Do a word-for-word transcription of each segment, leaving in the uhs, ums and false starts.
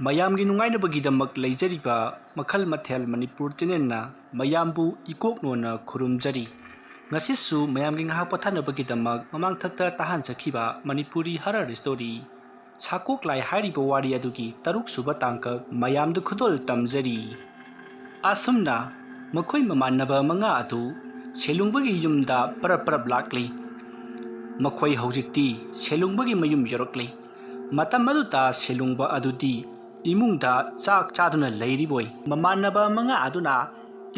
ꯃꯌꯥꯝꯒꯤ ꯅꯨꯡꯉꯥꯏꯅꯕꯒꯤꯗꯃꯛ ꯂꯩꯖꯔꯤꯕ ꯃꯈꯜ ꯃꯊꯦꯜ ꯃꯅꯤꯄꯨꯔ ꯆꯦꯅꯦꯜꯅ ꯃꯌꯥꯝꯕꯨ ꯏꯀꯣꯛꯅꯣꯅ ꯈꯨꯔꯨꯝꯖꯔꯤ꯫ ꯉꯁꯤꯁꯨ ꯃꯌꯥꯝꯒꯤ ꯉꯥꯏꯍꯥꯛ ꯄꯣꯊꯥꯅꯕꯒꯤꯗꯃꯛ ꯃꯃꯥꯡꯊꯛꯇ ꯇꯥꯍꯟꯖꯈꯤꯕ ꯃꯅꯤꯄꯨꯔꯤ ꯍꯔꯔ ꯁ꯭ꯇꯣꯔꯤ ꯁꯥꯀꯣꯛ ꯂꯥꯏ ꯍꯥꯏꯔꯤꯕ ꯋꯥꯔꯤ ꯑꯗꯨꯒꯤ ꯇꯔꯨꯛ ꯁꯨꯕ ꯇꯥꯡꯀꯛ ꯃꯌꯥꯝꯗ ꯈꯨꯗꯣꯜ ꯇꯝꯖꯔꯤ꯫ ꯑꯁꯨꯝꯅ ꯃꯈꯣꯏ ꯃꯃꯥꯟꯅꯕ ꯃꯉꯥ ꯑꯗꯨ ꯁꯦꯂꯨꯡꯕꯒꯤ ꯌꯨꯝꯗ ꯄꯔꯞ ꯄꯔꯞ ꯂꯥꯛꯂꯤ꯫ ꯃꯈꯣꯏ ꯍꯧꯖꯤꯛꯇꯤ ꯁꯦꯂꯨꯡꯕꯒꯤ ꯃꯌꯨꯝ ꯌꯧꯔꯛꯂꯤ꯫ ꯃꯇꯝ ꯑꯗꯨꯗ ꯁꯦꯂꯨꯡꯕ ꯑꯗꯨꯗꯤ ꯏꯃꯨꯡꯗ ꯆꯥꯛ ꯆꯥꯗꯨꯅ ꯂꯩꯔꯤꯕꯣꯏ꯫ ꯃꯃꯥꯟꯅꯕ ꯃꯉꯥ ꯑꯗꯨꯅ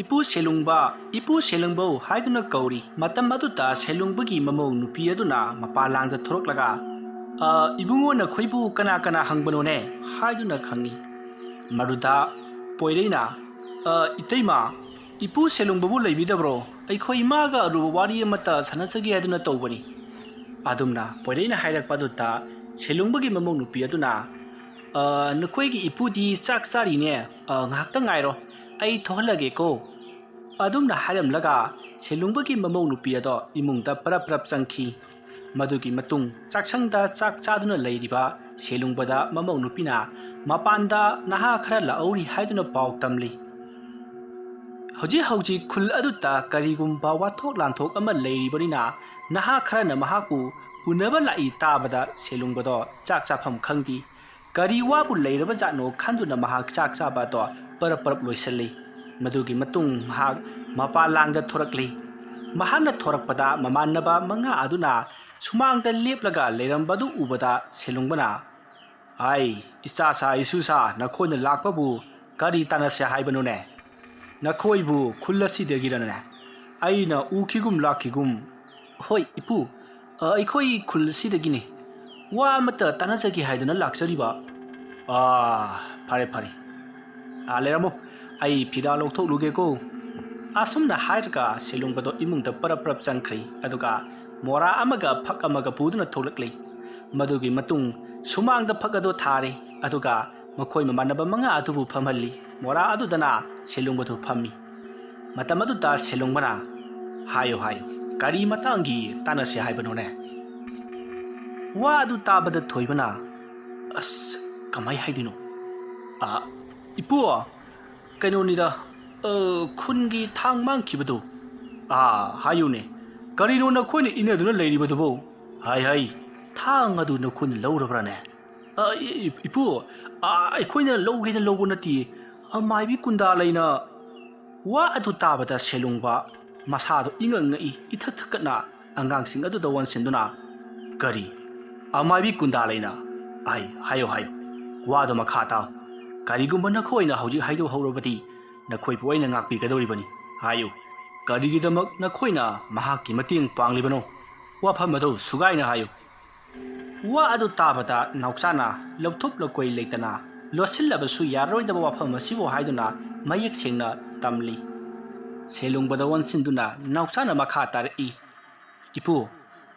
"ꯏꯄꯨ ꯁꯦꯂꯨꯡꯕ, ꯏꯄꯨ ꯁꯦꯂꯨꯡꯕꯧ" ꯍꯥꯏꯗꯨꯅ ꯀꯧꯔꯤ꯫ ꯃꯇꯝ ꯑꯗꯨꯗ ꯁꯦꯂꯨꯡꯕꯒꯤ ꯃꯃꯧ ꯅꯨꯄꯤ ꯑꯗꯨꯅ ꯃꯄꯥꯂꯥꯡꯗ ꯊꯣꯔꯛꯂꯒ, "ꯑ, ꯏꯕꯨꯡꯉꯣ, ꯅꯈꯣꯏꯕꯨ ꯀꯅꯥ ꯀꯅꯥ ꯍꯪꯕꯅꯣꯅꯦ?" ꯍꯥꯏꯗꯨꯅ ꯈꯪꯉꯤ꯫ ꯃꯗꯨꯗ ꯄꯣꯏꯔꯩꯅ, "ꯑ, ꯏꯇꯩꯃ, ꯏꯄꯨ ꯁꯦꯂꯨꯡꯕꯕꯨ ꯂꯩꯕꯤꯗꯕ꯭ꯔꯣ? ꯑꯩꯈꯣꯏ ꯏꯃꯥꯒ ꯑꯔꯨꯕ ꯋꯥꯔꯤ ꯑꯃꯠꯇ ꯁꯥꯟꯅꯖꯒꯦ ꯍꯥꯏꯗꯨꯅ ꯇꯧꯕꯅꯤ"꯫ ꯑꯗꯨꯝꯅ ꯄꯣꯏꯔꯩꯅ ꯍꯥꯏꯔꯛꯄ ꯑꯗꯨꯗ ꯁꯦꯂꯨꯡꯕꯒꯤ ꯃꯃꯧ ꯅꯨꯄꯤ ꯑꯗꯨꯅ, "ꯑ, ꯅꯈꯣꯏꯒꯤ ꯏꯄꯨꯗꯤ ꯆꯥꯛ ꯆꯥꯔꯤꯅꯦ, ꯑ, ꯉꯥꯏꯍꯥꯛꯇ ꯉꯥꯏꯔꯣ, ꯑꯩ ꯊꯣꯛꯍꯜꯂꯒꯦꯀꯣ"꯫ ꯑꯗꯨꯝꯅ ꯍꯥꯏꯔꯝꯂꯒ ꯁꯦꯂꯨꯡꯕꯒꯤ ꯃꯃꯧ ꯅꯨꯄꯤ ꯑꯗꯣ ꯏꯃꯨꯡꯗ ꯄꯔꯞ ꯄꯔꯞ ꯆꯪꯈꯤ꯫ ꯃꯗꯨꯒꯤ ꯃꯇꯨꯡ ꯆꯥꯛꯁꯪꯗ ꯆꯥꯛ ꯆꯥꯗꯨꯅ ꯂꯩꯔꯤꯕ ꯁꯦꯂꯨꯡꯕꯗ ꯃꯃꯧ ꯅꯨꯄꯤꯅ ꯃꯄꯥꯟꯗ ꯅꯍꯥ ꯈꯔ ꯂꯥꯛꯍꯧꯔꯤ ꯍꯥꯏꯗꯨꯅ ꯄꯥꯎ ꯇꯝꯂꯤ꯫ ꯍꯧꯖꯤꯛ ꯍꯧꯖꯤꯛ ꯈꯨꯜ ꯑꯗꯨꯗ ꯀꯔꯤꯒꯨꯝꯕ ꯋꯥꯊꯣꯛ ꯂꯥꯟꯊꯣꯛ ꯑꯃ ꯂꯩꯔꯤꯕꯅꯤꯅ ꯅꯍꯥ ꯈꯔꯅ ꯃꯍꯥꯛꯄꯨ ꯎꯅꯕ ꯂꯥꯛꯏ ꯇꯥꯕꯗ ꯁꯦꯂꯨꯡꯕꯗꯣ ꯆꯥꯛ ꯆꯥꯐꯝ ꯈꯪꯗꯦ꯫ ꯀꯔꯤ ꯋꯥꯕꯨ ꯂꯩꯔꯕꯖꯥꯠꯅꯣ ꯈꯟꯗꯨꯅ ꯃꯍꯥꯛ ꯆꯥꯛ ꯆꯥꯕ ꯑꯗꯣ ꯄꯔꯞ ꯄꯔꯞ ꯂꯣꯏꯁꯤꯜꯂꯤ꯫ ꯃꯗꯨꯒꯤ ꯃꯇꯨꯡ ꯃꯍꯥꯛ ꯃꯄꯥꯟ ꯂꯥꯡꯗ ꯊꯣꯔꯛꯂꯤ꯫ ꯃꯍꯥꯛꯅ ꯊꯣꯔꯛꯄꯗ ꯃꯃꯥꯟꯅꯕ ꯃꯉꯥ ꯑꯗꯨꯅ ꯁꯨꯃꯥꯡꯗ ꯂꯦꯞꯂꯒ ꯂꯩꯔꯝꯕꯗꯨ ꯎꯕꯗ ꯁꯦꯂꯨꯡꯕꯅ, "ꯑꯥꯏ, ꯏꯆꯥꯁꯥ ꯏꯁꯨꯁꯥ, ꯅꯈꯣꯏꯅ ꯂꯥꯛꯄꯕꯨ ꯀꯔꯤ ꯇꯥꯟꯅꯁꯦ ꯍꯥꯏꯕꯅꯣꯅꯦ? ꯅꯈꯣꯏꯕꯨ ꯈꯨꯜ ꯑꯁꯤꯗꯒꯤꯔꯅꯦ? ꯑꯩꯅ ꯎꯈꯤꯒꯨꯝ ꯂꯥꯛꯈꯤꯒꯨꯝ"꯫ "ꯍꯣꯏ ꯏꯄꯨ, ꯑ, ꯑꯩꯈꯣꯏ ꯈꯨꯜ ꯑꯁꯤꯗꯒꯤꯅꯤ꯫ ꯋꯥ ꯑꯃꯠꯇ ꯇꯥꯟꯅꯖꯒꯦ ꯍꯥꯏꯗꯨꯅ ꯂꯥꯛꯆꯔꯤꯕ"꯫ "ꯑꯥ, ꯐꯔꯦ ꯐꯔꯦ꯫ ꯑꯥ, ꯂꯩꯔꯝꯃꯣ, ꯑꯩ ꯐꯤꯗꯥ ꯂꯧꯊꯣꯛꯂꯨꯒꯦꯀꯣ"꯫ ꯑꯁꯨꯝꯅ ꯍꯥꯏꯔꯒ ꯁꯦꯂꯨꯡꯕꯗꯣ ꯏꯃꯨꯡꯗ ꯄꯔꯞ ꯄꯔꯞ ꯆꯪꯈ꯭ꯔꯤ꯫ ꯑꯗꯨꯒ ꯃꯣꯔꯥ ꯑꯃꯒ ꯐꯛ ꯑꯃꯒ ꯄꯨꯗꯨꯅ ꯊꯣꯛꯂꯛꯂꯤ꯫ ꯃꯗꯨꯒꯤ ꯃꯇꯨꯡ ꯁꯨꯃꯥꯡꯗ ꯐꯛ ꯑꯗꯨ ꯊꯥꯔꯦ꯫ ꯑꯗꯨꯒ ꯃꯈꯣꯏ ꯃꯃꯥꯟꯅꯕ ꯃꯉꯥ ꯑꯗꯨꯕꯨ ꯐꯝꯍꯜꯂꯤ꯫ ꯃꯣꯔꯥ ꯑꯗꯨꯗꯅ ꯁꯦꯂꯨꯡꯕꯗꯨ ꯐꯝꯃꯤ꯫ ꯃꯇꯝ ꯑꯗꯨꯗ ꯁꯦꯂꯨꯡꯕꯅ, "ꯍꯥꯏꯌꯨ, ꯍꯥꯏꯌꯨ, ꯀꯔꯤ ꯃꯇꯥꯡꯒꯤ ꯇꯥꯟꯅꯁꯦ ꯍꯥꯏꯕꯅꯣꯅꯦ?" ꯋꯥ ꯑꯗꯨ ꯇꯥꯕꯗ ꯊꯣꯏꯕꯅ, "ꯑꯁ, ꯀꯃꯥꯏ ꯍꯥꯏꯗꯣꯏꯅꯣ? ꯑ, ꯏꯄꯨ, ꯀꯩꯅꯣꯅꯤꯗ, ꯑ, ꯈꯨꯟꯒꯤ ꯊꯥꯡ ꯃꯥꯡꯈꯤꯕꯗꯨ꯫ ꯑꯥ, ꯍꯥꯏꯌꯨꯅꯦ, ꯀꯔꯤꯅꯣ ꯅꯈꯣꯏꯅ ꯏꯟꯅꯗꯨꯅ ꯂꯩꯔꯤꯕꯗꯨꯕꯨ? ꯍꯥꯏ ꯍꯥꯏ, ꯊꯥꯡ ꯑꯗꯨ ꯅꯈꯣꯏꯅ ꯂꯧꯔꯕ꯭ꯔꯥꯅꯦ? ꯑ, ꯏ-, ꯏ-, ꯏꯄꯨ, ꯑ, ꯑꯩꯈꯣꯏꯅ ꯂꯧꯒꯦꯅ ꯂꯧꯕ ꯅꯠꯇꯦ꯫ ꯑ, ꯃꯥꯏꯕꯤ ꯀꯨꯟꯗꯥ ꯂꯩꯅ ꯋꯥ ꯑꯗꯨ ꯇꯥꯕꯗ ꯁꯦꯂꯨꯡꯕ ꯃꯁꯥꯗꯣ ꯏꯉꯛ ꯉꯛꯏ, ꯏꯊꯛ ꯊꯛꯀꯠꯅ ꯑꯉꯥꯡꯁꯤꯡ ꯑꯗꯨꯗ ꯑꯣꯟꯁꯤꯟꯗꯨꯅ, "ꯀꯔꯤ? ꯑꯃꯥꯏꯕꯤ ꯀꯨꯟꯗꯥ ꯂꯩꯅ? ꯑꯩ, ꯍꯥꯏꯌꯨ, ꯍꯥꯏꯌꯨ, ꯋꯥꯗꯣ ꯃꯈꯥ ꯇꯥꯎ꯫ ꯀꯔꯤꯒꯨꯝꯕ ꯅꯈꯣꯏꯅ ꯍꯧꯖꯤꯛ ꯍꯥꯏꯗꯣꯛꯍꯧꯔꯕꯗꯤ ꯅꯈꯣꯏꯕꯨ ꯑꯩꯅ ꯉꯥꯛꯄꯤꯒꯗꯧꯔꯤꯕꯅꯤ꯫ ꯍꯥꯏꯌꯨ, ꯀꯔꯤꯒꯤꯗꯃꯛ ꯅꯈꯣꯏꯅ ꯃꯍꯥꯛꯀꯤ ꯃꯇꯦꯡ ꯄꯥꯡꯂꯤꯕꯅꯣ? ꯋꯥꯐꯝ ꯑꯗꯨ ꯁꯨꯒꯥꯏꯅ ꯍꯥꯏꯌꯨ"꯫ ꯋꯥ ꯑꯗꯨ ꯇꯥꯕꯗ ꯅꯥꯎꯆꯥꯅ ꯂꯧꯊꯣꯛ ꯂꯧꯀꯣꯏ ꯂꯩꯇꯅ ꯂꯣꯠꯁꯤꯜꯂꯕꯁꯨ ꯌꯥꯔꯔꯣꯏꯗꯕ ꯋꯥꯐꯝ ꯑꯁꯤꯕꯨ ꯍꯥꯏꯗꯨꯅ ꯃꯌꯦꯛ ꯁꯦꯡꯅ ꯇꯝꯂꯤ꯫ ꯁꯦꯂꯨꯡꯕꯗ ꯑꯣꯟꯁꯤꯟꯗꯨꯅ ꯅꯥꯎꯆꯥꯅ ꯃꯈꯥ ꯇꯥꯔꯛꯏ, "ꯏꯄꯨ,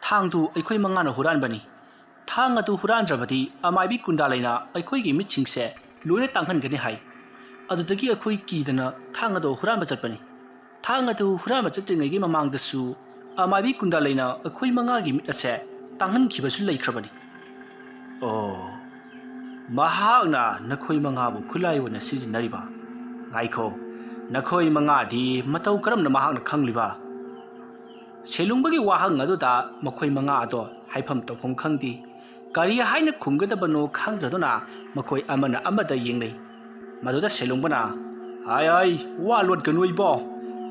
ꯊꯥꯡꯗꯨ ꯑꯩꯈꯣꯏ ꯃꯉꯥꯅ ꯍꯨꯔꯥꯟꯕꯅꯤ꯫ ꯊꯥꯡ ꯑꯗꯨ ꯍꯨꯔꯥꯟꯗ꯭ꯔꯕꯗꯤ ꯑꯃꯥꯏꯕꯤ ꯀꯨꯟꯗꯥ ꯂꯩꯅ ꯑꯩꯈꯣꯏꯒꯤ ꯃꯤꯠꯁꯤꯡꯁꯦ ꯂꯣꯏꯅ ꯇꯥꯡꯍꯟꯒꯅꯤ ꯍꯥꯏ꯫ ꯑꯗꯨꯗꯒꯤ ꯑꯩꯈꯣꯏ ꯀꯤꯗꯅ ꯊꯥꯡ ꯑꯗꯨ ꯍꯨꯔꯥꯟꯕ ꯆꯠꯄꯅꯤ꯫ ꯊꯥꯡ ꯑꯗꯨ ꯍꯨꯔꯥꯟꯕ ꯆꯠꯇ꯭ꯔꯤꯉꯩꯒꯤ ꯃꯃꯥꯡꯗꯁꯨ ꯑꯃꯥꯏꯕꯤ ꯀꯨꯟꯗꯥ ꯂꯩꯅ ꯑꯩꯈꯣꯏ ꯃꯉꯥꯒꯤ ꯃꯤꯠ ꯑꯁꯦ ꯇꯥꯡꯍꯟꯈꯤꯕꯁꯨ ꯂꯩꯈ꯭ꯔꯕꯅꯤ"꯫ "ꯑꯣ, ꯃꯍꯥꯛꯅ ꯅꯈꯣꯏ ꯃꯉꯥꯕꯨ ꯈꯨꯠꯂꯥꯏ ꯑꯣꯏꯅ ꯁꯤꯖꯤꯟꯅꯔꯤꯕ? ꯉꯥꯏꯈꯣ, ꯅꯈꯣꯏ ꯃꯉꯥꯗꯤ ꯃꯇꯧ ꯀꯔꯝꯅ ꯃꯍꯥꯛꯅ ꯈꯪꯂꯤꯕ?" ꯁꯦꯂꯨꯡꯕꯒꯤ ꯋꯥꯍꯪ ꯑꯗꯨꯗ ꯃꯈꯣꯏ ꯃꯉꯥ ꯑꯗꯣ ꯍꯥꯏꯐꯝ ꯇꯧꯐꯝ ꯈꯪꯗꯦ꯫ ꯀꯔꯤ ꯍꯥꯏꯅ ꯈꯨꯝꯒꯗꯕꯅꯣ ꯈꯪꯗ꯭ꯔꯗꯨꯅ ꯃꯈꯣꯏ ꯑꯃꯅ ꯑꯃꯗ ꯌꯦꯡꯅꯩ꯫ ꯃꯗꯨꯗ ꯁꯦꯂꯨꯡꯕꯅ, "ꯍꯥꯏ ꯍꯥꯏ, ꯋꯥ ꯂꯣꯠꯀꯅꯨ ꯏꯕꯣ꯫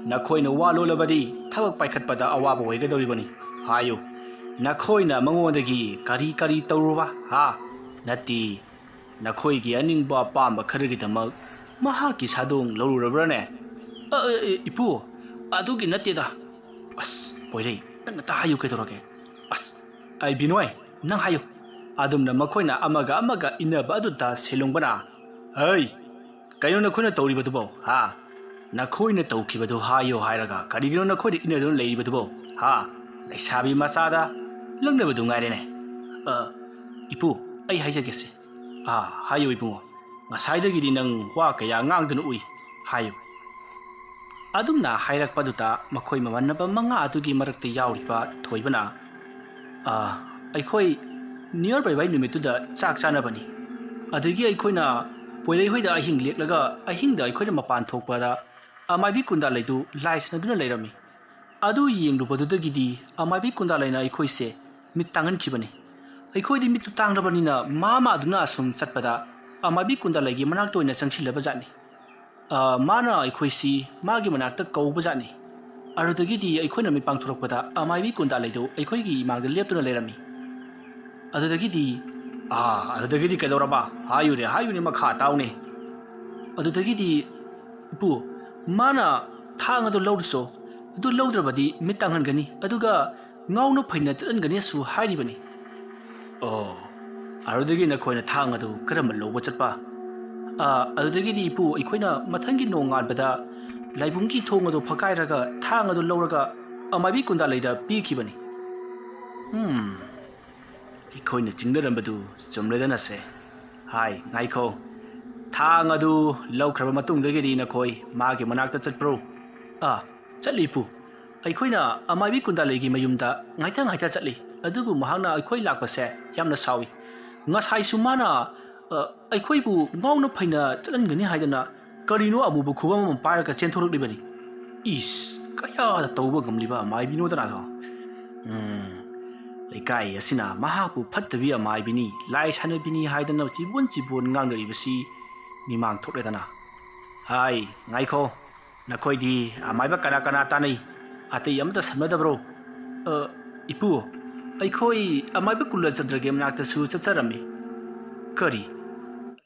ꯅꯈꯣꯏꯅ ꯋꯥ ꯂꯣꯜꯂꯕꯗꯤ ꯊꯕꯛ ꯄꯥꯏꯈꯠꯄꯗ ꯑꯋꯥꯕ ꯑꯣꯏꯒꯗꯧꯔꯤꯕꯅꯤ꯫ ꯍꯥꯏꯌꯨ, ꯅꯈꯣꯏꯅ ꯃꯉꯣꯟꯗꯒꯤ ꯀꯔꯤ ꯀꯔꯤ ꯇꯧꯔꯨꯕ, ꯍꯥ? ꯅꯠꯇꯦ, ꯅꯈꯣꯏꯒꯤ ꯑꯅꯤꯡꯕ ꯑꯄꯥꯝꯕ ꯈꯔꯒꯤꯗꯃꯛ ꯃꯍꯥꯛꯀꯤ ꯁꯥꯗꯣꯡ ꯂꯧꯔꯨꯔꯕ꯭ꯔꯥꯅꯦ?" "ꯑ, ꯑ, ꯑ, ꯏꯄꯨ, ꯑꯗꯨꯒꯤ ꯅꯠꯇꯦꯗ"꯫ "ꯑꯁ, ꯄꯣꯏꯔꯩ, ꯅꯪ ꯅꯇꯥ ꯍꯥꯏꯌꯨ ꯀꯩꯗꯧꯔꯒꯦ?" "ꯑꯁ, ꯑꯩ ꯕꯤꯅꯣꯏ, ꯅꯪ ꯍꯥꯏꯌꯨ"꯫ ꯑꯗꯨꯝꯅ ꯃꯈꯣꯏꯅ ꯑꯃꯒ ꯑꯃꯒ ꯏꯟꯅꯕ ꯑꯗꯨꯗ ꯁꯦꯂꯨꯡꯕꯅ, "ꯍꯩ, ꯀꯩꯅꯣ ꯅꯈꯣꯏꯅ ꯇꯧꯔꯤꯕꯗꯨꯕꯣ, ꯍꯥ? ꯅꯈꯣꯏꯅ ꯇꯧꯈꯤꯕꯗꯨ ꯍꯥꯏꯌꯣ ꯍꯥꯏꯔꯒ ꯀꯔꯤꯒꯤꯅꯣ ꯅꯈꯣꯏꯅ ꯏꯟꯅꯗꯨꯅ ꯂꯩꯔꯤꯕꯗꯨꯕꯣ, ꯍꯥ? ꯂꯩꯁꯥꯕꯤ ꯃꯆꯥꯗ ꯂꯛꯅꯕꯗꯨ ꯉꯥꯏꯔꯦꯅꯦ"꯫ "ꯑ, ꯏꯄꯨ, ꯑꯩ ꯍꯥꯏꯖꯒꯦꯁꯦ"꯫ "ꯑꯥ, ꯍꯥꯏꯌꯨ ꯏꯕꯨꯡꯉꯣ, ꯉꯁꯥꯏꯗꯒꯤꯗꯤ ꯅꯪ ꯋꯥ ꯀꯌꯥ ꯉꯥꯡꯗꯨꯅ ꯎꯏ, ꯍꯥꯏꯌꯨ"꯫ ꯑꯗꯨꯝꯅ ꯍꯥꯏꯔꯛꯄꯗꯨꯗ ꯃꯈꯣꯏ ꯃꯃꯥꯟꯅꯕ ꯃꯉꯥ ꯑꯗꯨꯒꯤ ꯃꯔꯛꯇ ꯌꯥꯎꯔꯤꯕ ꯊꯣꯏꯕꯅ, "ꯑꯥ, ꯑꯩꯈꯣꯏ ꯅꯤꯌꯔ ꯕꯥꯏ ꯕꯥꯏ ꯅꯨꯃꯤꯠꯇꯨꯗ ꯆꯥꯛ ꯆꯥꯅꯕꯅꯤ, ꯑꯗꯒꯤ ꯑꯩꯈꯣꯏꯅ ꯄꯣꯏꯔꯩ ꯍꯣꯏꯗ ꯑꯍꯤꯡ ꯂꯦꯛꯂꯒ ꯑꯍꯤꯡꯗ ꯑꯩꯈꯣꯏꯅ ꯃꯄꯥꯟ ꯊꯣꯛꯄꯗ ꯑꯃꯥꯏꯕꯤ ꯀꯨꯟꯗꯥ ꯂꯩꯗꯨ ꯂꯥꯏ ꯁꯥꯟꯅꯗꯨꯅ ꯂꯩꯔꯝꯃꯤ꯫ ꯑꯗꯨ ꯌꯦꯡꯂꯨꯕꯗꯨꯗꯒꯤꯗꯤ ꯑꯃꯥꯏꯕꯤ ꯀꯨꯟꯗꯥ ꯂꯩꯅ ꯑꯩꯈꯣꯏꯁꯦ ꯃꯤꯠ ꯇꯥꯡꯍꯟꯈꯤꯕꯅꯤ꯫ ꯑꯩꯈꯣꯏꯗꯤ ꯃꯤꯠꯇꯨ ꯇꯥꯡꯂꯕꯅꯤꯅ ꯃꯥ ꯃꯥꯗꯨꯅ ꯑꯁꯨꯝ ꯆꯠꯄꯗ ꯑꯃꯥꯏꯕꯤ ꯀꯨꯟꯗꯥ ꯂꯩꯒꯤ ꯃꯅꯥꯛꯇ ꯑꯣꯏꯅ ꯆꯪꯁꯤꯜꯂꯕ ꯖꯥꯠꯅꯤ꯫ ꯑ, ꯃꯥꯅ ꯑꯩꯈꯣꯏꯁꯤ ꯃꯥꯒꯤ ꯃꯅꯥꯛꯇ ꯀꯧꯕ ꯖꯥꯠꯅꯤ꯫ ꯑꯗꯨꯗꯒꯤꯗꯤ ꯑꯩꯈꯣꯏꯅ ꯃꯤꯠ ꯄꯥꯡꯊꯣꯔꯛꯄꯗ ꯑꯃꯥꯏꯕꯤ ꯀꯨꯟꯗꯥ ꯂꯩꯗꯨ ꯑꯩꯈꯣꯏꯒꯤ ꯏꯃꯥꯡꯗ ꯂꯦꯞꯇꯨꯅ ꯂꯩꯔꯝꯃꯤ꯫ ꯑꯗꯨꯗꯒꯤꯗꯤ, "ꯑꯥ, ꯑꯗꯨꯗꯒꯤꯗꯤ ꯀꯩꯗꯧꯔꯕ? ꯍꯥꯏꯌꯨꯅꯦ, ꯍꯥꯏꯌꯨꯅꯦ, ꯃꯈꯥ ꯇꯥꯎꯅꯦ꯫" ꯑꯗꯨꯗꯒꯤꯗꯤ, "ꯏꯄꯨ, ꯃꯥꯅ ꯊꯥꯡ ꯑꯗꯨ ꯂꯧꯔꯨꯆꯣ, ꯑꯗꯨ ꯂꯧꯗ꯭ꯔꯕꯗꯤ ꯃꯤꯠ ꯇꯥꯡꯍꯟꯒꯅꯤ, ꯑꯗꯨꯒ ꯉꯥꯎꯅ ꯐꯩꯅ ꯆꯠꯍꯟꯒꯅꯤꯁꯨ ꯍꯥꯏꯔꯤꯕꯅꯤ꯫" "ꯑꯣ, ꯑꯗꯨꯗꯒꯤ ꯅꯈꯣꯏꯅ ꯊꯥꯡ ꯑꯗꯨ ꯀꯔꯝꯕ ꯂꯧꯕ ꯆꯠꯄ?" "ꯑꯥ, ꯑꯗꯨꯗꯒꯤꯗꯤ ꯏꯄꯨ, ꯑꯩꯈꯣꯏꯅ ꯃꯊꯪꯒꯤ ꯅꯣꯡꯉꯥꯟꯕꯗ ꯂꯥꯏꯕꯨꯡꯒꯤ ꯊꯣꯡ ꯑꯗꯨ ꯐꯛꯀꯥꯏꯔꯒ ꯊꯥꯡ ꯑꯗꯨ ꯂꯧꯔꯒ ꯑꯃꯥꯏꯕꯤ ꯀꯨꯟꯗꯥ ꯂꯩꯗ ꯄꯤꯈꯤꯕꯅꯤ꯫" "ꯎꯝ, ꯑꯩꯈꯣꯏꯅ ꯆꯤꯡꯅꯔꯝꯕꯗꯨ ꯆꯨꯝꯂꯦꯗꯅꯁꯦ꯫ ꯍꯥꯏ, ꯉꯥꯏꯈꯣ, ꯊꯥꯡ ꯑꯗꯨ ꯂꯧꯈ꯭ꯔꯕ ꯃꯇꯨꯡꯗꯒꯤꯗꯤ ꯅꯈꯣꯏ ꯃꯥꯒꯤ ꯃꯅꯥꯛꯇ ꯆꯠꯄ꯭ꯔꯣ?" "ꯑꯥ, ꯆꯠꯂꯤ ꯏꯄꯨ꯫ ꯑꯩꯈꯣꯏꯅ ꯑꯃꯥꯏꯕꯤ ꯀꯨꯟꯗꯥ ꯂꯩꯒꯤ ꯃꯌꯨꯝꯗ ꯉꯥꯏꯇ ꯉꯥꯏꯇ ꯆꯠꯂꯤ, ꯑꯗꯨꯕꯨ ꯃꯍꯥꯛꯅ ꯑꯩꯈꯣꯏ ꯂꯥꯛꯄꯁꯦ ꯌꯥꯝꯅ ꯁꯥꯎꯏ꯫ ꯉꯁꯥꯏꯁꯨ ꯃꯥꯅ, ꯑ, ꯑꯩꯈꯣꯏꯕꯨ ꯉꯥꯎꯅ ꯐꯩꯅ ꯆꯠꯍꯟꯒꯅꯤ ꯍꯥꯏꯗꯅ ꯀꯔꯤꯅꯣ ꯑꯃꯨꯕ ꯈꯨꯕꯝ ꯑꯃ ꯄꯥꯏꯔꯒ ꯆꯦꯟꯊꯣꯔꯛꯂꯤꯕꯅꯤ꯫ ꯏꯁ, ꯀꯌꯥꯗ ꯇꯧꯕ ꯉꯝꯂꯤꯕ ꯑꯃꯥꯏꯕꯤꯅꯣꯗꯅ ꯑꯗꯣ? ꯎꯝ, ꯂꯩꯀꯥꯏ ꯑꯁꯤꯅ ꯃꯍꯥꯛꯄꯨ ꯐꯠꯇꯕꯤ ꯑꯃꯥꯏꯕꯤꯅꯤ, ꯂꯥꯏ ꯁꯥꯟꯅꯕꯤꯅꯤ ꯍꯥꯏꯗꯅ ꯆꯤꯕꯣꯟ ꯆꯤꯕꯣꯟ ꯉꯥꯡꯅꯔꯤꯕꯁꯤ ꯃꯤꯃꯥꯡ ꯊꯣꯛꯂꯦꯗꯅ꯫ ꯍꯥꯏ, ꯉꯥꯏꯈꯣ, ꯅꯈꯣꯏꯗꯤ ꯑꯃꯥꯏꯕ ꯀꯅꯥ ꯀꯅꯥ ꯇꯥꯟꯅꯩ? ꯑꯇꯩ ꯑꯃꯠꯇ ꯁꯝꯅꯗꯕ꯭ꯔꯣ?" "ꯑ, ꯏꯄꯨ, ꯑꯩꯈꯣꯏ ꯑꯃꯥꯏꯕ ꯀꯨꯂꯆꯟꯗ꯭ꯔꯒꯤ ꯃꯅꯥꯛꯇꯁꯨ ꯆꯠꯆꯔꯝꯃꯤ꯫" "ꯀꯔꯤ?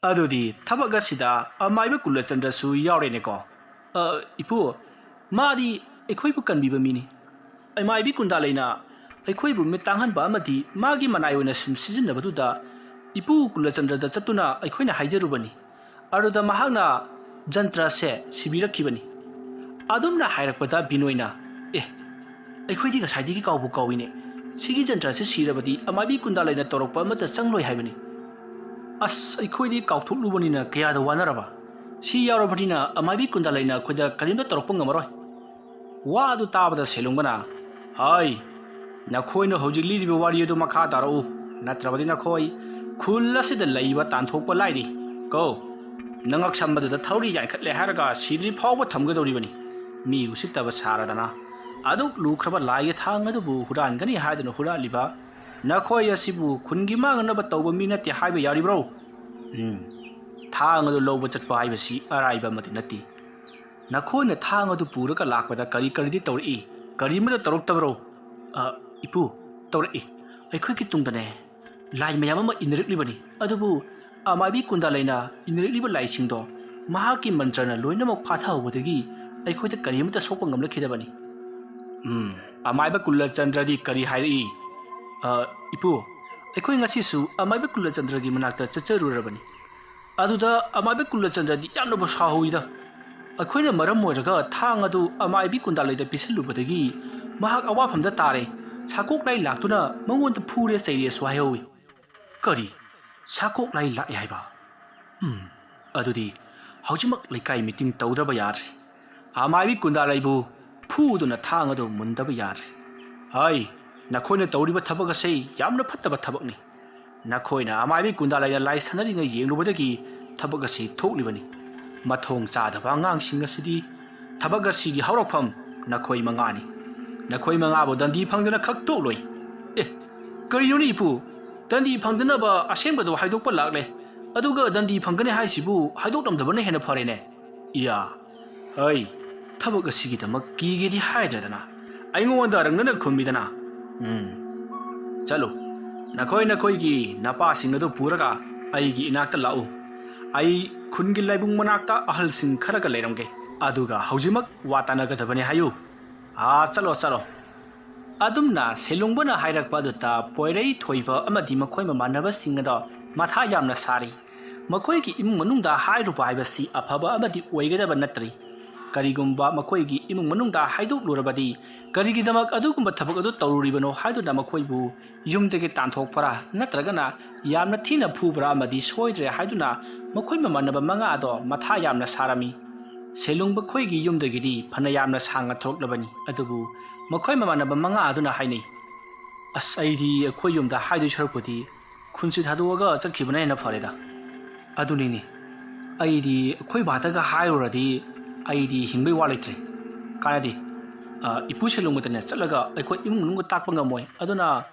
ꯑꯗꯨꯗꯤ ꯊꯕꯛ ꯑꯁꯤꯗ ꯑꯃꯥꯏꯕ ꯀꯨꯂꯆꯟꯗ꯭ꯔꯁꯨ ꯌꯥꯎꯔꯦꯅꯦꯀꯣ?" "ꯑ, ꯏꯄꯨ, ꯃꯥꯗꯤ ꯑꯩꯈꯣꯏꯕꯨ ꯀꯟꯕꯤꯕ ꯃꯤꯅꯤ꯫ ꯑꯃꯥꯏꯕꯤ ꯀꯨꯟꯗꯥ ꯂꯩꯅ ꯑꯩꯈꯣꯏꯕꯨ ꯃꯤꯠ ꯇꯥꯡꯍꯟꯕ ꯑꯃꯗꯤ ꯃꯥꯒꯤ ꯃꯅꯥꯏ ꯑꯣꯏꯅ ꯁꯨꯝ ꯁꯤꯖꯤꯟꯅꯕꯗꯨꯗ ꯏꯄꯨ ꯀꯨꯂꯆꯟꯗ꯭ꯔꯗ ꯆꯠꯇꯨꯅ ꯑꯩꯈꯣꯏꯅ ꯍꯥꯏꯖꯔꯨꯕꯅꯤ꯫ ꯑꯗꯨꯗ ꯃꯍꯥꯛꯅ ꯖꯟꯇ꯭ꯔꯁꯦ ꯁꯤꯕꯤꯔꯛꯈꯤꯕꯅꯤ꯫" ꯑꯗꯨꯝꯅ ꯍꯥꯏꯔꯛꯄꯗ ꯕꯤꯅꯣꯏꯅ, "ꯑꯦ, ꯑꯩꯈꯣꯏꯗꯤ ꯉꯁꯥꯏꯗꯒꯤ ꯀꯥꯎꯕꯨ ꯀꯥꯎꯏꯅꯦ꯫ ꯁꯤꯒꯤ ꯖꯟꯇ꯭ꯔꯁꯦ ꯁꯤꯔꯕꯗꯤ ꯑꯃꯥꯏꯕꯤ ꯀꯨꯟꯗꯥ ꯂꯩꯅ ꯇꯧꯔꯛꯄ ꯑꯃꯠꯇ ꯆꯪꯂꯣꯏ ꯍꯥꯏꯕꯅꯤ꯫ ꯑꯁ, ꯑꯩꯈꯣꯏꯗꯤ ꯀꯥꯎꯊꯣꯛꯂꯨꯕꯅꯤꯅ ꯀꯌꯥꯗ ꯋꯥꯅꯔꯕ꯫ ꯁꯤ ꯌꯥꯎꯔꯕꯅꯤꯅ ꯑꯃꯥꯏꯕꯤ ꯀꯨꯟꯗꯥ ꯂꯩꯅ ꯑꯩꯈꯣꯏꯗ ꯀꯔꯤꯝꯇ ꯇꯧꯔꯛꯄ ꯉꯝꯃꯔꯣꯏ꯫" ꯋꯥ ꯑꯗꯨ ꯇꯥꯕꯗ ꯁꯦꯂꯨꯡꯕꯅ, "ꯍꯥꯏ, ꯅꯈꯣꯏꯅ ꯍꯧꯖꯤꯛ ꯂꯤꯔꯤꯕ ꯋꯥꯔꯤ ꯑꯗꯨ ꯃꯈꯥ ꯇꯥꯔꯛꯎ, ꯅꯠꯇ꯭ꯔꯕꯗꯤ ꯅꯈꯣꯏ ꯈꯨꯜ ꯑꯁꯤꯗ ꯂꯩꯕ ꯇꯥꯟꯊꯣꯛꯄ ꯂꯥꯏꯔꯤ꯫ ꯀꯣ, ꯅꯉꯛ ꯁꯝꯕꯗꯨꯗ ꯊꯧꯔꯤ ꯌꯥꯟꯈꯠꯂꯦ ꯍꯥꯏꯔꯒ ꯁꯤꯗ꯭ꯔꯤ ꯐꯥꯎꯕ ꯊꯝꯒꯗꯧꯔꯤꯕꯅꯤ꯫ ꯃꯤ ꯎꯁꯤꯠꯇꯕ ꯁꯥꯔꯗꯅ ꯑꯗꯨꯛ ꯂꯨꯈ꯭ꯔꯕ ꯂꯥꯏꯒꯤ ꯊꯥꯡ ꯑꯗꯨꯕꯨ ꯍꯨꯔꯥꯟꯒꯅꯤ ꯍꯥꯏꯗꯨꯅ ꯍꯨꯔꯥꯜꯂꯤꯕ ꯅꯈꯣꯏ ꯑꯁꯤꯕꯨ ꯈꯨꯟꯒꯤ ꯃꯥꯡꯅꯅꯕ ꯇꯧꯕ ꯃꯤ ꯅꯠꯇꯦ ꯍꯥꯏꯕ ꯌꯥꯔꯤꯕ꯭ꯔꯣ? ꯎꯝ, ꯊꯥꯡ ꯑꯗꯨ ꯂꯧꯕ ꯆꯠꯄ ꯍꯥꯏꯕꯁꯤ ꯑꯔꯥꯏꯕ ꯑꯃꯗꯤ ꯅꯠꯇꯦ꯫ ꯅꯈꯣꯏꯅ ꯊꯥꯡ ꯑꯗꯨ ꯄꯨꯔꯒ ꯂꯥꯛꯄꯗ ꯀꯔꯤ ꯀꯔꯤꯗꯤ ꯇꯧꯔꯛꯏ? ꯀꯔꯤꯃꯠꯇ ꯇꯧꯔꯛꯇꯕ꯭ꯔꯣ? ꯑ, ꯏꯄꯨ, ꯇꯧꯔꯛꯏ꯫ ꯑꯩꯈꯣꯏꯒꯤ ꯇꯨꯡꯗꯅꯦ ꯂꯥꯏ ꯃꯌꯥꯝ ꯑꯃ ꯏꯟꯅꯔꯛꯂꯤꯕꯅꯤ꯫ ꯑꯗꯨꯕꯨ ꯑꯃꯥꯏꯕꯤ ꯀꯨꯟꯗꯥ ꯂꯩꯅ ꯏꯟꯅꯔꯛꯂꯤꯕ ꯂꯥꯏꯁꯤꯡꯗꯣ ꯃꯍꯥꯛꯀꯤ ꯃꯟꯇ꯭ꯔꯅ ꯂꯣꯏꯅꯃꯛ ꯐꯥꯊꯍꯧꯕꯗꯒꯤ ꯑꯩꯈꯣꯏꯗ ꯀꯔꯤꯃꯠꯇ ꯁꯣꯛꯄ ꯉꯝꯂꯛꯈꯤꯗꯕꯅꯤ꯫ ꯎꯝ, ꯑꯃꯥꯏꯕ ꯀꯨꯜꯂꯆꯟꯗ꯭ꯔꯗꯤ ꯀꯔꯤ ꯍꯥꯏꯔꯛꯏ? ꯑ, ꯏꯄꯨ, ꯑꯩꯈꯣꯏ ꯉꯁꯤꯁꯨ ꯑꯃꯥꯏꯕ ꯀꯨꯜꯂꯆꯟꯗ꯭ꯔꯒꯤ ꯃꯅꯥꯛꯇ ꯆꯠꯆꯔꯨꯔꯕꯅꯤ꯫ ꯑꯗꯨꯗ ꯑꯃꯥꯏꯕ ꯀꯨꯜꯂꯆꯟꯗ꯭ꯔꯗꯤ ꯌꯥꯝꯅꯕꯨ ꯁꯥꯎꯍꯧꯏꯗ꯫ ꯑꯩꯈꯣꯏꯅ ꯃꯔꯝ ꯑꯣꯏꯔꯒ ꯊꯥꯡ ꯑꯗꯨ ꯑꯃꯥꯏꯕꯤ ꯀꯨꯟꯗꯥ ꯂꯩꯗ ꯄꯤꯁꯜꯂꯨꯕꯗꯒꯤ ꯃꯍꯥꯛ ꯑꯋꯥꯐꯝꯗ ꯇꯥꯔꯦ꯫ ꯁꯥꯀꯣꯛ ꯂꯥꯏ ꯂꯥꯛꯇꯨꯅ ꯃꯉꯣꯟꯗ ꯐꯨꯔꯦ ꯆꯩꯔꯦꯁꯨ ꯍꯥꯏꯍꯧꯏ꯫ ꯀꯔꯤ? ꯁꯥꯀꯣꯛ ꯂꯥꯏ ꯂꯥꯛꯑꯦ ꯍꯥꯏꯕ? ꯎꯝ, ꯑꯗꯨꯗꯤ ꯍꯧꯖꯤꯛꯃꯛ ꯂꯩꯀꯥꯏ ꯃꯤꯇꯤꯡ ꯇꯧꯗ꯭ꯔꯕ ꯌꯥꯗ꯭ꯔꯦ꯫ ꯑꯃꯥꯏꯕꯤ ꯀꯨꯟꯗꯥ ꯂꯩꯕꯨ ꯐꯨꯗꯨꯅ ꯊꯥꯡ ꯑꯗꯨ ꯃꯨꯟꯗꯕ ꯌꯥꯗ꯭ꯔꯦ꯫ ꯍꯥꯏ, ꯅꯈꯣꯏꯅ ꯇꯧꯔꯤꯕ ꯊꯕꯛ ꯑꯁꯤ ꯌꯥꯝꯅ ꯐꯠꯇꯕ ꯊꯕꯛꯅꯤ꯫ ꯅꯈꯣꯏꯅ ꯑꯃꯥꯏꯕꯤ ꯀꯨꯟꯗꯥ ꯂꯩꯅ ꯂꯥꯏ ꯁꯥꯟꯅꯔꯤꯉꯩ ꯌꯦꯡꯂꯨꯕꯗꯒꯤ ꯊꯕꯛ ꯑꯁꯤ ꯊꯣꯛꯂꯤꯕꯅꯤ꯫ ꯃꯊꯣꯡ ꯆꯥꯗꯕ ꯑꯉꯥꯡꯁꯤꯡ ꯑꯁꯤꯗꯤ ꯊꯕꯛ ꯑꯁꯤꯒꯤ ꯍꯧꯔꯛꯐꯝ ꯅꯈꯣꯏ ꯃꯉꯥꯅꯤ꯫ ꯅꯈꯣꯏ ꯃꯉꯥꯕꯨ ꯗꯟꯗꯤ ꯐꯪꯗꯅ ꯈꯛ ꯇꯣꯛꯂꯣꯏ꯫ ꯑꯦ, ꯀꯔꯤꯅꯣꯅꯦ ꯏꯄꯨ? ꯗꯟꯗꯤ ꯐꯪꯗꯅꯕ ꯑꯁꯦꯡꯕꯗꯣ ꯍꯥꯏꯗꯣꯛꯄ ꯂꯥꯛꯂꯦ꯫ ꯑꯗꯨꯒ ꯗꯟꯗꯤ ꯐꯪꯒꯅꯤ ꯍꯥꯏꯁꯤꯕꯨ ꯍꯥꯏꯗꯣꯛꯂꯝꯗꯕꯅ ꯍꯦꯟꯅ ꯐꯔꯦꯅꯦ꯫ ꯏꯌꯥ, ꯍꯩ, ꯊꯕꯛ ꯑꯁꯤꯒꯤꯗꯃꯛ ꯀꯤꯒꯦꯗꯤ ꯍꯥꯏꯗ꯭ꯔꯗꯅ ꯑꯩꯉꯣꯟꯗ ꯔꯪꯅꯅ ꯈꯨꯝꯃꯤꯗꯅ꯫ ꯎꯝ, ꯆꯠꯂꯨ, ꯅꯈꯣꯏ ꯅꯈꯣꯏꯒꯤ ꯅꯄꯥꯁꯤꯡ ꯑꯗꯨ ꯄꯨꯔꯒ ꯑꯩꯒꯤ ꯏꯅꯥꯛꯇ ꯂꯥꯛꯎ꯫ ꯑꯩ ꯈꯨꯟꯒꯤ ꯂꯥꯏꯕꯨꯡ ꯃꯅꯥꯛꯇ ꯑꯍꯜꯁꯤꯡ ꯈꯔꯒ ꯂꯩꯔꯝꯒꯦ꯫ ꯑꯗꯨꯒ ꯍꯧꯖꯤꯛꯃꯛ ꯋꯥ ꯇꯥꯟꯅꯒꯗꯕꯅꯤ ꯍꯥꯏꯌꯨ꯫ ꯑꯥ, ꯆꯠꯂꯣ, ꯆꯠꯂꯣ꯫ ꯑꯗꯨꯝꯅ ꯁꯦꯂꯨꯡꯕꯅ ꯍꯥꯏꯔꯛꯄ ꯑꯗꯨꯗ ꯄꯣꯏꯔꯩ ꯊꯣꯏꯕ ꯑꯃꯗꯤ ꯃꯈꯣꯏ ꯃꯃꯥꯟꯅꯕꯁꯤꯡ ꯑꯗꯣ ꯃꯊꯥ ꯌꯥꯝꯅ ꯁꯥꯔꯤ꯫ ꯃꯈꯣꯏꯒꯤ ꯏꯃꯨꯡ ꯃꯅꯨꯡꯗ ꯍꯥꯏꯔꯨꯕ ꯍꯥꯏꯕꯁꯤ ꯑꯐꯕ ꯑꯃꯗꯤ ꯑꯣꯏꯒꯗꯕ ꯅꯠꯇ꯭ꯔꯤ꯫ ꯀꯔꯤꯒꯨꯝꯕ ꯃꯈꯣꯏꯒꯤ ꯏꯃꯨꯡ ꯃꯅꯨꯡꯗ ꯍꯥꯏꯗꯣꯛꯂꯨꯔꯕꯗꯤ ꯀꯔꯤꯒꯤꯗꯃꯛ ꯑꯗꯨꯒꯨꯝꯕ ꯊꯕꯛ ꯑꯗꯨ ꯇꯧꯔꯨꯔꯤꯕꯅꯣ ꯍꯥꯏꯗꯨꯅ ꯃꯈꯣꯏꯕꯨ ꯌꯨꯝꯗꯒꯤ ꯇꯥꯟꯊꯣꯛꯄ꯭ꯔꯥ ꯅꯠꯇ꯭ꯔꯒꯅ ꯌꯥꯝꯅ ꯊꯤꯅ ꯐꯨꯕ꯭ꯔꯥ ꯑꯃꯗꯤ ꯁꯣꯏꯗ꯭ꯔꯦ ꯍꯥꯏꯗꯨꯅ ꯃꯈꯣꯏ ꯃꯃꯥꯟꯅꯕ ꯃꯉꯥ ꯑꯗꯣ ꯃꯊꯥ ꯌꯥꯝꯅ ꯁꯥꯔꯝꯃꯤ꯫ ꯁꯦꯂꯨꯡꯕ ꯈꯣꯏꯒꯤ ꯌꯨꯝꯗꯒꯤꯗꯤ ꯐꯅ ꯌꯥꯝꯅ ꯁꯥꯡꯅ ꯊꯣꯛꯂꯛꯂꯕꯅꯤ, ꯑꯗꯨꯕꯨ ꯃꯈꯣꯏ ꯃꯃꯥꯟꯅꯕ ꯃꯉꯥ ꯑꯗꯨꯅ ꯍꯥꯏꯅꯩ, "ꯑꯁ, ꯑꯩꯗꯤ ꯑꯩꯈꯣꯏ ꯌꯨꯝꯗ ꯍꯥꯏꯗꯣꯏ ꯁꯔꯨꯛꯄꯨꯗꯤ ꯈꯨꯟꯁꯤ ꯊꯥꯗꯣꯛꯑꯒ ꯆꯠꯈꯤꯕꯅ ꯍꯦꯟꯅ ꯐꯔꯦꯗ꯫ ꯑꯗꯨꯅꯤꯅꯦ, ꯑꯩꯗꯤ ꯑꯩꯈꯣꯏ ꯕꯥꯗꯒ ꯍꯥꯏꯔꯨꯔꯗꯤ ꯑꯩꯗꯤ ꯍꯤꯡꯕꯩ ꯋꯥ ꯂꯩꯇ꯭ꯔꯦ꯫ ꯀꯥꯟꯅꯗꯦ꯫ ꯑ, ꯏꯄꯨ ꯁꯦꯂꯨꯡꯕꯗꯅꯦ ꯆꯠꯂꯒ ꯑꯩꯈꯣꯏ ꯏꯃꯨꯡ ꯃꯅꯨꯡꯒ ꯇꯥꯛꯄ ꯉꯝꯃꯣꯏ꯫ ꯑꯗꯨꯅ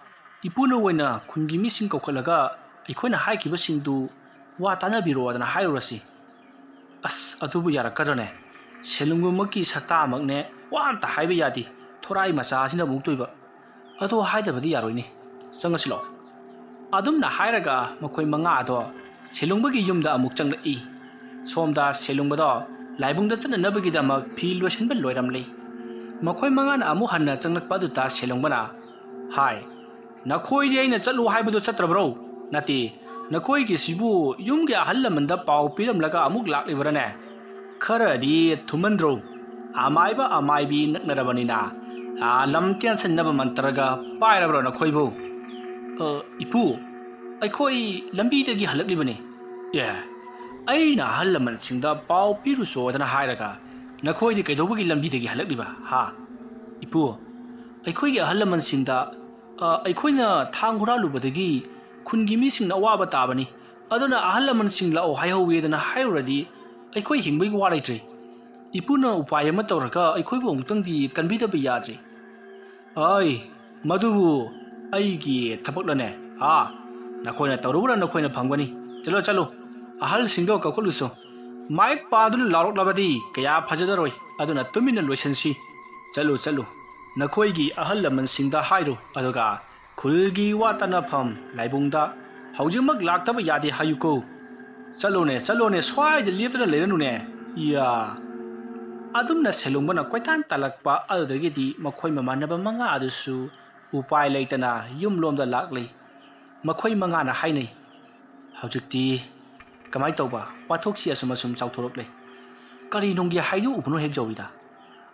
ꯏꯄꯨꯅ ꯑꯣꯏꯅ ꯈꯨꯟꯒꯤ ꯃꯤꯁꯤꯡ ꯀꯧꯈꯠꯂꯒ ꯑꯩꯈꯣꯏꯅ ꯍꯥꯏꯈꯤꯕꯁꯤꯡꯗꯨ ꯋꯥ ꯇꯥꯟꯅꯕꯤꯔꯛꯑꯣꯗꯅ ꯍꯥꯏꯔꯨꯔꯁꯤ꯫ ꯑꯁ, ꯑꯗꯨꯕꯨ ꯌꯥꯔꯛꯀꯗ꯭ꯔꯅꯦ? ꯁꯦꯂꯨꯡꯕꯃꯛꯀꯤ ꯁꯛꯇꯥꯃꯛꯅꯦ ꯋꯥ ꯑꯝꯇ ꯍꯥꯏꯕ ꯌꯥꯗꯦ꯫ ꯊꯣꯔꯥꯏ ꯃꯆꯥꯁꯤꯅ ꯑꯃꯨꯛ ꯇꯣꯏꯕ꯫ ꯑꯗꯣ ꯍꯥꯏꯗꯕꯗꯤ ꯌꯥꯔꯣꯏꯅꯦ꯫ ꯆꯪꯉꯁꯤ ꯂꯥꯛꯑꯣ꯫ ꯑꯗꯨꯝꯅ ꯍꯥꯏꯔꯒ ꯃꯈꯣꯏ ꯃꯉꯥ ꯑꯗꯣ ꯁꯦꯂꯨꯡꯕꯒꯤ ꯌꯨꯝꯗ ꯑꯃꯨꯛ ꯆꯪꯂꯛꯏ꯫ ꯁꯣꯝꯗ ꯁꯦꯂꯨꯡꯕꯗꯣ ꯂꯥꯏꯕꯨꯡꯗ ꯆꯠꯅꯅꯕꯒꯤꯗꯃꯛ ꯐꯤ ꯂꯣꯏꯁꯤꯟꯕ ꯂꯣꯏꯔꯝꯂꯦ꯫ ꯃꯈꯣꯏ ꯃꯉꯥꯅ ꯑꯃꯨꯛ ꯍꯟꯅ ꯆꯪꯂꯛꯄ ꯑꯗꯨꯗ ꯁꯦꯂꯨꯡꯕꯅ, "ꯍꯥꯏ, ꯅꯈꯣꯏꯗꯤ ꯑꯩꯅ ꯆꯠꯂꯨ ꯍꯥꯏꯕꯗꯨ ꯆꯠꯇ꯭ꯔꯕ꯭ꯔꯣ? ꯅꯠꯇꯦ, ꯅꯈꯣꯏꯒꯤꯁꯤꯕꯨ ꯌꯨꯝꯒꯤ ꯑꯍꯜ ꯂꯃꯟꯗ ꯄꯥꯎ ꯄꯤꯔꯝꯂꯒ ꯑꯃꯨꯛ ꯂꯥꯛꯂꯤꯕꯔꯅꯦ? ꯈꯔꯗꯤ ꯊꯨꯃꯟꯗ꯭ꯔꯣ? ꯑꯃꯥꯏꯕ ꯑꯃꯥꯏꯕꯤ ꯅꯛꯅꯔꯕꯅꯤꯅ, ꯑꯥ, ꯂꯝ ꯇꯦꯟꯁꯤꯟꯅꯕ ꯃꯟꯇ꯭ꯔꯒ ꯄꯥꯏꯔꯕ꯭ꯔꯣ ꯅꯈꯣꯏꯕꯨ?" "ꯑ, ꯏꯄꯨ, ꯑꯩꯈꯣꯏ ꯂꯝꯕꯤꯗꯒꯤ ꯍꯜꯂꯛꯂꯤꯕꯅꯤ꯫" "ꯑꯦ, ꯑꯩꯅ ꯑꯍꯜ ꯂꯃꯟꯁꯤꯡꯗ ꯄꯥꯎ ꯄꯤꯔꯨꯆꯣꯗꯅ ꯍꯥꯏꯔꯒ ꯅꯈꯣꯏꯗꯤ ꯀꯩꯗꯧꯕꯒꯤ ꯂꯝꯕꯤꯗꯒꯤ ꯍꯜꯂꯛꯂꯤꯕ, ꯍꯥ?" "ꯏꯄꯨ, ꯑꯩꯈꯣꯏꯒꯤ ꯑꯍꯜ ꯂꯃꯟꯁꯤꯡꯗ, ꯑ, ꯑꯩꯈꯣꯏꯅ ꯊꯥꯡ ꯍꯨꯔꯥꯜꯂꯨꯕꯗꯒꯤ ꯈꯨꯟꯒꯤ ꯃꯤꯁꯤꯡꯅ ꯑꯋꯥꯕ ꯇꯥꯕꯅꯤ꯫ ꯑꯗꯨꯅ ꯑꯍꯜ ꯂꯃꯟꯁꯤꯡ ꯂꯥꯛꯑꯣ ꯍꯥꯏꯍꯧꯋꯦꯗꯅ ꯍꯥꯏꯔꯨꯔꯗꯤ ꯑꯩꯈꯣꯏ ꯍꯤꯡꯕꯒꯤ ꯋꯥ ꯂꯩꯇ꯭ꯔꯦ꯫ ꯏꯄꯨꯅ ꯎꯄꯥꯏ ꯑꯃ ꯇꯧꯔꯒ ꯑꯩꯈꯣꯏꯕꯨ ꯑꯃꯨꯛꯇꯪꯗꯤ ꯀꯟꯕꯤꯗꯕ ꯌꯥꯗ꯭ꯔꯦ꯫" "ꯑꯩ, ꯃꯗꯨꯕꯨ ꯑꯩꯒꯤ ꯊꯕꯛꯂꯅꯦ? ꯑꯥ, ꯅꯈꯣꯏꯅ ꯇꯧꯔꯨꯕꯅ ꯅꯈꯣꯏꯅ ꯐꯪꯒꯅꯤ꯫ ꯆꯠꯂꯣ, ꯆꯠꯂꯣ, ꯑꯍꯜꯁꯤꯡꯗꯣ ꯀꯧꯈꯠꯂꯨꯆꯣ꯫ ꯃꯥꯏꯛ ꯄꯥꯗꯨꯅ ꯂꯥꯎꯔꯛꯂꯕꯗꯤ ꯀꯌꯥ ꯐꯖꯗꯔꯣꯏ꯫ ꯑꯗꯨꯅ ꯇꯨꯃꯤꯟꯅ ꯂꯣꯏꯁꯤꯟꯁꯤ꯫ ꯆꯠꯂꯨ, ꯆꯠꯂꯨ, ꯅꯈꯣꯏꯒꯤ ꯑꯍꯜ ꯂꯃꯟꯁꯤꯡꯗ ꯍꯥꯏꯔꯨ꯫ ꯑꯗꯨꯒ ꯈꯨꯜꯒꯤ ꯋꯥ ꯇꯥꯟꯅꯐꯝ ꯂꯥꯏꯕꯨꯡꯗ ꯍꯧꯖꯤꯛꯃꯛ ꯂꯥꯛꯇꯕ ꯌꯥꯗꯦ ꯍꯥꯏꯌꯨꯀꯣ꯫ ꯆꯠꯂꯣꯅꯦ, ꯆꯠꯂꯣꯅꯦ, ꯁ꯭ꯋꯥꯏꯗ ꯂꯦꯞꯇꯅ ꯂꯩꯔꯅꯨꯅꯦ꯫ ꯏꯌꯥ!" ꯑꯗꯨꯝꯅ ꯁꯦꯂꯨꯡꯕꯅ ꯀꯣꯏꯇꯥꯟ ꯇꯥꯜꯂꯛꯄ ꯑꯗꯨꯗꯒꯤꯗꯤ ꯃꯈꯣꯏ ꯃꯃꯥꯟꯅꯕ ꯃꯉꯥ ꯑꯗꯨꯁꯨ ꯎꯄꯥꯏ ꯂꯩꯇꯅ ꯌꯨꯝꯂꯣꯝꯗ ꯂꯥꯛꯂꯤ꯫ ꯃꯈꯣꯏ ꯃꯉꯥꯅ ꯍꯥꯏꯅꯩ, "ꯍꯧꯖꯤꯛꯇꯤ ꯀꯃꯥꯏ ꯇꯧꯕ? ꯋꯥꯊꯣꯛꯁꯤ ꯑꯁꯨꯝ ꯑꯁꯨꯝ ꯆꯥꯎꯊꯣꯔꯛꯂꯦ꯫ ꯀꯔꯤ ꯅꯨꯡꯒꯤ ꯍꯥꯏꯗꯣꯛꯎꯕꯅꯣ ꯍꯦꯛ ꯖꯧꯏꯗ?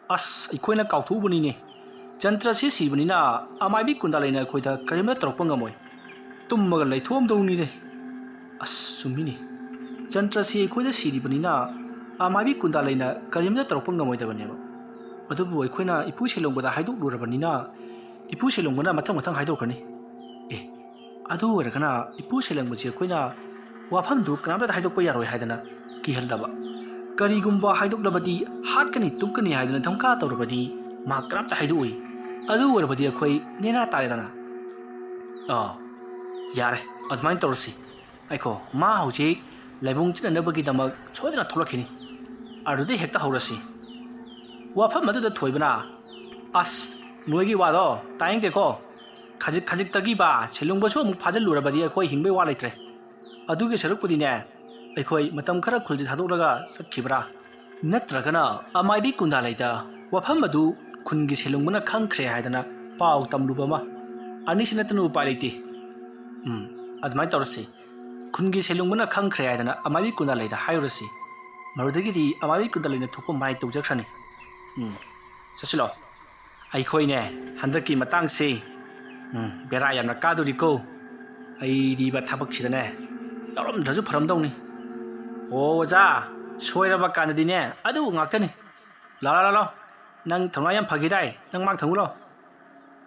ꯑꯁ, ꯑꯩꯈꯣꯏꯅ ꯀꯥꯎꯊꯣꯛꯎꯕꯅꯤꯅꯦ꯫ ꯖꯟꯇ꯭ꯔꯁꯤ ꯁꯤꯕꯅꯤꯅ ꯑꯃꯥꯏꯕꯤ ꯀꯨꯟꯗꯥꯂꯩꯅ ꯑꯩꯈꯣꯏꯗ ꯀꯔꯤꯝꯇ ꯇꯧꯔꯛꯄ ꯉꯝꯃꯣꯏ꯫ ꯇꯨꯝꯃꯒ ꯂꯩꯊꯣꯛꯑꯝꯗꯧꯅꯤꯅꯦ꯫ ꯑꯁ, ꯆꯨꯝꯃꯤꯅꯦ꯫ ꯖꯟꯇ꯭ꯔꯁꯤ ꯑꯩꯈꯣꯏꯗ ꯁꯤꯔꯤꯕꯅꯤꯅ ꯑꯃꯥꯏꯕꯤ ꯀꯨꯟꯗꯥꯂꯩꯅ ꯀꯔꯤꯝꯇ ꯇꯧꯔꯛꯄ ꯉꯝꯃꯣꯏꯗꯕꯅꯦꯕ꯫ ꯑꯗꯨꯕꯨ ꯑꯩꯈꯣꯏꯅ ꯏꯄꯨ ꯁꯦꯂꯣꯡꯕꯗ ꯍꯥꯏꯗꯣꯛꯂꯨꯔꯕꯅꯤꯅ ꯏꯄꯨ ꯁꯦꯂꯣꯡꯕꯅ ꯃꯊꯪ ꯃꯊꯪ ꯍꯥꯏꯗꯣꯛꯈ꯭ꯔꯅꯤ꯫ ꯑꯦ, ꯑꯗꯨ ꯑꯣꯏꯔꯒꯅ ꯏꯄꯨ ꯁꯦꯂꯣꯡꯕꯁꯤ ꯑꯩꯈꯣꯏꯅ ꯋꯥꯐꯝꯗꯨ ꯀꯅꯥꯝꯇꯗ ꯍꯥꯏꯗꯣꯛꯄ ꯌꯥꯔꯣꯏ ꯍꯥꯏꯗꯅ ꯀꯤꯍꯜꯂꯕ꯫ ꯀꯔꯤꯒꯨꯝꯕ ꯍꯥꯏꯗꯣꯛꯂꯕꯗꯤ ꯍꯥꯠꯀꯅꯤ ꯇꯨꯞꯀꯅꯤ ꯍꯥꯏꯗꯨꯅ ꯙꯝꯀꯥ ꯇꯧꯔꯕꯗꯤ ꯃꯍꯥꯛ ꯀꯅꯥꯝꯇ ꯍꯥꯏꯗꯣꯛꯑꯣꯏ꯫ ꯑꯗꯨ ꯑꯣꯏꯔꯕꯗꯤ ꯑꯩꯈꯣꯏ ꯅꯦꯅꯥ ꯇꯥꯔꯦꯗꯅ꯫ ꯑꯥ, ꯌꯥꯔꯦ, ꯑꯗꯨꯃꯥꯏꯅ ꯇꯧꯔꯁꯤ꯫ ꯑꯩꯈꯣ ꯃꯥ ꯍꯧꯖꯤꯛ ꯂꯥꯏꯕꯨꯡ ꯆꯠꯅꯅꯕꯒꯤꯗꯃꯛ ꯁꯣꯏꯗꯅ ꯊꯣꯛꯂꯛꯈꯤꯅꯤ꯫ ꯑꯗꯨꯗꯩ ꯍꯦꯛꯇ ꯍꯧꯔꯁꯤ꯫ ꯋꯥꯐꯝ ꯑꯗꯨꯗ ꯊꯣꯏꯕꯅ, "ꯑꯁ, ꯅꯣꯏꯒꯤ ꯋꯥꯗꯣ ꯇꯥꯅꯤꯡꯗꯦꯀꯣ꯫ ꯈꯖꯤꯛ ꯈꯖꯤꯛꯇꯒꯤꯕ ꯁꯦꯂꯨꯡꯕꯁꯨ ꯑꯃꯨꯛ ꯐꯥꯖꯤꯜꯂꯨꯔꯕꯗꯤ ꯑꯩꯈꯣꯏ ꯍꯤꯡꯕꯩ ꯋꯥ ꯂꯩꯇ꯭ꯔꯦ꯫ ꯑꯗꯨꯒꯤ ꯁꯔꯨꯛꯄꯨꯗꯤꯅꯦ, ꯑꯩꯈꯣꯏ ꯃꯇꯝ ꯈꯔ ꯈꯨꯜꯁꯦ ꯊꯥꯗꯣꯛꯂꯒ ꯆꯠꯈꯤꯕ꯭ꯔꯥ? ꯅꯠꯇ꯭ꯔꯒꯅ ꯑꯃꯥꯏꯕꯤ ꯀꯨꯟꯗꯥꯂꯩꯗ ꯋꯥꯐꯝ ꯑꯗꯨ ꯈꯨꯟꯒꯤ ꯁꯦꯂꯨꯡꯕꯅ ꯈꯪꯈ꯭ꯔꯦ ꯍꯥꯏꯗꯅ ꯄꯥꯎ ꯇꯝꯂꯨꯕ ꯑꯃ꯫ ꯑꯅꯤꯁꯤ ꯅꯠꯇꯅ ꯎꯄꯥꯏ ꯂꯩꯇꯦ꯫ ꯎꯝ, ꯑꯗꯨꯃꯥꯏꯅ ꯇꯧꯔꯁꯤ꯫ ꯈꯨꯟꯒꯤ ꯁꯦꯂꯨꯡꯕꯅ ꯈꯪꯈ꯭ꯔꯦ ꯍꯥꯏꯗꯅ ꯑꯃꯥꯏꯕꯤ ꯀꯨꯟꯗꯥꯂꯩꯗ ꯍꯥꯏꯔꯨꯔꯁꯤ꯫ ꯃꯗꯨꯗꯒꯤꯗꯤ ꯑꯃꯥꯏꯕꯤ ꯀꯨꯟꯗꯥꯂꯩꯅ ꯊꯣꯛꯄ ꯃꯔꯥꯏ ꯇꯧꯖꯈ꯭ꯔꯅꯤ꯫ ꯎꯝ, ꯆꯠꯁꯤꯜꯂꯣ꯫ ꯑꯩꯈꯣꯏꯅꯦ, ꯍꯟꯗꯛꯀꯤ ꯃꯇꯥꯡꯁꯤ, ꯎꯝ, ꯕꯦꯔꯥ ꯌꯥꯝꯅ ꯀꯥꯗꯣꯔꯤꯀꯣ꯫ ꯑꯩꯗꯤꯕ ꯊꯕꯛꯁꯤꯗꯅꯦ ꯌꯥꯎꯔꯝꯗ꯭ꯔꯁꯨ ꯐꯔꯝꯗꯧꯅꯤ꯫ ꯑꯣ ꯑꯣꯖꯥ, ꯁꯣꯏꯔꯕ ꯀꯥꯟꯗꯗꯤꯅꯦ ꯑꯗꯨ ꯉꯥꯛꯇꯅꯤ꯫ ꯂꯥ ꯂꯥ ꯂꯥ ꯂꯥ, ꯅꯪ ꯊꯧꯅꯥ ꯌꯥꯝ ꯐꯈꯤꯗꯥꯏ, ꯅꯪ ꯃꯥꯡ ꯊꯪꯉꯨ ꯂꯥꯎ꯫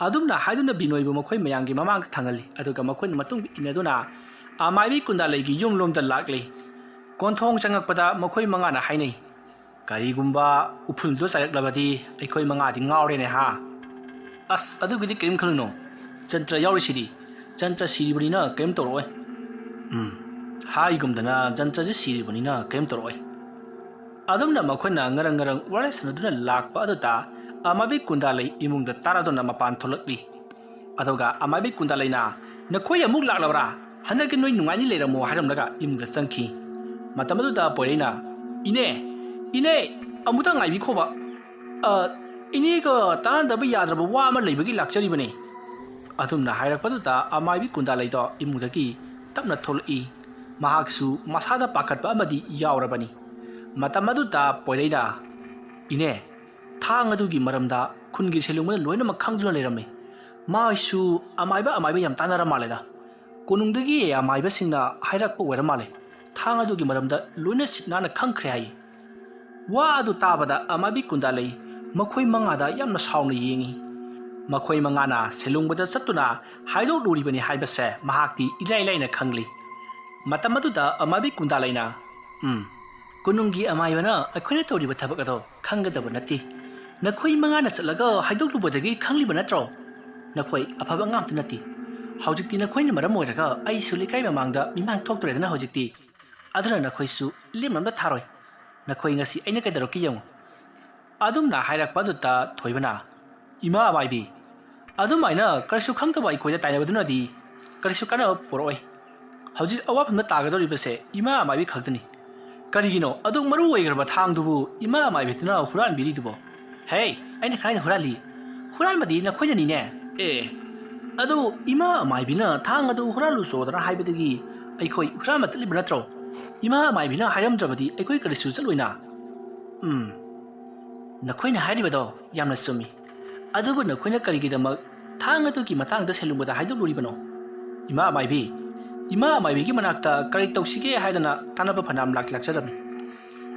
ꯑꯗꯨꯝꯅ ꯍꯥꯏꯗꯨꯅ ꯕꯤꯅꯣꯏꯕꯨ ꯃꯈꯣꯏ ꯃꯌꯥꯝꯒꯤ ꯃꯃꯥꯡꯗ ꯊꯥꯡꯍꯜꯂꯤ꯫ ꯑꯗꯨꯒ ꯃꯈꯣꯏꯅ ꯃꯇꯨꯡ ꯏꯟꯅꯗꯨꯅ ꯑꯃꯥꯏꯕꯤ ꯀꯨꯟꯗꯥꯂꯩꯒꯤ ꯌꯨꯝꯂꯣꯝꯗ ꯂꯥꯛꯂꯤ꯫ ꯀꯣꯟꯊꯣꯡ ꯆꯪꯉꯛꯄꯗ ꯃꯈꯣꯏ ꯃꯉꯥꯅ ꯍꯥꯏꯅꯩ, "ꯀꯔꯤꯒꯨꯝꯕ ꯎꯐꯨꯜꯗꯨ ꯆꯥꯏꯔꯛꯂꯕꯗꯤ ꯑꯩꯈꯣꯏ ꯃꯉꯥꯗꯤ ꯉꯥꯎꯔꯦꯅꯦ ꯍꯥ?" "ꯑꯁ, ꯑꯗꯨꯒꯤꯗꯤ ꯀꯔꯤꯝ ꯈꯜꯂꯨꯅꯨ, ꯖꯟꯇ꯭ꯔ ꯌꯥꯎꯔꯤꯁꯤꯗꯤ꯫ ꯖꯟꯇ꯭ꯔ ꯁꯤꯔꯤꯕꯅꯤꯅ ꯀꯔꯤꯝ ꯇꯧꯔꯛꯑꯣꯏ꯫" ꯎꯝ, ꯍꯥꯏꯒꯨꯝꯗꯅ ꯖꯟꯇ꯭ꯔꯁꯤ ꯁꯤꯔꯤꯕꯅꯤꯅ ꯀꯔꯤꯝ ꯇꯧꯔꯛꯑꯣꯏ꯫ ꯑꯗꯨꯝꯅ ꯃꯈꯣꯏꯅ ꯉꯔꯪ ꯉꯔꯪ ꯋꯥꯔꯤ ꯁꯥꯟꯅꯗꯨꯅ ꯂꯥꯛꯄ ꯑꯗꯨꯗ ꯑꯃꯥꯏꯕꯤ ꯀꯨꯟꯗꯥꯂꯩ ꯏꯃꯨꯡꯗ ꯇꯥꯔꯗꯨꯅ ꯃꯄꯥꯟ ꯊꯣꯛꯂꯛꯂꯤ꯫ ꯑꯗꯨꯒ ꯑꯃꯥꯏꯕꯤ ꯀꯨꯟꯗꯥꯂꯩꯅ, "ꯅꯈꯣꯏ ꯑꯃꯨꯛ ꯂꯥꯛꯂꯕ꯭ꯔꯥ? ꯍꯟꯗꯛꯀꯤ ꯅꯣꯏ ꯅꯨꯡꯉꯥꯏꯅꯤ ꯂꯩꯔꯝꯃꯣ," ꯍꯥꯏꯔꯝꯂꯒ ꯏꯃꯨꯡꯗ ꯆꯪꯈꯤ꯫ ꯃꯇꯝ ꯑꯗꯨꯗ ꯄꯣꯏꯔꯩꯅ, "ꯏꯅꯦ, ꯏꯅꯦ, ꯑꯃꯨꯛꯇ ꯉꯥꯏꯕꯤꯈꯣꯕ꯫ ꯑ, ꯏꯅꯦꯒ ꯇꯥꯟꯅꯗꯕ ꯌꯥꯗ꯭ꯔꯕ ꯋꯥ ꯑꯃ ꯂꯩꯕꯒꯤ ꯂꯥꯛꯆꯔꯤꯕꯅꯤ꯫" ꯑꯗꯨꯝꯅ ꯍꯥꯏꯔꯛꯄꯗꯨꯗ ꯑꯃꯥꯏꯕꯤ ꯀꯨꯟꯗꯥꯂꯩꯗꯣ ꯏꯃꯨꯡꯗꯒꯤ ꯇꯞꯅ ꯊꯣꯛꯂꯛꯏ꯫ ꯃꯍꯥꯛꯁꯨ ꯃꯁꯥꯗ ꯄꯥꯈꯠꯄ ꯑꯃꯗꯤ ꯌꯥꯎꯔꯕꯅꯤ꯫ ꯃꯇꯝ ꯑꯗꯨꯗ ꯄꯣꯏꯔꯩꯅ, "ꯏꯅꯦ, ꯊꯥꯡ ꯑꯗꯨꯒꯤ ꯃꯔꯝꯗ ꯈꯨꯟꯒꯤ ꯁꯦꯂꯨꯡꯕꯅ ꯂꯣꯏꯅꯃꯛ ꯈꯪꯗꯨꯅ ꯂꯩꯔꯝꯃꯤ꯫ ꯃꯥꯁꯨ ꯑꯃꯥꯏꯕ ꯑꯃꯥꯏꯕ ꯌꯥꯝ ꯇꯥꯟꯅꯔ ꯃꯥꯜꯂꯦꯗ꯫ ꯀꯣꯅꯨꯡꯗꯒꯤ ꯑꯃꯥꯏꯕꯁꯤꯡꯅ ꯍꯥꯏꯔꯛꯄ ꯑꯣꯏꯔ ꯃꯥꯜꯂꯦ꯫ ꯊꯥꯡ ꯑꯗꯨꯒꯤ ꯃꯔꯝꯗ ꯂꯣꯏꯅ ꯁꯤꯠ ꯅꯥꯟꯅ ꯈꯪꯈ꯭ꯔꯦ ꯍꯥꯏꯌꯦ꯫" ꯋꯥ ꯑꯗꯨ ꯇꯥꯕꯗ ꯑꯃꯥꯏꯕꯤ ꯀꯨꯟꯗꯥꯂꯩ ꯃꯈꯣꯏ ꯃꯉꯥꯗ ꯌꯥꯝꯅ ꯁꯥꯎꯅ ꯌꯦꯡꯉꯤ꯫ ꯃꯈꯣꯏ ꯃꯉꯥꯅ ꯁꯦꯂꯨꯡꯕꯗ ꯆꯠꯇꯨꯅ ꯍꯥꯏꯗꯣꯛꯂꯨꯔꯤꯕꯅꯤ ꯍꯥꯏꯕꯁꯦ ꯃꯍꯥꯛꯇꯤ ꯏꯂꯥꯏ ꯂꯥꯏꯅ ꯈꯪꯂꯤ꯫ ꯃꯇꯝ ꯑꯗꯨꯗ ꯑꯃꯥꯏꯕꯤ ꯀꯨꯟꯗꯥꯂꯩꯅ, "ꯎꯝ, ꯀꯣꯅꯨꯡꯒꯤ ꯑꯃꯥꯏꯕꯅ ꯑꯩꯈꯣꯏꯅ ꯇꯧꯔꯤꯕ ꯊꯕꯛ ꯑꯗꯣ ꯈꯪꯒꯗꯕ ꯅꯠꯇꯦ꯫ ꯅꯈꯣꯏ ꯃꯉꯥꯅ ꯆꯠꯂꯒ ꯍꯥꯏꯗꯣꯛꯂꯨꯕꯗꯒꯤ ꯈꯪꯂꯤꯕ ꯅꯠꯇ꯭ꯔꯣ? ꯅꯈꯣꯏ ꯑꯐꯕ ꯑꯉꯥꯡ ꯑꯝꯇ ꯅꯠꯇꯦ꯫ ꯍꯧꯖꯤꯛꯇꯤ ꯅꯈꯣꯏꯅ ꯃꯔꯝ ꯑꯣꯏꯔꯒ ꯑꯩꯁꯨ ꯂꯩꯀꯥꯏ ꯃꯃꯥꯡꯗ ꯃꯤꯃꯥꯡ ꯊꯣꯛꯇ꯭ꯔꯦꯗꯅ ꯍꯧꯖꯤꯛꯇꯤ꯫ ꯑꯗꯨꯅ ꯅꯈꯣꯏꯁꯨ ꯂꯦꯝꯅ ꯑꯝꯇ ꯊꯥꯔꯣꯏ꯫ ꯅꯈꯣꯏ ꯉꯁꯤ ꯑꯩꯅ ꯀꯩꯗꯧꯔꯛꯀꯦ ꯌꯦꯡꯉꯨ꯫ ꯑꯗꯨꯝꯅ ꯍꯥꯏꯔꯛꯄ ꯑꯗꯨꯗ ꯊꯣꯏꯕꯅ, "ꯏꯃꯥ ꯑꯃꯥꯏꯕꯤ, ꯑꯗꯨꯃꯥꯏꯅ ꯀꯔꯤꯁꯨ ꯈꯪꯗꯕ ꯑꯩꯈꯣꯏꯗ ꯇꯥꯏꯅꯕꯗꯨꯅꯗꯤ ꯀꯔꯤꯁꯨ ꯀꯥꯟꯅꯕ ꯄꯨꯔꯛꯑꯣꯏ꯫ ꯍꯧꯖꯤꯛ ꯑꯋꯥꯐꯝꯗ ꯇꯥꯒꯗꯧꯔꯤꯕꯁꯦ ꯏꯃꯥ ꯑꯃꯥꯏꯕꯤ ꯈꯛꯇꯅꯤ꯫ ꯀꯔꯤꯒꯤꯅꯣ ꯑꯗꯨꯛ ꯃꯔꯨ ꯑꯣꯏꯈ꯭ꯔꯕ ꯊꯥꯡꯗꯨꯕꯨ ꯏꯃꯥ ꯑꯃꯥꯏꯕꯤꯗꯨꯅ ꯍꯨꯔꯥꯟꯕꯤꯔꯤꯗꯨꯕꯣ? ꯍꯦ, ꯑꯩꯅ ꯀꯗꯥꯏꯗ ꯍꯨꯔꯥꯜꯂꯤ? ꯍꯨꯔꯥꯟꯕꯗꯤ ꯅꯈꯣꯏꯅꯅꯤꯅꯦ꯫ ꯑꯦ, ꯑꯗꯨ ꯏꯃꯥ ꯑꯃꯥꯏꯕꯤꯅ ꯊꯥꯡ ꯑꯗꯨ ꯍꯨꯔꯥꯜꯂꯨꯆꯣꯗꯅ ꯍꯥꯏꯕꯗꯒꯤ ꯑꯩꯈꯣꯏ ꯍꯨꯔꯥꯟꯕ ꯆꯠꯂꯤꯕ ꯅꯠꯇ꯭ꯔꯣ? ꯏꯃꯥ ꯑꯃꯥꯏꯕꯤꯅ ꯍꯥꯏꯔꯝꯗ꯭ꯔꯕꯗꯤ ꯑꯩꯈꯣꯏ ꯀꯔꯤꯁꯨ ꯆꯠꯂꯣꯏꯅ꯫" ꯎꯝ, ꯅꯈꯣꯏꯅ ꯍꯥꯏꯔꯤꯕꯗꯣ ꯌꯥꯝꯅ ꯆꯨꯝꯃꯤ꯫ ꯑꯗꯨꯕꯨ ꯅꯈꯣꯏꯅ ꯀꯔꯤꯒꯤꯗꯃꯛ ꯊꯥꯡ ꯑꯗꯨꯒꯤ ꯃꯇꯥꯡꯗ ꯁꯦꯂꯨꯡꯕꯗ ꯍꯥꯏꯗꯣꯛꯂꯨꯔꯤꯕꯅꯣ? ꯏꯃꯥ ꯑꯃꯥꯏꯕꯤ, ꯏꯃꯥ ꯑꯃꯥꯏꯕꯤꯒꯤ ꯃꯅꯥꯛꯇ ꯀꯔꯤ ꯇꯧꯁꯤꯒꯦ ꯍꯥꯏꯗꯅ ꯇꯥꯟꯅꯕ ꯐꯅꯌꯥꯝ ꯂꯥꯛ-, ꯂꯥꯛꯆꯔꯝꯃꯤ꯫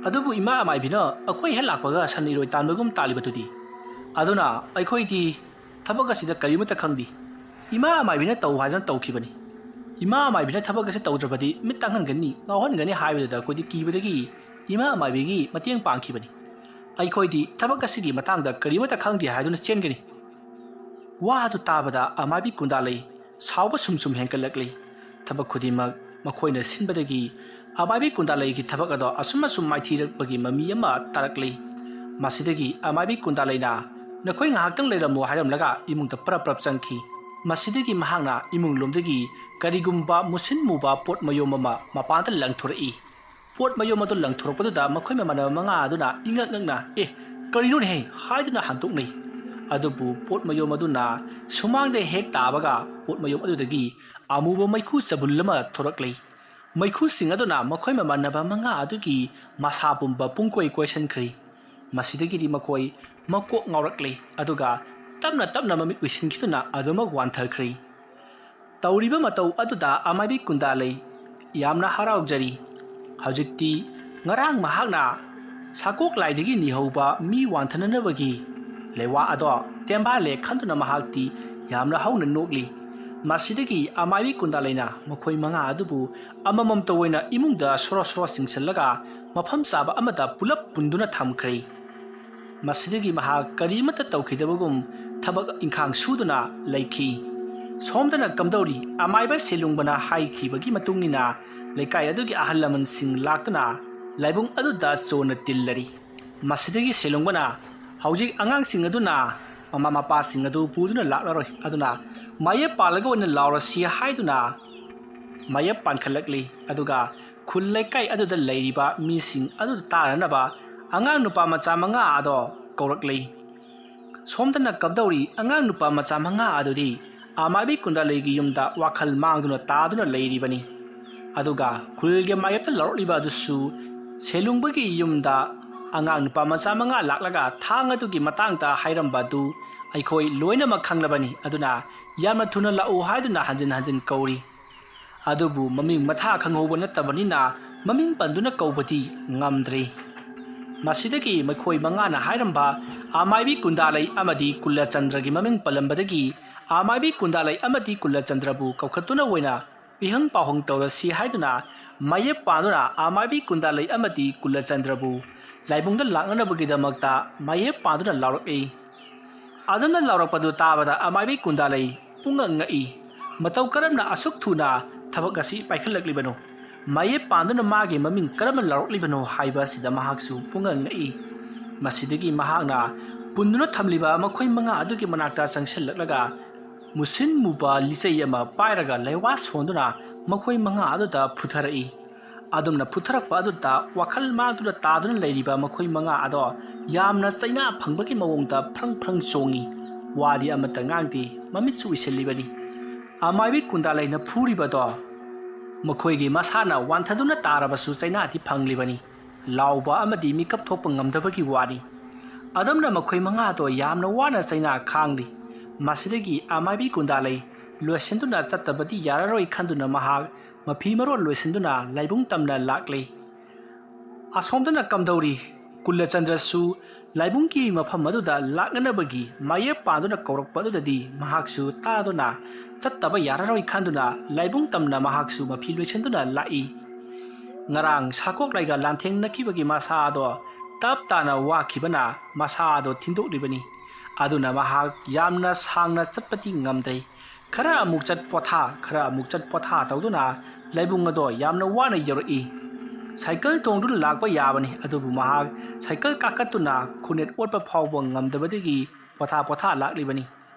ꯑꯗꯨꯕꯨ ꯏꯃꯥ ꯑꯃꯥꯏꯕꯤꯅ ꯑꯩꯈꯣꯏ ꯍꯦꯛ ꯂꯥꯛꯄꯒ ꯁꯟ ꯏꯔꯣꯏ ꯇꯥꯟꯕꯒꯨꯝ ꯇꯥꯜꯂꯤꯕꯗꯨꯗꯤ꯫ ꯑꯗꯨꯅ ꯑꯩꯈꯣꯏꯗꯤ ꯊꯕꯛ ꯑꯁꯤꯗ ꯀꯔꯤꯃꯠꯇ ꯈꯪꯗꯦ꯫ ꯏꯃꯥ ꯑꯃꯥꯏꯕꯤꯅ ꯇꯧ ꯍꯥꯏꯗꯅ ꯇꯧꯈꯤꯕꯅꯤ꯫ ꯏꯃꯥ ꯑꯃꯥꯏꯕꯤꯅ ꯊꯕꯛ ꯑꯁꯤ ꯇꯧꯗ꯭ꯔꯕꯗꯤ ꯃꯤꯠ ꯇꯥꯡꯍꯟꯒꯅꯤ, ꯉꯥꯎꯍꯟꯒꯅꯤ ꯍꯥꯏꯕꯗꯨꯗ ꯑꯩꯈꯣꯏꯗꯤ ꯀꯤꯕꯗꯒꯤ ꯏꯃꯥ ꯑꯃꯥꯏꯕꯤꯒꯤ ꯃꯇꯦꯡ ꯄꯥꯡꯈꯤꯕꯅꯤ꯫ ꯑꯩꯈꯣꯏꯗꯤ ꯊꯕꯛ ꯑꯁꯤꯒꯤ ꯃꯇꯥꯡꯗ ꯀꯔꯤꯃꯠꯇ ꯈꯪꯗꯦ ꯍꯥꯏꯗꯨꯅ ꯆꯦꯟꯒꯅꯤ꯫ ꯋꯥ ꯑꯗꯨ ꯇꯥꯕꯗ ꯑꯃꯥꯏꯕꯤ ꯀꯨꯟꯗꯥꯂꯩ ꯁꯥꯎꯕ ꯁꯨꯝ ꯁꯨꯝ ꯍꯦꯟꯒꯠꯂꯛꯂꯤ꯫ ꯊꯕꯛ ꯈꯨꯗꯤꯡꯃꯛ ꯃꯈꯣꯏꯅ ꯁꯤꯟꯕꯗꯒꯤ ꯑꯃꯥꯏꯕꯤ ꯀꯨꯟꯗꯥꯂꯩꯒꯤ ꯊꯕꯛ ꯑꯗꯣ ꯑꯁꯨꯝ ꯑꯁꯨꯝ ꯃꯥꯏꯊꯤꯔꯛꯄꯒꯤ ꯃꯃꯤ ꯑꯃ ꯇꯥꯔꯛꯂꯤ꯫ ꯃꯁꯤꯗꯒꯤ ꯑꯃꯥꯏꯕꯤ ꯀꯨꯟꯗꯥꯂꯩꯅ, "ꯅꯈꯣꯏ ꯉꯥꯏꯍꯥꯛꯇꯪ ꯂꯩꯔꯝꯃꯨ" ꯍꯥꯏꯔꯝꯂꯒ ꯏꯃꯨꯡꯗ ꯄꯔꯞ ꯄꯔꯞ ꯆꯪꯈꯤ꯫ ꯃꯁꯤꯗꯒꯤ ꯃꯍꯥꯛꯅ ꯏꯃꯨꯡ ꯂꯣꯝꯗꯒꯤ ꯀꯔꯤꯒꯨꯝꯕ ꯃꯨꯁꯤꯟ ꯃꯨꯕ ꯄꯣꯠ ꯃꯌꯣꯝ ꯑꯃ ꯃꯄꯥꯟꯗ ꯂꯪꯊꯣꯔꯛꯏ꯫ ꯄꯣꯠ ꯃꯌꯣꯝ ꯑꯗꯨ ꯂꯪꯊꯣꯔꯛꯄꯗꯨꯗ ꯃꯈꯣꯏ ꯃꯃꯥꯟꯅꯕ ꯃꯉꯥ ꯑꯗꯨꯅ ꯏꯉꯛ ꯉꯛꯅ, "ꯑꯦ, ꯀꯔꯤꯅꯣꯅꯦꯍꯦ?" ꯍꯥꯏꯗꯨꯅ ꯍꯟꯗꯣꯛꯅꯩ꯫ ꯑꯗꯨꯕꯨ ꯄꯣꯠ ꯃꯌꯣꯝ ꯑꯗꯨꯅ ꯁꯨꯃꯥꯡꯗ ꯍꯦꯛ ꯇꯥꯕꯒ ꯄꯣꯠ ꯃꯌꯣꯝ ꯑꯗꯨꯗꯒꯤ ꯑꯃꯨꯕ ꯃꯩꯈꯨ ꯆꯕꯨꯜ ꯑꯃ ꯊꯣꯔꯛꯂꯤ꯫ ꯃꯩꯈꯨꯁꯤꯡ ꯑꯗꯨꯅ ꯃꯈꯣꯏ ꯃꯃꯥꯟꯅꯕ ꯃꯉꯥ ꯑꯗꯨꯒꯤ ꯃꯁꯥ ꯄꯨꯝꯕ ꯄꯨꯡꯀꯣꯏ ꯀꯣꯏꯁꯤꯟꯈ꯭ꯔꯤ꯫ ꯃꯁꯤꯗꯒꯤꯗꯤ ꯃꯈꯣꯏ ꯃꯀꯣꯛ ꯉꯥꯎꯔꯛꯂꯤ, ꯑꯗꯨꯒ ꯇꯞꯅ ꯇꯞꯅ ꯃꯃꯤꯠ ꯎꯏꯁꯤꯟꯈꯤꯗꯨꯅ ꯑꯗꯨꯃꯛ ꯋꯥꯟꯊꯈ꯭ꯔꯤ꯫ ꯇꯧꯔꯤꯕ ꯃꯇꯧ ꯑꯗꯨꯗ ꯑꯃꯥꯏꯕꯤ ꯀꯨꯟꯗꯥꯂꯩ ꯌꯥꯝꯅ ꯍꯔꯥꯎꯖꯔꯤ꯫ ꯍꯧꯖꯤꯛꯇꯤ ꯉꯔꯥꯡ ꯃꯍꯥꯛꯅ ꯁꯥꯀꯣꯛ ꯂꯥꯏꯗꯒꯤ ꯅꯤꯍꯧꯕ ꯃꯤ ꯋꯥꯟꯊꯅꯅꯕꯒꯤ ꯂꯩꯋꯥ ꯑꯗꯣ ꯇꯦꯝꯕꯥꯜꯂꯦ ꯈꯟꯗꯨꯅ ꯃꯍꯥꯛꯇꯤ ꯌꯥꯝꯅ ꯍꯧꯅ ꯅꯣꯛꯂꯤ꯫ ꯃꯁꯤꯗꯒꯤ ꯑꯃꯥꯏꯕꯤ ꯀꯨꯟꯗꯥꯂꯩꯅ ꯃꯈꯣꯏ ꯃꯉꯥ ꯑꯗꯨꯕꯨ ꯑꯃꯃꯝꯇ ꯑꯣꯏꯅ ꯏꯃꯨꯡꯗ ꯁꯣꯔꯣ ꯁꯣꯔꯣ ꯆꯤꯡꯁꯤꯜꯂꯒ ꯃꯐꯝ ꯆꯥꯕ ꯑꯃꯗ ꯄꯨꯂꯞ ꯄꯨꯟꯗꯨꯅ ꯊꯝꯈ꯭ꯔꯦ꯫ ꯃꯁꯤꯗꯒꯤ ꯃꯍꯥꯛ ꯀꯔꯤꯃꯠꯇ ꯇꯧꯈꯤꯗꯕꯒꯨꯝ ꯊꯕꯛ ꯏꯪꯈꯥꯡ ꯁꯨꯗꯨꯅ ꯂꯩꯈꯤ꯫ ꯁꯣꯝꯗꯅ ꯀꯝꯗꯧꯔꯤ? ꯑꯃꯥꯏꯕ ꯁꯦꯂꯨꯡꯕꯅ ꯍꯥꯏꯈꯤꯕꯒꯤ ꯃꯇꯨꯡ ꯏꯟꯅ ꯂꯩꯀꯥꯏ ꯑꯗꯨꯒꯤ ꯑꯍꯜ ꯂꯃꯟꯁꯤꯡ ꯂꯥꯛꯇꯨꯅ ꯂꯥꯏꯕꯨꯡ ꯑꯗꯨꯗ ꯆꯣꯟꯅ ꯇꯤꯜꯂꯔꯤ꯫ ꯃꯁꯤꯗꯒꯤ ꯁꯦꯂꯨꯡꯕꯅ ꯍꯧꯖꯤꯛ ꯑꯉꯥꯡꯁꯤꯡ ꯑꯗꯨꯅ ꯃꯃꯥ ꯃꯄꯥꯁꯤꯡ ꯑꯗꯨ ꯄꯨꯗꯨꯅ ꯂꯥꯛꯂꯔꯣꯏ, ꯑꯗꯨꯅ ꯃꯥꯌꯦꯞ ꯄꯥꯜꯂꯒ ꯑꯣꯏꯅ ꯂꯥꯎꯔꯁꯤ ꯍꯥꯏꯗꯨꯅ ꯃꯥꯌꯦꯞ ꯄꯥꯟꯈꯠꯂꯛꯂꯤ꯫ ꯑꯗꯨꯒ ꯈꯨꯜ ꯂꯩꯀꯥꯏ ꯑꯗꯨꯗ ꯂꯩꯔꯤꯕ ꯃꯤꯁꯤꯡ ꯑꯗꯨꯗ ꯇꯥꯅꯅꯕ ꯑꯉꯥꯡ ꯅꯨꯄꯥ ꯃꯆꯥ ꯃꯉꯥ ꯑꯗꯣ ꯀꯧꯔꯛꯂꯤ꯫ ꯁꯣꯝꯗꯅ ꯀꯝꯗꯧꯔꯤ? ꯑꯉꯥꯡ ꯅꯨꯄꯥ ꯃꯆꯥ ꯃꯉꯥ ꯑꯗꯨꯗꯤ ꯑꯃꯥꯏꯕꯤ ꯀꯨꯟꯗꯥꯂꯩꯒꯤ ꯌꯨꯝꯗ ꯋꯥꯈꯜ ꯃꯥꯡꯗꯨꯅ ꯇꯥꯗꯨꯅ ꯂꯩꯔꯤꯕꯅꯤ꯫ ꯑꯗꯨꯒ ꯈꯨꯜꯒꯤ ꯃꯥꯌꯦꯞꯇ ꯂꯥꯎꯔꯛꯂꯤꯕ ꯑꯗꯨꯁꯨ ꯁꯦꯂꯨꯡꯕꯒꯤ ꯌꯨꯝꯗ ꯑꯉꯥꯡ ꯅꯨꯄꯥ ꯃꯆꯥ ꯃꯉꯥ ꯂꯥꯛꯂꯒ ꯊꯥꯡ ꯑꯗꯨꯒꯤ ꯃꯇꯥꯡꯗ ꯍꯥꯏꯔꯝꯕ ꯑꯗꯨ ꯑꯩꯈꯣꯏ ꯂꯣꯏꯅꯃꯛ ꯈꯪꯂꯕꯅꯤ꯫ ꯑꯗꯨꯅ ꯌꯥꯝꯅ ꯊꯨꯅ ꯂꯥꯛꯎ ꯍꯥꯏꯗꯨꯅ ꯍꯟꯖꯤꯟ ꯍꯟꯖꯤꯟ ꯀꯧꯔꯤ꯫ ꯑꯗꯨꯕꯨ ꯃꯃꯤꯡ ꯃꯊꯥ ꯈꯪꯍꯧꯕ ꯅꯠꯇꯕꯅꯤꯅ ꯃꯃꯤꯡ ꯄꯟꯗꯨꯅ ꯀꯧꯕꯗꯤ ꯉꯝꯗ꯭ꯔꯦ꯫ ꯃꯁꯤꯗꯒꯤ ꯃꯈꯣꯏ ꯃꯉꯥꯅ ꯍꯥꯏꯔꯝꯕ ꯑꯃꯥꯏꯕꯤ ꯀꯨꯟꯗꯥꯂꯩ ꯑꯃꯗꯤ ꯀꯨꯂꯆꯟꯗ꯭ꯔꯒꯤ ꯃꯃꯤꯡ ꯄꯜꯂꯝꯕꯗꯒꯤ ꯑꯃꯥꯏꯕꯤ ꯀꯨꯟꯗꯥꯂꯩ ꯑꯃꯗꯤ ꯀꯨꯂꯆꯟꯗ꯭ꯔꯕꯨ ꯀꯧꯈꯠꯇꯨꯅ ꯑꯣꯏꯅ ꯏꯍꯪ ꯄꯥꯎꯍꯪ ꯇꯧꯔꯁꯤ ꯍꯥꯏꯗꯨꯅ ꯃꯥꯌꯦꯞ ꯄꯥꯟꯗꯨꯅ ꯑꯃꯥꯏꯕꯤ ꯀꯨꯟꯗꯥꯂꯩ ꯑꯃꯗꯤ ꯀꯨꯂꯆꯟꯗ꯭ꯔꯕꯨ ꯂꯥꯏꯕꯨꯡꯗ ꯂꯥꯛꯅꯅꯕꯒꯤꯗꯃꯛꯇ ꯃꯥꯌꯦꯞ ꯄꯥꯟꯗꯨꯅ ꯂꯥꯎꯔꯛꯏ꯫ ꯑꯗꯨꯝꯅ ꯂꯥꯎꯔꯛꯄꯗꯨ ꯇꯥꯕꯗ ꯑꯃꯥꯏꯕꯤ ꯀꯨꯟꯗꯥꯂꯩ ꯄꯨꯡꯉꯛ ꯉꯛꯏ꯫ ꯃꯇꯧ ꯀꯔꯝꯅ ꯑꯁꯨꯛ ꯊꯨꯅ ꯊꯕꯛ ꯑꯁꯤ ꯄꯥꯏꯈꯠꯂꯛꯂꯤꯕꯅꯣ? ꯃꯥꯌꯦꯞ ꯄꯥꯟꯗꯨꯅ ꯃꯥꯒꯤ ꯃꯃꯤꯡ ꯀꯔꯝꯅ ꯂꯥꯎꯔꯛꯂꯤꯕꯅꯣ ꯍꯥꯏꯕ ꯑꯁꯤꯗ ꯃꯍꯥꯛꯁꯨ ꯄꯨꯡꯉꯛ ꯉꯛꯏ꯫ ꯃꯁꯤꯗꯒꯤ ꯃꯍꯥꯛꯅ ꯄꯨꯟꯗꯨꯅ ꯊꯝꯂꯤꯕ ꯃꯈꯣꯏ ꯃꯉꯥ ꯑꯗꯨꯒꯤ ꯃꯅꯥꯛꯇ ꯆꯪꯁꯤꯜꯂꯛꯂꯒ ꯃꯨꯁꯤꯟ ꯃꯨꯕ ꯂꯤꯆꯩ ꯑꯃ ꯄꯥꯏꯔꯒ ꯂꯩꯋꯥ ꯁꯣꯟꯗꯨꯅ ꯃꯈꯣꯏ ꯃꯉꯥ ꯑꯗꯨꯗ ꯐꯨꯊꯔꯛꯏ꯫ ꯑꯗꯨꯝꯅ ꯐꯨꯊꯔꯛꯄ ꯑꯗꯨꯗ ꯋꯥꯈꯜ ꯃꯥꯡꯗꯨꯅ ꯇꯥꯗꯨꯅ ꯂꯩꯔꯤꯕ ꯃꯈꯣꯏ ꯃꯉꯥ ꯑꯗꯣ ꯌꯥꯝꯅ ꯆꯩꯅꯥ ꯐꯪꯕꯒꯤ ꯃꯑꯣꯡꯗ ꯐ꯭ꯔꯪ ꯐ꯭ꯔꯪ ꯆꯣꯡꯏ꯫ ꯋꯥꯗꯤ ꯑꯃꯠꯇ ꯉꯥꯡꯗꯦ, ꯃꯃꯤꯠꯁꯨ ꯎꯏꯁꯤꯜꯂꯤꯕꯅꯤ꯫ ꯑꯃꯥꯏꯕꯤ ꯀꯨꯟꯗꯥꯂꯩꯅ ꯐꯨꯔꯤꯕꯗꯣ ꯃꯈꯣꯏꯒꯤ ꯃꯁꯥꯅ ꯋꯥꯟꯊꯗꯨꯅ ꯇꯥꯔꯕꯁꯨ ꯆꯩꯅꯥꯗꯤ ꯐꯪꯂꯤꯕꯅꯤ꯫ ꯂꯥꯎꯕ ꯑꯃꯗꯤ ꯃꯤꯀꯞ ꯊꯣꯛꯄ ꯉꯝꯗꯕꯒꯤ ꯋꯥꯅꯤ꯫ ꯑꯗꯨꯝꯅ ꯃꯈꯣꯏ ꯃꯉꯥꯗꯣ ꯌꯥꯝꯅ ꯋꯥꯅ ꯆꯩꯅꯥ ꯈꯥꯡꯂꯤ꯫ ꯃꯁꯤꯗꯒꯤ ꯑꯃꯥꯏꯕꯤ ꯀꯨꯟꯗꯥꯂꯩ ꯂꯣꯏꯁꯤꯟꯗꯨꯅ ꯆꯠꯇꯕꯗꯤ ꯌꯥꯔꯔꯣꯏ ꯈꯟꯗꯨꯅ ꯃꯍꯥꯛ ꯃꯐꯤ ꯃꯔꯣꯜ ꯂꯣꯏꯁꯤꯟꯗꯨꯅ ꯂꯥꯏꯕꯨꯡ ꯇꯝꯅ ꯂꯥꯛꯂꯤ꯫ ꯑꯁꯣꯝꯗꯅ ꯀꯝꯗꯧꯔꯤ? ꯀꯨꯂꯆꯟꯗ꯭ꯔꯁꯨ ꯂꯥꯏꯕꯨꯡꯒꯤ ꯃꯐꯝ ꯑꯗꯨꯗ ꯂꯥꯛꯅꯅꯕꯒꯤ ꯃꯥꯌꯦꯞ ꯄꯥꯟꯗꯨꯅ ꯀꯧꯔꯛꯄ ꯑꯗꯨꯗꯗꯤ ꯃꯍꯥꯛꯁꯨ ꯇꯥꯗꯨꯅ ꯆꯠꯇꯕ ꯌꯥꯔꯔꯣꯏ ꯈꯟꯗꯨꯅ ꯂꯥꯏꯕꯨꯡ ꯇꯝꯅ ꯃꯍꯥꯛꯁꯨ ꯃꯐꯤ ꯂꯣꯏꯁꯤꯟꯗꯨꯅ ꯂꯥꯛꯏ꯫ ꯉꯔꯥꯡ ꯁꯥꯀꯣꯛꯂꯩꯒ ꯂꯥꯟꯊꯦꯡꯅꯈꯤꯕꯒꯤ ꯃꯁꯥ ꯑꯗꯣ ꯇꯞ ꯇꯥꯅ ꯋꯥꯈꯤꯕꯅ ꯃꯁꯥ ꯑꯗꯣ ꯊꯤꯟꯗꯣꯛꯂꯤꯕꯅꯤ꯫ ꯑꯗꯨꯅ ꯃꯍꯥꯛ ꯌꯥꯝꯅ ꯁꯥꯡꯅ ꯆꯠꯄꯗꯤ ꯉꯝꯗ꯭ꯔꯦ꯫ ꯈꯔ ꯑꯃꯨꯛ ꯆꯠ ꯄꯣꯊꯥ, ꯈꯔ ꯑꯃꯨꯛ ꯆꯠ ꯄꯣꯊꯥ ꯇꯧꯗꯨꯅ ꯂꯥꯏꯕꯨꯡ ꯑꯗꯣ ꯌꯥꯝꯅ ꯋꯥꯅ ꯌꯧꯔꯛꯏ꯫ ꯁꯥꯏꯀꯜ ꯊꯣꯡꯗꯨꯅ ꯂꯥꯛꯄ ꯌꯥꯕꯅꯤ, ꯑꯗꯨꯕꯨ ꯃꯍꯥꯛ ꯁꯥꯏꯀꯜ ꯀꯥꯈꯠꯇꯨꯅ ꯈꯨꯅꯦꯠ ꯑꯣꯠꯄ ꯐꯥꯎꯕ ꯉꯝꯗꯕꯗꯒꯤ ꯄꯣꯊꯥ ꯄꯣꯊꯥ ꯂꯥꯛꯂꯤꯕꯅꯤ꯫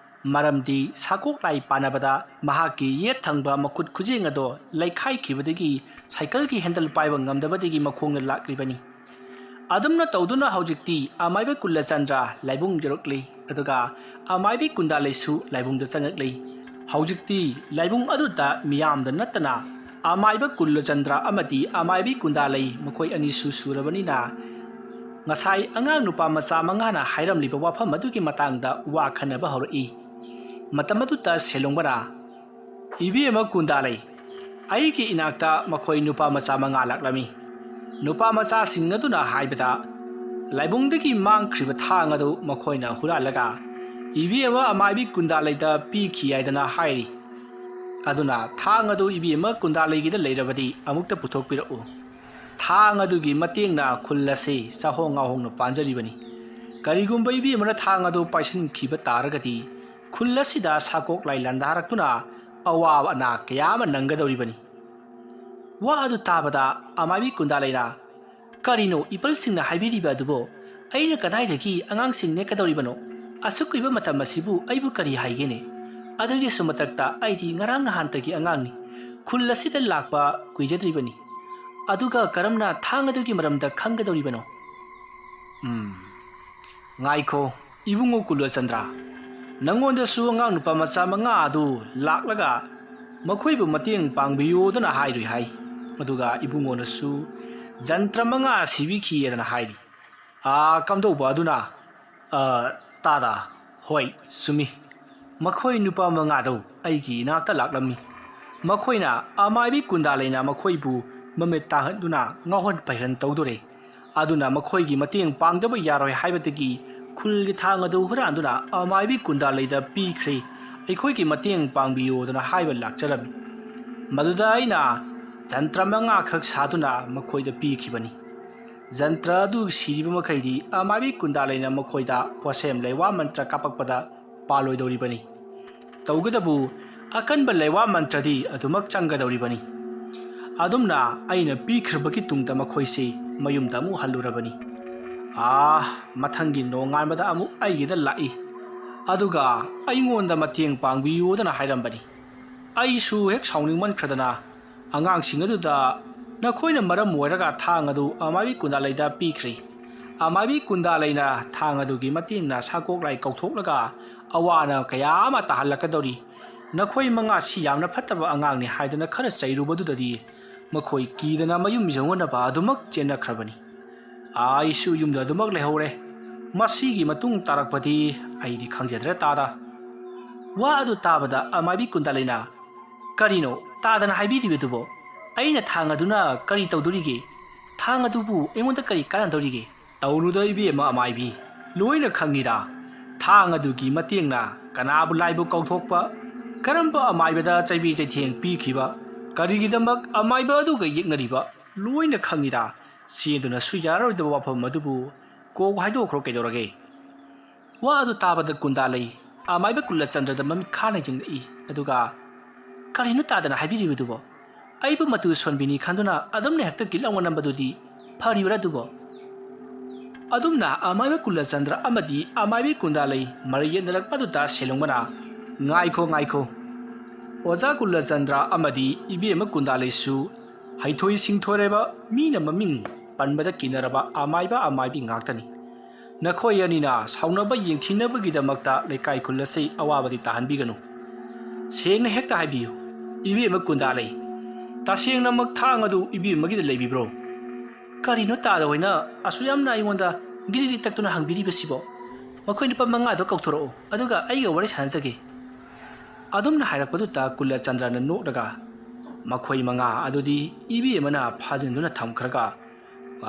ꯃꯔꯝꯗꯤ ꯁꯥꯀꯣꯛꯂꯩ ꯄꯥꯟꯅꯕꯗ ꯃꯍꯥꯛꯀꯤ ꯌꯦꯠ ꯊꯪꯕ ꯃꯈꯨꯠ ꯈꯨꯖꯦꯡ ꯑꯗꯣ ꯂꯩꯈꯥꯏꯈꯤꯕꯗꯒꯤ ꯁꯥꯏꯀꯜꯒꯤ ꯍꯦꯟꯗꯜ ꯄꯥꯏꯕ ꯉꯝꯗꯕꯗꯒꯤ ꯃꯈꯣꯡꯅ ꯂꯥꯛꯂꯤꯕꯅꯤ꯫ ꯑꯗꯨꯝꯅ ꯇꯧꯗꯨꯅ ꯍꯧꯖꯤꯛꯇꯤ ꯑꯃꯥꯏꯕ ꯀꯨꯂꯆꯟꯗ꯭ꯔ ꯂꯥꯏꯕꯨꯡ ꯌꯧꯔꯛꯂꯤ, ꯑꯗꯨꯒ ꯑꯃꯥꯏꯕꯤ ꯀꯨꯟꯗꯥꯂꯩꯁꯨ ꯂꯥꯏꯕꯨꯡꯗ ꯆꯪꯉꯛꯂꯤ꯫ ꯍꯧꯖꯤꯛꯇꯤ ꯂꯥꯏꯕꯨꯡ ꯑꯗꯨꯗ ꯃꯤꯌꯥꯝꯗ ꯅꯠꯇꯅ ꯑꯃꯥꯏꯕ ꯀꯨꯂꯆꯟꯗ꯭ꯔ ꯑꯃꯗꯤ ꯑꯃꯥꯏꯕꯤ ꯀꯨꯟꯗꯥꯂꯩ ꯃꯈꯣꯏ ꯑꯅꯤꯁꯨ ꯁꯨꯔꯕꯅꯤꯅ ꯉꯁꯥꯏ ꯑꯉꯥꯡ ꯅꯨꯄꯥ ꯃꯆꯥ ꯃꯉꯥꯅ ꯍꯥꯏꯔꯝꯂꯤꯕ ꯋꯥꯐꯝ ꯑꯗꯨꯒꯤ ꯃꯇꯥꯡꯗ ꯋꯥ ꯈꯟꯅꯕ ꯍꯧꯔꯛꯏ꯫ ꯃꯇꯝ ꯑꯗꯨꯗ ꯁꯦꯂꯣꯡꯕꯅ, "ꯏꯕꯦꯝꯃ ꯀꯨꯟꯗꯥꯂꯩ, ꯑꯩꯒꯤ ꯏꯅꯥꯛꯇ ꯃꯈꯣꯏ ꯅꯨꯄꯥ ꯃꯆꯥ ꯃꯉꯥ ꯂꯥꯛꯂꯝꯃꯤ꯫ ꯅꯨꯄꯥ ꯃꯆꯥꯁꯤꯡ ꯑꯗꯨꯅ ꯍꯥꯏꯕꯗ ꯂꯥꯏꯕꯨꯡꯗꯒꯤ ꯃꯥꯡꯈ꯭ꯔꯤꯕ ꯊꯥꯡ ꯑꯗꯨ ꯃꯈꯣꯏꯅ ꯍꯨꯔꯥꯜꯂꯒ ꯏꯕꯦꯝꯃ ꯑꯃꯥꯏꯕꯤ ꯀꯨꯟꯗꯥꯂꯩꯗ ꯄꯤꯈꯤ ꯍꯥꯏꯗꯅ ꯍꯥꯏꯔꯤ꯫ ꯑꯗꯨꯅ ꯊꯥꯡ ꯑꯗꯨ ꯏꯕꯦꯝꯃ ꯀꯨꯟꯗꯥꯂꯩꯒꯤꯗ ꯂꯩꯔꯕꯗꯤ ꯑꯃꯨꯛꯇ ꯄꯨꯊꯣꯛꯄꯤꯔꯛꯎ꯫ ꯊꯥꯡ ꯑꯗꯨꯒꯤ ꯃꯇꯦꯡꯅ ꯈꯨꯜ ꯑꯁꯤ ꯆꯥꯍꯣꯡ ꯉꯥꯍꯣꯡꯅ ꯄꯥꯟꯖꯔꯤꯕꯅꯤ꯫ ꯀꯔꯤꯒꯨꯝꯕ ꯏꯕꯦꯝꯃꯅ ꯊꯥꯡ ꯑꯗꯨ ꯄꯥꯏꯁꯤꯟꯈꯤꯕ ꯇꯥꯔꯒꯗꯤ ꯈꯨꯜ ꯑꯁꯤꯗ ꯁꯥꯀꯣꯛꯂꯩ ꯂꯥꯟꯗꯥꯔꯛꯇꯨꯅ ꯑꯋꯥꯕ ꯑꯅꯥ ꯀꯌꯥ ꯑꯃ ꯅꯪꯒꯗꯧꯔꯤꯕꯅꯤ꯫" ꯋꯥ ꯑꯗꯨ ꯇꯥꯕꯗ ꯑꯃꯥꯏꯕꯤ ꯀꯨꯟꯗꯥꯂꯩꯅ, "ꯀꯔꯤꯅꯣ ꯏꯄꯜꯁꯤꯡꯅ ꯍꯥꯏꯕꯤꯔꯤꯕ ꯑꯗꯨꯕꯨ? ꯑꯩꯅ ꯀꯗꯥꯏꯗꯒꯤ ꯑꯉꯥꯡꯁꯤꯡ ꯅꯦꯛꯀꯗꯧꯔꯤꯕꯅꯣ? ꯑꯁꯨꯛ ꯀꯨꯏꯕ ꯃꯇꯝ ꯑꯁꯤꯕꯨ ꯑꯩꯕꯨ ꯀꯔꯤ ꯍꯥꯏꯒꯦꯅꯦ? ꯑꯗꯨꯒꯤꯁꯨ ꯃꯊꯛꯇ ꯑꯩꯗꯤ ꯉꯔꯥꯡ ꯅꯍꯥꯟꯇꯒꯤ ꯑꯉꯥꯡꯅꯤ꯫ ꯈꯨꯜ ꯑꯁꯤꯗ ꯂꯥꯛꯄ ꯀꯨꯏꯖꯗ꯭ꯔꯤꯕꯅꯤ꯫ ꯑꯗꯨꯒ ꯀꯔꯝꯅ ꯊꯥꯡ ꯑꯗꯨꯒꯤ ꯃꯔꯝꯗ ꯈꯪꯒꯗꯧꯔꯤꯕꯅꯣ?" "ꯎꯝ, ꯉꯥꯏꯈꯣ, ꯏꯕꯨꯡꯉꯣ ꯀꯨꯂꯆꯟꯗ꯭ꯔ, ꯅꯪꯉꯣꯟꯗꯁꯨ ꯑꯉꯥꯡ ꯅꯨꯄꯥ ꯃꯆꯥ ꯃꯉꯥ ꯑꯗꯨ ꯂꯥꯛꯂꯒ ꯃꯈꯣꯏꯕꯨ ꯃꯇꯦꯡ ꯄꯥꯡꯕꯤꯌꯨꯗꯅ ꯍꯥꯏꯔꯨꯏ ꯍꯥꯏ꯫ ꯑꯗꯨꯒ ꯏꯕꯨꯡꯉꯣꯅꯁꯨ ꯖꯟꯇ꯭ꯔ ꯃꯉꯥ ꯁꯤꯕꯤꯈꯤ ꯑꯗꯨꯅ ꯍꯥꯏꯔꯤ꯫ ꯑꯥ, ꯀꯝꯗꯧꯕ ꯑꯗꯨꯅ?" "ꯑ, ꯇꯥꯗ, ꯍꯣꯏ, ꯆꯨꯝꯃꯤ꯫ ꯃꯈꯣꯏ ꯅꯨꯄꯥ ꯃꯉꯥꯗꯨ ꯑꯩꯒꯤ ꯏꯅꯥꯛꯇ ꯂꯥꯛꯂꯝꯃꯤ꯫ ꯃꯈꯣꯏꯅ ꯑꯃꯥꯏꯕꯤ ꯀꯨꯟꯗꯥꯂꯩꯅ ꯃꯈꯣꯏꯕꯨ ꯃꯃꯤꯠ ꯇꯥꯍꯟꯗꯨꯅ ꯉꯥꯎꯍꯟ ꯄꯥꯏꯍꯟ ꯇꯧꯗꯣꯔꯦ꯫ ꯑꯗꯨꯅ ꯃꯈꯣꯏꯒꯤ ꯃꯇꯦꯡ ꯄꯥꯡꯗꯕ ꯌꯥꯔꯣꯏ ꯍꯥꯏꯕꯗꯒꯤ ꯈꯨꯜꯒꯤ ꯊꯥꯡ ꯑꯗꯨ ꯍꯨꯔꯥꯟꯗꯨꯅ ꯑꯃꯥꯏꯕꯤ ꯀꯨꯟꯗꯥꯂꯩꯗ ꯄꯤꯈ꯭ꯔꯦ꯫ "ꯑꯩꯈꯣꯏꯒꯤ ꯃꯇꯦꯡ ꯄꯥꯡꯕꯤꯌꯨꯗꯅ" ꯍꯥꯏꯕ ꯂꯥꯛꯆꯔꯝꯃꯤ꯫ ꯃꯗꯨꯗ ꯑꯩꯅ ꯖꯟꯇ꯭ꯔ ꯃꯉꯥꯈꯛ ꯁꯥꯗꯨꯅ ꯃꯈꯣꯏꯗ ꯄꯤꯈꯤꯕꯅꯤ꯫ ꯖꯟꯇ꯭ꯔ ꯑꯗꯨ ꯁꯤꯔꯤꯕ ꯃꯈꯩꯗꯤ ꯑꯃꯥꯏꯕꯤ ꯀꯨꯟꯗꯥꯂꯩꯅ ꯃꯈꯣꯏꯗ ꯄꯣꯠꯁꯦꯝ ꯂꯩꯋꯥ ꯃꯟꯇ꯭ꯔ ꯀꯥꯞꯄꯛꯄꯗ ꯄꯥꯜꯂꯣꯏꯗꯧꯔꯤꯕꯅꯤ꯫ ꯇꯧꯒꯗꯕꯨ ꯑꯀꯟꯕ ꯂꯩꯋꯥ ꯃꯟꯇ꯭ꯔꯗꯤ ꯑꯗꯨꯃꯛ ꯆꯪꯒꯗꯧꯔꯤꯕꯅꯤ꯫ ꯑꯗꯨꯝꯅ ꯑꯩꯅ ꯄꯤꯈ꯭ꯔꯕꯒꯤ ꯇꯨꯡꯗ ꯃꯈꯣꯏꯁꯤ ꯃꯌꯨꯝꯗ ꯑꯃꯨꯛ ꯍꯜꯂꯨꯔꯕꯅꯤ꯫ ꯑꯥ, ꯃꯊꯪꯒꯤ ꯅꯣꯡꯉꯥꯟꯕꯗ ꯑꯃꯨꯛ ꯑꯩꯒꯤꯗ ꯂꯥꯛꯏ꯫ ꯑꯗꯨꯒ ꯑꯩꯉꯣꯟꯗ ꯃꯇꯦꯡ ꯄꯥꯡꯕꯤꯌꯨꯗꯅ ꯍꯥꯏꯔꯝꯕꯅꯤ꯫ ꯑꯩꯁꯨ ꯍꯦꯛ ꯁꯥꯎꯅꯤꯡꯃꯟꯈ꯭ꯔꯗꯅ ꯑꯉꯥꯡꯁꯤꯡ ꯑꯗꯨꯗ "ꯅꯈꯣꯏꯅ ꯃꯔꯝ ꯑꯣꯏꯔꯒ ꯊꯥꯡ ꯑꯗꯨ ꯑꯃꯥꯏꯕꯤ ꯀꯨꯟꯗꯥꯂꯩꯗ ꯄꯤꯈ꯭ꯔꯦ꯫ ꯑꯃꯥꯏꯕꯤ ꯀꯨꯟꯗꯥꯂꯩꯅ ꯊꯥꯡ ꯑꯗꯨꯒꯤ ꯃꯇꯦꯡꯅ ꯁꯥꯀꯣꯛꯂꯥꯏ ꯀꯧꯊꯣꯛꯂꯒ ꯑꯋꯥ ꯑꯅꯥ ꯀꯌꯥ ꯑꯃ ꯇꯥꯍꯜꯂꯛꯀꯗꯧꯔꯤ꯫ ꯅꯈꯣꯏ ꯃꯉꯥꯁꯤ ꯌꯥꯝꯅ ꯐꯠꯇꯕ ꯑꯉꯥꯡꯅꯤ" ꯍꯥꯏꯗꯨꯅ ꯈꯔ ꯆꯩꯔꯨꯕꯗꯨꯗꯗꯤ ꯃꯈꯣꯏ ꯀꯤꯗꯅ ꯃꯌꯨꯝ ꯌꯧꯅꯅꯕ ꯑꯗꯨꯃꯛ ꯆꯦꯟꯅꯈ꯭ꯔꯕꯅꯤ꯫ ꯑꯩꯁꯨ ꯌꯨꯝꯗ ꯑꯗꯨꯃꯛ ꯂꯩꯍꯧꯔꯦ꯫ ꯃꯁꯤꯒꯤ ꯃꯇꯨꯡ ꯇꯥꯔꯛꯄꯗꯤ ꯑꯩꯗꯤ ꯈꯪꯖꯗ꯭ꯔꯦ ꯇꯥꯗ꯫ ꯋꯥ ꯑꯗꯨ ꯇꯥꯕꯗ ꯑꯃꯥꯏꯕꯤ ꯀꯨꯟꯗꯥꯂꯩꯅ, "ꯀꯔꯤꯅꯣ ꯇꯥꯗꯅ ꯍꯥꯏꯕꯤꯔꯤꯕꯗꯨꯕꯣ? ꯑꯩꯅ ꯊꯥꯡ ꯑꯗꯨꯅ ꯀꯔꯤ ꯇꯧꯗꯣꯔꯤꯒꯦ? ꯊꯥꯡ ꯑꯗꯨꯕꯨ ꯑꯩꯉꯣꯟꯗ ꯀꯔꯤ ꯀꯥꯟꯅꯗꯧꯔꯤꯒꯦ?" "ꯇꯧꯅꯨꯗ ꯏꯕꯦꯝꯃ ꯑꯃꯥꯏꯕꯤ, ꯂꯣꯏꯅ ꯈꯪꯉꯤꯗ꯫ ꯊꯥꯡ ꯑꯗꯨꯒꯤ ꯃꯇꯦꯡꯅ ꯀꯅꯥꯕꯨ ꯂꯥꯏꯕꯨ ꯀꯧꯊꯣꯛꯄ, ꯀꯔꯝꯕ ꯑꯃꯥꯏꯕꯗ ꯆꯩꯕꯤ ꯆꯩꯊꯦꯡ ꯄꯤꯈꯤꯕ, ꯀꯔꯤꯒꯤꯗꯃꯛ ꯑꯃꯥꯏꯕ ꯑꯗꯨꯒ ꯌꯦꯛꯅꯔꯤꯕ, ꯂꯣꯏꯅ ꯈꯪꯉꯤꯗ꯫ ꯆꯦꯟꯗꯨꯅꯁꯨ ꯌꯥꯔꯔꯣꯏꯗꯕ ꯋꯥꯐꯝ ꯑꯗꯨꯕꯨ ꯀꯣꯛ ꯍꯥꯏꯗꯣꯛꯈ꯭ꯔꯣ ꯀꯩꯗꯧꯔꯒꯦ?" ꯋꯥ ꯑꯗꯨ ꯇꯥꯕꯗ ꯀꯨꯟꯗꯥꯂꯩ ꯑꯃꯥꯏꯕ ꯀꯨꯂꯆꯟꯗ꯭ꯔꯗ ꯃꯃꯤꯠ ꯈꯥꯅ ꯌꯦꯡꯂꯛꯏ꯫ ꯑꯗꯨꯒ, "ꯀꯔꯤꯅꯣ ꯇꯥꯗꯅ ꯍꯥꯏꯕꯤꯔꯤꯕꯗꯨꯕꯣ? ꯑꯩꯕꯨ ꯃꯇꯨ ꯁꯣꯟꯕꯤꯅꯤ ꯈꯟꯗꯨꯅ ꯑꯗꯨꯝꯅ ꯍꯦꯛꯇ ꯀꯤꯠ ꯂꯥꯎꯅ ꯅꯝꯕꯗꯨꯗꯤ ꯐꯔꯤꯕ꯭ꯔꯥ ꯑꯗꯨꯕꯣ?" ꯑꯗꯨꯝꯅ ꯑꯃꯥꯏꯕ ꯀꯨꯂꯆꯟꯗ꯭ꯔ ꯑꯃꯗꯤ ꯑꯃꯥꯏꯕꯤ ꯀꯨꯟꯗꯥꯂꯩ ꯃꯔꯩ ꯌꯦꯠꯅꯔꯛꯄꯗꯨꯗ ꯁꯦꯂꯣꯡꯕꯅ, "ꯉꯥꯏꯈꯣ, ꯉꯥꯏꯈꯣ꯫ ꯑꯣꯖꯥ ꯀꯨꯂꯆꯟꯗ꯭ꯔ ꯑꯃꯗꯤ ꯏꯕꯦꯝꯃ ꯀꯨꯟꯗꯥꯂꯩꯁꯨ ꯍꯩꯊꯣꯏ ꯁꯤꯡꯊꯣꯏꯔꯕ, ꯃꯤꯅ ꯃꯃꯤꯡ ꯄꯟꯕꯗ ꯀꯤꯅꯔꯕ ꯑꯃꯥꯏꯕ ꯑꯃꯥꯏꯕꯤ ꯉꯥꯛꯇꯅꯤ꯫ ꯅꯈꯣꯏ ꯑꯅꯤꯅ ꯁꯥꯎꯅꯕ ꯌꯦꯡꯊꯤꯅꯕꯒꯤꯗꯃꯛꯇ ꯂꯩꯀꯥꯏ ꯈꯨꯜ ꯑꯁꯤ ꯑꯋꯥꯕꯗꯤ ꯇꯥꯍꯟꯕꯤꯒꯅꯨ꯫ ꯁꯦꯡꯅ ꯍꯦꯛꯇ ꯍꯥꯏꯕꯤꯌꯨ, ꯏꯕꯦꯝꯃ ꯀꯨꯟꯗꯥꯂꯩ, ꯇꯁꯦꯡꯅꯃꯛ ꯊꯥꯡ ꯑꯗꯨ ꯏꯕꯦꯝꯃꯒꯤꯗ ꯂꯩꯕꯤꯕ꯭ꯔꯣ? ꯀꯔꯤꯅꯣ ꯇꯥꯗ ꯍꯣꯏꯅ ꯑꯁꯨꯛ ꯌꯥꯝꯅ ꯑꯩꯉꯣꯟꯗ ꯒꯤꯔꯤꯒꯤꯔꯤ ꯇꯛꯇꯨꯅ ꯍꯪꯕꯤꯔꯤꯕꯁꯤꯕꯣ? ꯃꯈꯣꯏ ꯅꯨꯄꯥ ꯃꯉꯥꯗꯣ ꯀꯧꯊꯣꯔꯛꯎ, ꯑꯗꯨꯒ ꯑꯩꯒ ꯋꯥꯔꯤ ꯁꯥꯟꯅꯖꯒꯦ꯫" ꯑꯗꯨꯝꯅ ꯍꯥꯏꯔꯛꯄꯗꯨꯗ ꯀꯨꯂꯆꯟꯗ꯭ꯔꯅ ꯅꯣꯛꯂꯒ, "ꯃꯈꯣꯏ ꯃꯉꯥ ꯑꯗꯨꯗꯤ ꯏꯕꯦꯝꯃꯅ ꯐꯥꯖꯤꯟꯗꯨꯅ ꯊꯝꯈ꯭ꯔꯒ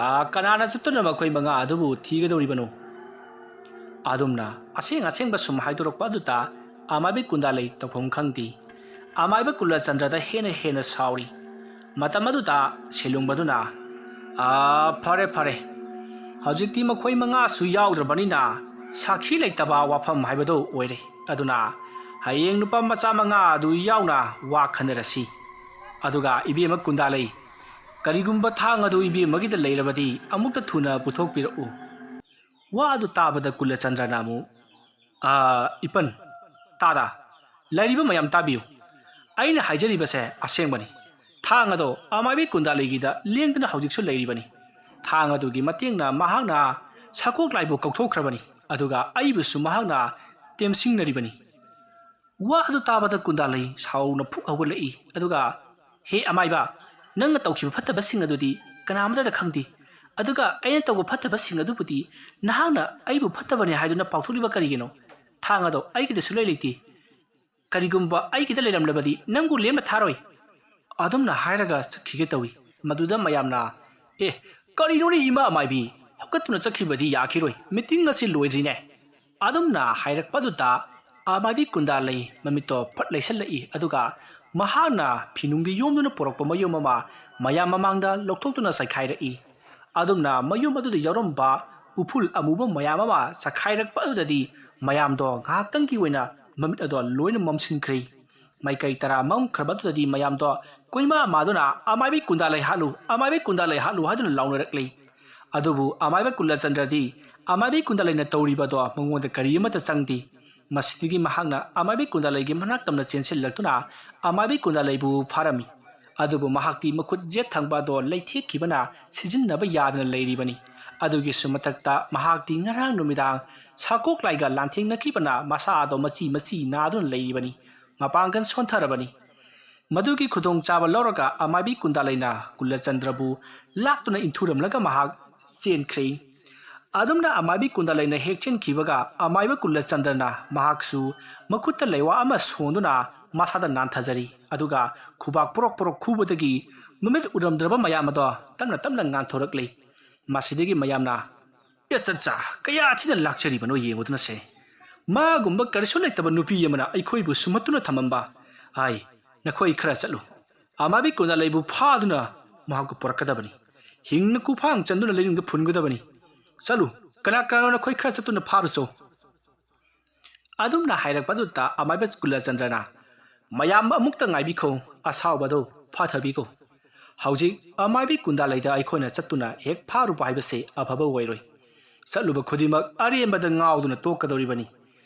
"ꯑꯥ, ꯀꯅꯥꯅ ꯆꯠꯇꯨꯅ ꯃꯈꯣꯏ ꯃꯉꯥ ꯑꯗꯨꯕꯨ ꯊꯤꯒꯗꯧꯔꯤꯕꯅꯣ?" ꯑꯗꯨꯝꯅ ꯑꯁꯦꯡ ꯑꯁꯦꯡꯕ ꯁꯨꯝ ꯍꯥꯏꯗꯣꯔꯛꯄ ꯑꯗꯨꯗ ꯑꯃꯥꯏꯕꯤ ꯀꯨꯟꯗꯥꯂꯩ ꯇꯧꯐꯝ ꯈꯪꯗꯦ꯫ ꯑꯃꯥꯏꯕ ꯀꯨꯂꯆꯟꯗ꯭ꯔꯗ ꯍꯦꯟꯅ ꯍꯦꯟꯅ ꯁꯥꯎꯔꯤ꯫ ꯃꯇꯝ ꯑꯗꯨꯗ ꯁꯦꯂꯨꯡꯕꯗꯨꯅ, "ꯑꯥ, ꯐꯔꯦ, ꯐꯔꯦ꯫ ꯍꯧꯖꯤꯛꯇꯤ ꯃꯈꯣꯏ ꯃꯉꯥꯁꯨ ꯌꯥꯎꯗ꯭ꯔꯕꯅꯤꯅ ꯁꯥꯈꯤ ꯂꯩꯇꯕ ꯋꯥꯐꯝ ꯍꯥꯏꯕꯗꯨ ꯑꯣꯏꯔꯦ꯫ ꯑꯗꯨꯅ ꯍꯌꯦꯡ ꯅꯨꯄꯥ ꯃꯆꯥ ꯃꯉꯥ ꯑꯗꯨ ꯌꯥꯎꯅ ꯋꯥ ꯈꯟꯅꯔꯁꯤ꯫ ꯑꯗꯨꯒ ꯏꯕꯦꯝꯃ ꯀꯨꯟꯗꯥꯂꯩ, ꯀꯔꯤꯒꯨꯝꯕ ꯊꯥꯡ ꯑꯗꯨ ꯏꯕꯦꯝꯃꯒꯤꯗ ꯂꯩꯔꯕꯗꯤ ꯑꯃꯨꯛꯇ ꯊꯨꯅ ꯄꯨꯊꯣꯛꯄꯤꯔꯛꯎ꯫" ꯋꯥ ꯑꯗꯨ ꯇꯥꯕꯗ ꯀꯨꯂꯆꯟꯗ꯭ꯔꯅ ꯑꯃꯨꯛ, "ꯑꯥ, ꯏꯄꯟ, ꯇꯥꯗ, ꯂꯩꯔꯤꯕ ꯃꯌꯥꯝ ꯇꯥꯕꯤꯌꯨ꯫ ꯑꯩꯅ ꯍꯥꯏꯖꯔꯤꯕꯁꯦ ꯑꯁꯦꯡꯕꯅꯤ꯫ ꯊꯥꯡ ꯑꯗꯣ ꯑꯃꯥꯏꯕꯤ ꯀꯨꯟꯗꯥꯂꯩꯒꯤꯗ ꯂꯦꯡꯗꯅ ꯍꯧꯖꯤꯛꯁꯨ ꯂꯩꯔꯤꯕꯅꯤ꯫ ꯊꯥꯡ ꯑꯗꯨꯒꯤ ꯃꯇꯦꯡꯅ ꯃꯍꯥꯛꯅ ꯁꯀꯣꯛ ꯂꯥꯏꯕꯨ ꯀꯧꯊꯣꯛꯈ꯭ꯔꯕꯅꯤ, ꯑꯗꯨꯒ ꯑꯩꯕꯨꯁꯨ ꯃꯍꯥꯛꯅ ꯇꯦꯝꯁꯤꯡꯅꯔꯤꯕꯅꯤ꯫" ꯋꯥ ꯑꯗꯨ ꯇꯥꯕꯗ ꯀꯨꯟꯗꯥꯂꯩ ꯁꯥꯎꯅ ꯐꯨꯛ ꯍꯧꯒꯠꯂꯛꯏ, ꯑꯗꯨꯒ, "ꯍꯦ ꯑꯃꯥꯏꯕ, ꯅꯪꯅ ꯇꯧꯈꯤꯕ ꯐꯠꯇꯕꯁꯤꯡ ꯑꯗꯨꯗꯤ ꯀꯅꯥ ꯑꯃꯠꯇꯗ ꯈꯪꯗꯦ꯫ ꯑꯗꯨꯒ ꯑꯩꯅ ꯇꯧꯕ ꯐꯠꯇꯕꯁꯤꯡ ꯑꯗꯨꯕꯨꯗꯤ ꯅꯍꯥꯛꯅ ꯑꯩꯕꯨ ꯐꯠꯇꯕꯅꯤ ꯍꯥꯏꯗꯨꯅ ꯄꯥꯎꯊꯣꯛꯂꯤꯕ ꯀꯔꯤꯒꯤꯅꯣ? ꯊꯥꯡ ꯑꯗꯣ ꯑꯩꯒꯤꯗ ꯁꯨꯡꯂꯩ ꯂꯩꯇꯦ꯫ ꯀꯔꯤꯒꯨꯝꯕ ꯑꯩꯒꯤꯗ ꯂꯩꯔꯝꯂꯕꯗꯤ ꯅꯪꯕꯨ ꯂꯦꯝꯅ ꯊꯥꯔꯣꯏ꯫" ꯑꯗꯨꯝꯅ ꯍꯥꯏꯔꯒ ꯆꯠꯈꯤꯒꯦ ꯇꯧꯏ꯫ ꯃꯗꯨꯗ ꯃꯌꯥꯝꯅ, "ꯑꯦ, ꯀꯔꯤꯅꯣꯅꯦ ꯏꯃꯥ ꯑꯃꯥꯏꯕꯤ? ꯍꯧꯒꯠꯇꯨꯅ ꯆꯠꯈꯤꯕꯗꯤ ꯌꯥꯈꯤꯔꯣꯏ꯫ ꯃꯤꯇꯤꯡ ꯑꯁꯤ ꯂꯣꯏꯗ꯭ꯔꯤꯅꯦ꯫" ꯑꯗꯨꯝꯅ ꯍꯥꯏꯔꯛꯄꯗꯨꯗ ꯑꯃꯥꯏꯕꯤ ꯀꯨꯟꯗꯥꯂꯩ ꯃꯃꯤꯠꯇꯣ ꯐꯠ ꯂꯩꯁꯜꯂꯛꯏ, ꯑꯗꯨꯒ ꯃꯍꯥꯛꯅ ꯐꯤꯅꯨꯡꯗ ꯌꯣꯝꯗꯨꯅ ꯄꯨꯔꯛꯄ ꯃꯌꯨꯝ ꯑꯃ ꯃꯌꯥꯝ ꯃꯃꯥꯡꯗ ꯂꯧꯊꯣꯛꯇꯨꯅ ꯆꯥꯏꯈꯥꯏꯔꯛꯏ꯫ ꯑꯗꯨꯝꯅ ꯃꯌꯨꯝ ꯑꯗꯨꯗ ꯌꯥꯎꯔꯝꯕ ꯎꯐꯨꯜ ꯑꯃꯨꯕ ꯃꯌꯥꯝ ꯑꯃ ꯆꯥꯏꯈꯥꯏꯔꯛꯄ ꯑꯗꯨꯗꯗꯤ ꯃꯌꯥꯝꯗꯣ ꯉꯥꯏꯍꯥꯛꯇꯪꯒꯤ ꯑꯣꯏꯅ ꯃꯃꯤꯠ ꯑꯗꯣ ꯂꯣꯏꯅ ꯃꯝꯁꯤꯟꯈ꯭ꯔꯦ꯫ ꯃꯥꯏꯀꯩ ꯇꯔꯥ ꯃꯝꯈ꯭ꯔꯕ ꯑꯗꯨꯗꯗꯤ ꯃꯌꯥꯝꯗꯣ ꯀꯣꯏꯃꯥ ꯃꯥꯗꯨꯅ, "ꯑꯃꯥꯏꯕꯤ ꯀꯨꯟꯗꯥꯂꯩ ꯍꯥꯠꯂꯨ, ꯑꯃꯥꯏꯕꯤ ꯀꯨꯟꯗꯥꯂꯩ ꯍꯥꯠꯂꯨ" ꯍꯥꯏꯗꯨꯅ ꯂꯥꯎꯅꯔꯛꯂꯤ꯫ ꯑꯗꯨꯕꯨ ꯑꯃꯥꯏꯕ ꯀꯨꯂꯆꯟꯗ꯭ꯔꯗꯤ ꯑꯃꯥꯏꯕꯤ ꯀꯨꯟꯗꯥꯂꯩꯅ ꯇꯧꯔꯤꯕ ꯑꯗꯣ ꯃꯉꯣꯟꯗ ꯀꯔꯤ ꯑꯃꯠꯇ ꯆꯪꯗꯦ꯫ ꯃꯁꯤꯗꯒꯤ ꯃꯍꯥꯛꯅ ꯑꯃꯥꯏꯕꯤ ꯀꯨꯟꯗꯥꯂꯩꯒꯤ ꯃꯅꯥꯛ ꯇꯝꯅ ꯆꯦꯟꯁꯤꯜꯂꯛꯇꯨꯅ ꯑꯃꯥꯏꯕꯤ ꯀꯨꯟꯗꯥꯂꯩꯕꯨ ꯐꯥꯔꯝꯃꯤ꯫ ꯑꯗꯨꯕꯨ ꯃꯍꯥꯛꯇꯤ ꯃꯈꯨꯠ ꯌꯦꯠ ꯊꯪꯕ ꯑꯗꯣ ꯂꯩꯊꯦꯛꯈꯤꯕꯅ ꯁꯤꯖꯤꯟꯅꯕ ꯌꯥꯗꯅ ꯂꯩꯔꯤꯕꯅꯤ꯫ ꯑꯗꯨꯒꯤꯁꯨ ꯃꯊꯛꯇ ꯃꯍꯥꯛꯇꯤ ꯉꯔꯥꯡ ꯅꯨꯃꯤꯗꯥꯡ ꯁꯥꯀꯣꯛ ꯂꯥꯏꯒ ꯂꯥꯟꯊꯦꯡꯅꯈꯤꯕꯅ ꯃꯁꯥ ꯑꯗꯣ ꯃꯆꯤ ꯃꯆꯤ ꯅꯥꯗꯨꯅ ꯂꯩꯔꯤꯕꯅꯤ꯫ ꯃꯄꯥꯡꯒꯜ ꯁꯣꯟꯊꯔꯕꯅꯤ꯫ ꯃꯗꯨꯒꯤ ꯈꯨꯗꯣꯡꯆꯥꯕ ꯂꯧꯔꯒ ꯑꯃꯥꯏꯕꯤ ꯀꯨꯟꯗꯥꯂꯩꯅ ꯀꯨꯂꯆꯟꯗ꯭ꯔꯕꯨ ꯂꯥꯛꯇꯨꯅ ꯏꯟꯊꯨꯔꯝꯂꯒ ꯃꯍꯥꯛ ꯆꯦꯟꯈ꯭ꯔꯦ꯫ ꯑꯗꯨꯝꯅ ꯑꯃꯥꯏꯕꯤ ꯀꯨꯟꯗꯥꯂꯩꯅ ꯍꯦꯛ ꯆꯦꯟꯈꯤꯕꯒ ꯑꯃꯥꯏꯕ ꯀꯨꯂꯆꯟꯗ꯭ꯔꯅ ꯃꯍꯥꯛꯁꯨ ꯃꯈꯨꯠꯇ ꯂꯩꯋꯥ ꯑꯃ ꯁꯣꯟꯗꯨꯅ ꯃꯁꯥꯗ ꯅꯥꯟꯊꯖꯔꯤ꯫ ꯑꯗꯨꯒ ꯈꯨꯕꯥꯛ ꯄꯣꯔꯣꯛ ꯄꯣꯔꯣꯛ ꯈꯨꯕꯗꯒꯤ ꯃꯃꯤꯠ ꯎꯔꯝꯗ꯭ꯔꯕ ꯃꯌꯥꯝ ꯑꯗꯣ ꯇꯞꯅ ꯇꯞꯅ ꯉꯥꯟꯊꯣꯔꯛꯂꯤ꯫ ꯃꯁꯤꯗꯒꯤ ꯃꯌꯥꯝꯅ, "ꯑꯦ ꯆꯠꯆꯥ, ꯀꯌꯥ ꯊꯤꯅ ꯂꯥꯛꯆꯔꯤꯕꯅꯣ ꯌꯦꯡꯉꯨꯗꯅꯁꯦ꯫ ꯃꯥꯒꯨꯝꯕ ꯀꯔꯤꯁꯨ ꯂꯩꯇꯕ ꯅꯨꯄꯤ ꯑꯃꯅ ꯑꯩꯈꯣꯏꯕꯨ ꯁꯨꯝꯍꯠꯇꯨꯅ ꯊꯝꯃꯝꯕ꯫ ꯑꯥꯏ, ꯅꯈꯣꯏ ꯈꯔ ꯆꯠꯂꯨ꯫ ꯑꯃꯥꯏꯕꯤ ꯀꯨꯟꯗꯥꯂꯩꯕꯨ ꯐꯥꯗꯨꯅ ꯃꯍꯥꯛꯄꯨ ꯄꯨꯔꯛꯀꯗꯕꯅꯤ꯫ ꯍꯤꯡꯅ ꯀꯨꯐꯥꯡ ꯆꯟꯗꯨꯅ ꯂꯩꯅꯨꯡꯗ ꯐꯨꯟꯒꯗꯕꯅꯤ꯫ ꯆꯠꯂꯨ, ꯀꯅꯥ ꯀꯅꯥꯅꯣ ꯅꯈꯣꯏ ꯈꯔ ꯆꯠꯇꯨꯅ ꯐꯥꯔꯨꯆꯣ꯫" ꯑꯗꯨꯝꯅ ꯍꯥꯏꯔꯛꯄꯗꯨꯗ ꯑꯃꯥꯏꯕ ꯀꯨꯂꯆꯟꯗ꯭ꯔꯅ, "ꯃꯌꯥꯝ ꯑꯃꯨꯛꯇ ꯉꯥꯏꯕꯤꯈꯣ, ꯑꯁꯥꯎꯕꯗꯨ ꯐꯥꯊꯕꯤꯈꯣ꯫ ꯍꯧꯖꯤꯛ ꯑꯃꯥꯏꯕꯤ ꯀꯨꯟꯗꯥꯂꯩꯗ ꯑꯩꯈꯣꯏꯅ ꯆꯠꯇꯨꯅ ꯍꯦꯛ ꯐꯥꯔꯨꯕ ꯍꯥꯏꯕꯁꯦ ꯑꯐꯕ ꯑꯣꯏꯔꯣꯏ꯫ ꯆꯠꯂꯨꯕ ꯈꯨꯗꯤꯡꯃꯛ ꯑꯔꯦꯝꯕꯗ ꯉꯥꯎꯗꯨꯅ ꯇꯣꯛꯀꯗꯧꯔꯤꯕꯅꯤ꯫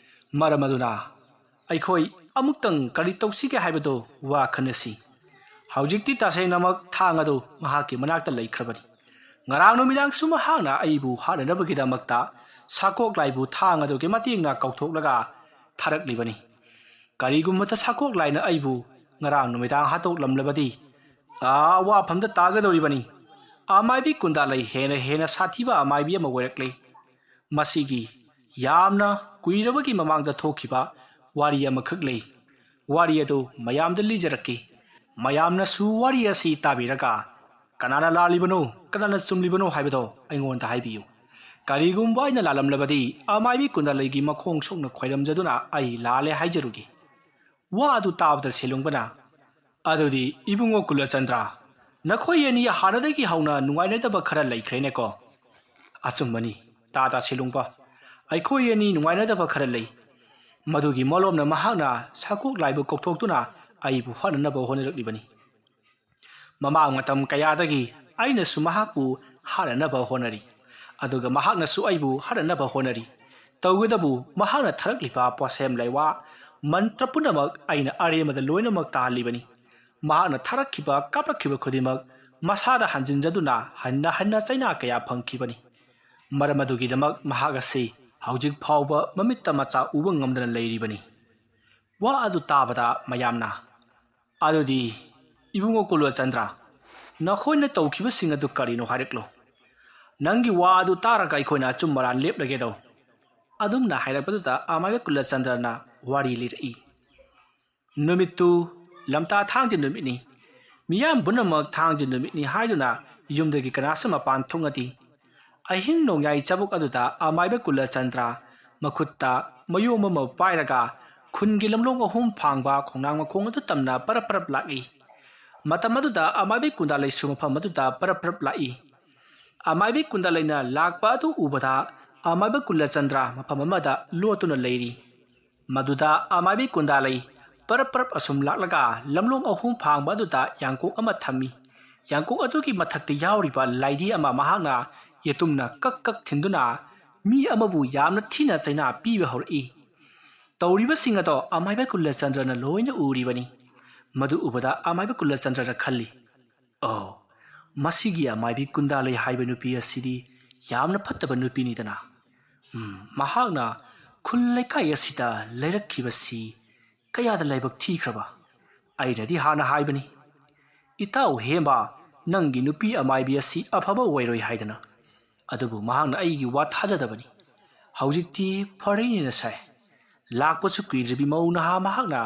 ꯃꯔꯝ ꯑꯗꯨꯅ ꯑꯩꯈꯣꯏ ꯑꯃꯨꯛꯇꯪ ꯀꯔꯤ ꯇꯧꯁꯤꯒꯦ ꯍꯥꯏꯕꯗꯨ ꯋꯥ ꯈꯟꯅꯁꯤ꯫ ꯍꯧꯖꯤꯛꯇꯤ ꯇꯁꯦꯡꯅꯃꯛ ꯊꯥꯡ ꯑꯗꯨ ꯃꯍꯥꯛꯀꯤ ꯃꯅꯥꯛꯇ ꯂꯩꯈ꯭ꯔꯕꯅꯤ꯫ ꯉꯔꯥꯡ ꯅꯨꯃꯤꯗꯥꯡꯁꯨ ꯃꯍꯥꯛꯅ ꯑꯩꯕꯨ ꯍꯥꯠꯅꯅꯕꯒꯤꯗꯃꯛꯇ ꯁꯥꯀꯣꯛ ꯂꯥꯏꯕꯨ ꯊꯥꯡ ꯑꯗꯨꯒꯤ ꯃꯇꯦꯡꯅ ꯀꯧꯊꯣꯛꯂꯒ ꯊꯥꯔꯛꯂꯤꯕꯅꯤ꯫ ꯀꯔꯤꯒꯨꯝꯕꯗ ꯁꯥꯀꯣꯛ ꯂꯥꯏꯅ ꯑꯩꯕꯨ ꯉꯔꯥꯡ ꯅꯨꯃꯤꯗꯥꯡ ꯍꯥꯠꯇꯣꯛꯂꯝꯂꯕꯗꯤ ꯑꯥ ꯋꯥꯐꯝꯗ ꯇꯥꯒꯗꯧꯔꯤꯕꯅꯤ꯫ ꯑꯃꯥꯏꯕꯤ ꯀꯨꯟꯗꯥꯂꯩ ꯍꯦꯟꯅ ꯍꯦꯟꯅ ꯁꯥꯊꯤꯕ ꯑꯃꯥꯏꯕꯤ ꯑꯃ ꯑꯣꯏꯔꯛꯂꯦ꯫ ꯃꯁꯤꯒꯤ ꯌꯥꯝꯅ ꯀꯨꯏꯔꯕꯒꯤ ꯃꯃꯥꯡꯗ ꯊꯣꯛꯈꯤꯕ ꯋꯥꯔꯤ ꯑꯃꯈꯛ ꯂꯩ꯫ ꯋꯥꯔꯤ ꯑꯗꯨ ꯃꯌꯥꯝꯗ ꯂꯤꯖꯔꯛꯀꯦ꯫ ꯃꯌꯥꯝꯅꯁꯨ ꯋꯥꯔꯤ ꯑꯁꯤ ꯇꯥꯕꯤꯔꯒ ꯀꯅꯥꯅ ꯂꯥꯜꯂꯤꯕꯅꯣ, ꯀꯅꯥꯅ ꯆꯨꯝꯂꯤꯕꯅꯣ ꯍꯥꯏꯕꯗꯣ ꯑꯩꯉꯣꯟꯗ ꯍꯥꯏꯕꯤꯌꯨ꯫ ꯀꯔꯤꯒꯨꯝꯕ ꯑꯩꯅ ꯂꯥꯜꯂꯝꯂꯕꯗꯤ ꯑꯃꯥꯏꯕꯤ ꯀꯨꯟꯗꯥꯂꯩꯒꯤ ꯃꯈꯣꯡ ꯁꯣꯛꯅ ꯈꯣꯏꯔꯝꯖꯗꯨꯅ ꯑꯩ ꯂꯥꯜꯂꯦ ꯍꯥꯏꯖꯔꯨꯒꯦ꯫" ꯋꯥ ꯑꯗꯨ ꯇꯥꯕꯗ ꯁꯦꯂꯨꯡꯕꯅ, "ꯑꯗꯨꯗꯤ ꯏꯕꯨꯡꯉꯣ ꯀꯨꯂꯆꯟꯗ꯭ꯔ, ꯅꯈꯣꯏ ꯑꯅꯤ ꯍꯥꯟꯅꯗꯒꯤ ꯍꯧꯅ ꯅꯨꯡꯉꯥꯏꯅꯗꯕ ꯈꯔ ꯂꯩꯈ꯭ꯔꯦꯅꯦꯀꯣ?" "ꯑꯆꯨꯝꯕꯅꯤ, ꯇꯥ ꯇꯥ ꯁꯦꯂꯨꯡꯕ, ꯑꯩꯈꯣꯏ ꯑꯅꯤ ꯅꯨꯡꯉꯥꯏꯅꯗꯕ ꯈꯔ ꯂꯩ꯫ ꯃꯗꯨꯒꯤ ꯃꯣꯂꯣꯝꯅ ꯃꯍꯥꯛꯅ ꯁꯥꯀꯣꯛ ꯂꯥꯏꯕꯨ ꯀꯧꯊꯣꯛꯇꯨꯅ ꯑꯩꯕꯨ ꯍꯥꯠꯅꯅꯕ ꯍꯣꯠꯅꯔꯛꯂꯤꯕꯅꯤ꯫ ꯃꯃꯥꯡ ꯃꯇꯝ ꯀꯌꯥꯗꯒꯤ ꯑꯩꯅꯁꯨ ꯃꯍꯥꯛꯄꯨ ꯍꯥꯠꯅꯅꯕ ꯍꯣꯠꯅꯔꯤ, ꯑꯗꯨꯒ ꯃꯍꯥꯛꯅꯁꯨ ꯑꯩꯕꯨ ꯍꯥꯠꯅꯅꯕ ꯍꯣꯠꯅꯔꯤ꯫ ꯇꯧꯕꯇꯕꯨ ꯃꯍꯥꯛꯅ ꯊꯥꯔꯛꯂꯤꯕ ꯄꯣꯠꯁꯦꯝ ꯂꯩꯋꯥ ꯃꯟꯇ꯭ꯔ ꯄꯨꯝꯅꯃꯛ ꯑꯩꯅ ꯑꯔꯦꯝꯕꯗ ꯂꯣꯏꯅꯃꯛ ꯇꯥꯍꯜꯂꯤꯕꯅꯤ꯫ ꯃꯍꯥꯛꯅ ꯊꯥꯔꯛꯈꯤꯕ, ꯀꯥꯞꯂꯛꯈꯤꯕ ꯈꯨꯗꯤꯡꯃꯛ ꯃꯁꯥꯗ ꯍꯟꯖꯤꯟꯖꯗꯨꯅ ꯍꯟꯅ ꯍꯟꯅ ꯆꯩꯅꯥ ꯀꯌꯥ ꯐꯪꯈꯤꯕꯅꯤ꯫ ꯃꯔꯝ ꯑꯗꯨꯒꯤꯗꯃꯛ ꯃꯍꯥꯛ ꯑꯁꯤ ꯍꯧꯖꯤꯛ ꯐꯥꯎꯕ ꯃꯃꯤꯠꯇ ꯃꯆꯥ ꯎꯕ ꯉꯝꯗꯅ ꯂꯩꯔꯤꯕꯅꯤ꯫" ꯋꯥ ꯑꯗꯨ ꯇꯥꯕꯗ ꯃꯌꯥꯝꯅ, "ꯑꯗꯨꯗꯤ ꯏꯕꯨꯡꯉꯣ ꯀꯨꯂꯆꯟꯗ꯭ꯔ, ꯅꯈꯣꯏꯅ ꯇꯧꯈꯤꯕꯁꯤꯡ ꯑꯗꯨ ꯀꯔꯤꯅꯣ ꯍꯥꯏꯔꯛꯂꯣ꯫ ꯅꯪꯒꯤ ꯋꯥ ꯑꯗꯨ ꯇꯥꯔꯒ ꯑꯩꯈꯣꯏꯅ ꯑꯆꯨꯝ ꯑꯔꯥꯟ ꯂꯦꯞꯂꯒꯦꯗꯣ꯫" ꯑꯗꯨꯝꯅ ꯍꯥꯏꯔꯛꯄꯗꯨꯗ ꯑꯃꯥꯏꯕ ꯀꯨꯂꯆꯟꯗ꯭ꯔꯅ ꯋꯥꯔꯤ ꯂꯤꯔꯛꯏ꯫ ꯅꯨꯃꯤꯠꯇꯨ ꯂꯝꯇꯥ ꯊꯥꯡꯖ ꯅꯨꯃꯤꯠꯅꯤ꯫ ꯃꯤꯌꯥꯝ ꯄꯨꯝꯅꯃꯛ ꯊꯥꯡꯖ ꯅꯨꯃꯤꯠꯅꯤ ꯍꯥꯏꯗꯨꯅ ꯌꯨꯝꯗꯒꯤ ꯀꯅꯥꯁꯨ ꯃꯄꯥꯟ ꯊꯣꯛꯅꯗꯦ꯫ ꯑꯍꯤꯡ ꯅꯣꯡꯌꯥꯏ ꯆꯕꯨꯛ ꯑꯗꯨꯗ ꯑꯃꯥꯏꯕ ꯀꯨꯂꯆꯟꯗ꯭ꯔ ꯃꯈꯨꯠꯇ ꯃꯌꯣꯝ ꯑꯃ ꯄꯥꯏꯔꯒ ꯈꯨꯟꯒꯤ ꯂꯝꯂꯣꯡ ꯑꯍꯨꯝ ꯐꯥꯡꯕ ꯈꯣꯡꯅꯥꯡ ꯃꯈꯣꯡ ꯑꯗꯨ ꯇꯝꯅ ꯄꯔꯞ ꯄꯔꯞ ꯂꯥꯛꯏ꯫ ꯃꯇꯝ ꯑꯗꯨꯗ ꯑꯃꯥꯏꯕ ꯀꯨꯟꯗꯥꯂꯩꯁꯨ ꯃꯐꯝ ꯑꯗꯨꯗ ꯄꯔꯞ ꯄꯔꯞ ꯂꯥꯛꯏ꯫ ꯑꯃꯥꯏꯕ ꯀꯨꯟꯗꯥꯂꯩꯅ ꯂꯥꯛꯄ ꯑꯗꯨ ꯎꯕꯗ ꯑꯃꯥꯏꯕ ꯀꯨꯂꯆꯟꯗ꯭ꯔ ꯃꯐꯝ ꯑꯃꯗ ꯂꯣꯠꯇꯨꯅ ꯂꯩꯔꯤ꯫ ꯃꯗꯨꯗ ꯑꯃꯥꯏꯕꯤ ꯀꯨꯟꯗꯥꯂꯩ ꯄꯔꯞ ꯄꯔꯞ ꯑꯁꯨꯝ ꯂꯥꯛꯂꯒ ꯂꯝꯂꯣꯡ ꯑꯍꯨꯝ ꯐꯥꯡꯕ ꯑꯗꯨꯗ ꯌꯥꯡꯀꯣꯛ ꯑꯃ ꯊꯝꯃꯤ꯫ ꯌꯥꯡꯀꯣꯛ ꯑꯗꯨꯒꯤ ꯃꯊꯛꯇ ꯌꯥꯎꯔꯤꯕ ꯂꯥꯏꯙꯤ ꯑꯃ ꯃꯍꯥꯛꯅ ꯌꯦꯇꯨꯝꯅ ꯀꯛ ꯀꯛ ꯊꯤꯟꯗꯨꯅ ꯃꯤ ꯑꯃꯕꯨ ꯌꯥꯝꯅ ꯊꯤꯅ ꯆꯩꯅꯥ ꯄꯤꯕ ꯍꯧꯔꯛꯏ꯫ ꯇꯧꯔꯤꯕꯁꯤꯡ ꯑꯗꯣ ꯑꯃꯥꯏꯕ ꯀꯨꯂꯆꯟꯗ꯭ꯔꯅ ꯂꯣꯏꯅ ꯎꯔꯤꯕꯅꯤ꯫ ꯃꯗꯨ ꯎꯕꯗ ꯑꯃꯥꯏꯕ ꯀꯨꯂꯆꯟꯗ꯭ꯔꯅ ꯈꯜꯂꯤ, "ꯑꯣ, ꯃꯁꯤꯒꯤ ꯑꯃꯥꯏꯕꯤ ꯀꯨꯟꯗꯥꯂꯩ ꯍꯥꯏꯕ ꯅꯨꯄꯤ ꯑꯁꯤꯗꯤ ꯌꯥꯝꯅ ꯐꯠꯇꯕ ꯅꯨꯄꯤꯅꯤꯗꯅ꯫ ꯎꯝ, ꯃꯍꯥꯛꯅ ꯈꯨꯜ ꯂꯩꯀꯥꯏ ꯑꯁꯤꯗ ꯂꯩꯔꯛꯈꯤꯕꯁꯤ ꯀꯌꯥꯗ ꯂꯥꯏꯕꯛ ꯊꯤꯈ꯭ꯔꯕ? ꯑꯩꯅꯗꯤ ꯍꯥꯟꯅ ꯍꯥꯏꯕꯅꯤ, ꯏꯇꯥꯎ ꯍꯦꯝꯕ, ꯅꯪꯒꯤ ꯅꯨꯄꯤ ꯑꯃꯥꯏꯕꯤ ꯑꯁꯤ ꯑꯐꯕ ꯑꯣꯏꯔꯣꯏ ꯍꯥꯏꯗꯅ꯫ ꯑꯗꯨꯕꯨ ꯃꯍꯥꯛꯅ ꯑꯩꯒꯤ ꯋꯥ ꯊꯥꯖꯗꯕꯅꯤ꯫ ꯍꯧꯖꯤꯛꯇꯤ ꯐꯔꯦꯅꯦꯅ ꯁꯥꯏ꯫ ꯂꯥꯛꯄꯁꯨ ꯀꯨꯏꯗ꯭ꯔꯤꯕꯤ ꯃꯧ ꯅꯍꯥ ꯃꯍꯥꯛꯅ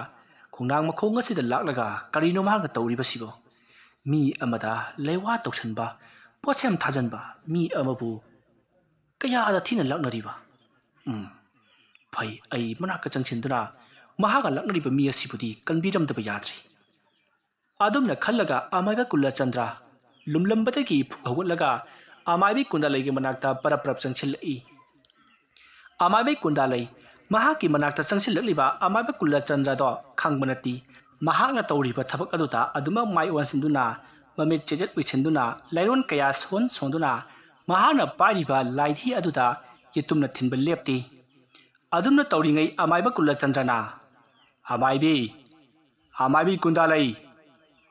ꯈꯣꯡꯅꯥꯡ ꯃꯈꯣꯡ ꯑꯁꯤꯗ ꯂꯥꯛꯂꯒ ꯀꯔꯤꯅꯣ ꯃꯍꯥꯛꯅ ꯇꯧꯔꯤꯕꯁꯤꯕꯣ? ꯃꯤ ꯑꯃꯗ ꯂꯩꯋꯥ ꯇꯧꯁꯟꯕ, ꯄꯣꯠꯁꯦꯝ ꯊꯥꯖꯟꯕ, ꯃꯤ ꯑꯃꯕꯨ ꯀꯌꯥꯗ ꯊꯤꯅ ꯂꯛꯅꯔꯤꯕ? ꯎꯝ, ꯐꯩ, ꯑꯩ ꯃꯅꯥꯛꯇ ꯆꯪꯁꯤꯟꯗꯨꯅ ꯃꯍꯥꯛꯅ ꯂꯛꯅꯔꯤꯕ ꯃꯤ ꯑꯁꯤꯕꯨꯗꯤ ꯀꯟꯕꯤꯔꯝꯗꯕ ꯌꯥꯗ꯭ꯔꯤ꯫" ꯑꯗꯨꯝꯅ ꯈꯜꯂꯒ ꯑꯃꯥꯏꯕ ꯀꯨꯂꯆꯟꯗ꯭ꯔ ꯂꯨꯝꯂꯝꯕꯗꯒꯤ ꯐꯨꯛ ꯍꯧꯒꯠꯂꯒ ꯑꯃꯥꯏꯕꯤ ꯀꯨꯟꯗꯥꯂꯩꯒꯤ ꯃꯅꯥꯛꯇ ꯄꯔꯞ ꯄꯔꯞ ꯆꯪꯁꯤꯜꯂꯛꯏ꯫ ꯑꯃꯥꯏꯕꯤ ꯀꯨꯟꯗꯥꯂꯩ ꯃꯍꯥꯛꯀꯤ ꯃꯅꯥꯛꯇ ꯆꯪꯁꯤꯜꯂꯛꯂꯤꯕ ꯑꯃꯥꯏꯕ ꯀꯨꯂꯆꯟꯗ꯭ꯔꯗꯣ ꯈꯪꯕ ꯅꯠꯇꯦ꯫ ꯃꯍꯥꯛꯅ ꯇꯧꯔꯤꯕ ꯊꯕꯛ ꯑꯗꯨꯗ ꯑꯗꯨꯃꯛ ꯃꯥꯏ ꯑꯣꯟꯁꯤꯟꯗꯨꯅ, ꯃꯃꯤꯠ ꯆꯦꯖꯦꯠ ꯎꯏꯁꯤꯟꯗꯨꯅ, ꯂꯥꯏꯔꯣꯟ ꯀꯌꯥ ꯁꯣꯟ ꯁꯣꯟꯗꯨꯅ ꯃꯍꯥꯛꯅ ꯄꯥꯏꯔꯤꯕ ꯂꯥꯏꯙꯤ ꯑꯗꯨꯗ ꯌꯦꯇꯨꯝꯅ ꯊꯤꯟꯕ ꯂꯦꯞꯇꯦ꯫ ꯑꯗꯨꯝꯅ ꯇꯧꯔꯤꯉꯩ ꯑꯃꯥꯏꯕ ꯀꯨꯂꯆꯟꯗ꯭ꯔꯅ, "ꯑꯃꯥꯏꯕꯤ, ꯑꯃꯥꯏꯕꯤ ꯀꯨꯟꯗꯥꯂꯩ!"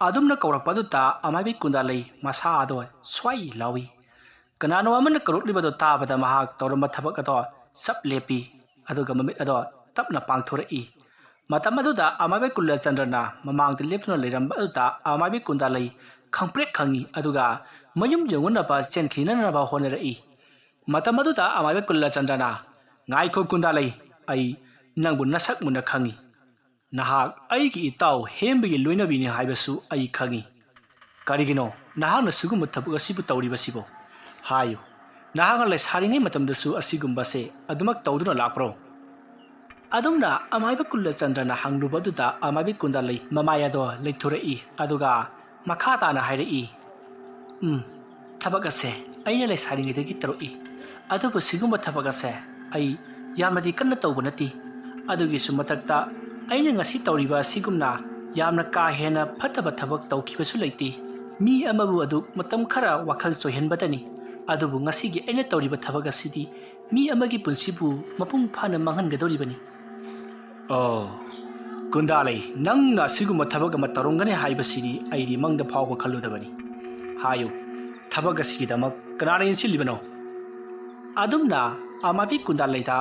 ꯑꯗꯨꯝꯅ ꯀꯧꯔꯛꯄ ꯑꯗꯨꯗ ꯑꯃꯥꯏꯕꯤ ꯀꯨꯟꯗꯥꯂꯩ ꯃꯁꯥ ꯑꯗꯣ ꯁ꯭ꯋꯥꯏ ꯂꯥꯎꯏ꯫ ꯀꯅꯥꯅꯣ ꯑꯃꯅ ꯀꯧꯔꯛꯂꯤꯕꯗꯣ ꯇꯥꯕꯗ ꯃꯍꯥꯛ ꯇꯧꯔꯝꯕ ꯊꯕꯛ ꯑꯗꯣ ꯆꯞ ꯂꯦꯞꯄꯤ, ꯑꯗꯨꯒ ꯃꯃꯤꯠ ꯑꯗꯣ ꯇꯞꯅ ꯄꯥꯡꯊꯣꯔꯛꯏ꯫ ꯃꯇꯝ ꯑꯗꯨꯗ ꯑꯃꯥꯏꯕ ꯀꯨꯂꯆꯟꯗ꯭ꯔꯅ ꯃꯃꯥꯡꯗ ꯂꯦꯞꯇꯨꯅ ꯂꯩꯔꯝꯕ ꯑꯗꯨꯗ ꯑꯃꯥꯏꯕꯤ ꯀꯨꯟꯗꯥꯂꯩ ꯈꯪꯄ꯭ꯔꯦꯛ ꯈꯪꯏ, ꯑꯗꯨꯒ ꯃꯌꯨꯝ ꯌꯧꯅꯅꯕ ꯆꯦꯟꯈꯤꯅꯅꯕ ꯍꯣꯠꯅꯔꯛꯏ꯫ ꯃꯇꯝ ꯑꯗꯨꯗ ꯑꯃꯥꯏꯕ ꯀꯨꯂꯆꯟꯗ꯭ꯔꯅ, "ꯉꯥꯏꯈꯣ ꯀꯨꯟꯗꯥꯂꯩ, ꯑꯩ ꯅꯪꯕꯨ ꯅꯁꯛ ꯃꯨꯟꯅ ꯈꯪꯏ꯫ ꯅꯍꯥꯛ ꯑꯩꯒꯤ ꯏꯇꯥꯎ ꯍꯦꯝꯕꯒꯤ ꯂꯣꯏꯅꯕꯤꯅꯤ ꯍꯥꯏꯕꯁꯨ ꯑꯩ ꯈꯪꯏ꯫ ꯀꯔꯤꯒꯤꯅꯣ ꯅꯍꯥꯛꯅ ꯁꯤꯒꯨꯝꯕ ꯊꯕꯛ ꯑꯁꯤꯕꯨ ꯇꯧꯔꯤꯕꯁꯤꯕꯣ? ꯍꯥꯏꯌꯨ꯫" ꯅꯍꯥꯛꯅ ꯂꯩꯁꯥꯔꯤꯉꯩ ꯃꯇꯝꯗꯁꯨ ꯑꯁꯤꯒꯨꯝꯕꯁꯦ ꯑꯗꯨꯃꯛ ꯇꯧꯗꯨꯅ ꯂꯥꯛꯄ꯭ꯔꯣ? ꯑꯗꯨꯝꯅ ꯑꯃꯥꯏꯕ ꯀꯨꯜꯂꯆꯟꯗ꯭ꯔꯅ ꯍꯪꯂꯨꯕ ꯑꯗꯨꯗ ꯑꯃꯥꯏꯕꯤ ꯀꯨꯟꯗꯥꯂꯩ ꯃꯃꯥꯏ ꯑꯗꯣ ꯂꯩꯊꯣꯔꯛꯏ꯫ ꯑꯗꯨꯒ ꯃꯈꯥ ꯇꯥꯅ ꯍꯥꯏꯔꯛꯏ, "ꯎꯝ, ꯊꯕꯛ ꯑꯁꯦ ꯑꯩꯅ ꯂꯩꯁꯥꯔꯤꯉꯩꯗꯒꯤ ꯇꯧꯔꯛꯏ꯫ ꯑꯗꯨꯕꯨ ꯁꯤꯒꯨꯝꯕ ꯊꯕꯛ ꯑꯁꯦ ꯑꯩ ꯌꯥꯝꯅꯗꯤ ꯀꯟꯅ ꯇꯧꯕ ꯅꯠꯇꯦ꯫ ꯑꯗꯨꯒꯤꯁꯨ ꯃꯊꯛꯇ ꯑꯩꯅ ꯉꯁꯤ ꯇꯧꯔꯤꯕ ꯑꯁꯤꯒꯨꯝꯅ ꯌꯥꯝꯅ ꯀꯥ ꯍꯦꯟꯅ ꯐꯠꯇꯕ ꯊꯕꯛ ꯇꯧꯈꯤꯕꯁꯨ ꯂꯩꯇꯦ꯫ ꯃꯤ ꯑꯃꯕꯨ ꯑꯗꯨ ꯃꯇꯝ ꯈꯔ ꯋꯥꯈꯜ ꯆꯣꯏꯍꯟꯕꯇꯅꯤ꯫ ꯑꯗꯨꯕꯨ ꯉꯁꯤꯒꯤ ꯑꯩꯅ ꯇꯧꯔꯤꯕ ꯊꯕꯛ ꯑꯁꯤꯗꯤ ꯃꯤ ꯑꯃꯒꯤ ꯄꯨꯟꯁꯤꯕꯨ ꯃꯄꯨꯡ ꯐꯥꯅ ꯃꯥꯡꯍꯟꯒꯗꯧꯔꯤꯕꯅꯤ꯫" "ꯑꯣ, ꯀꯨꯟꯗꯥꯂꯩ, ꯅꯪꯅ ꯑꯁꯤꯒꯨꯝꯕ ꯊꯕꯛ ꯑꯃ ꯇꯧꯔꯝꯒꯅꯤ ꯍꯥꯏꯕꯁꯤꯗꯤ ꯑꯩꯗꯤ ꯃꯪꯗ ꯐꯥꯎꯕ ꯈꯜꯂꯨꯗꯕꯅꯤ꯫ ꯍꯥꯏꯌꯨ, ꯊꯕꯛ ꯑꯁꯤꯒꯤꯗꯃꯛ ꯀꯅꯥꯅ ꯏꯟꯁꯤꯜꯂꯤꯕꯅꯣ?" ꯑꯗꯨꯝꯅ ꯑꯃꯥꯏꯕꯤ ꯀꯨꯟꯗꯥꯂꯩꯗ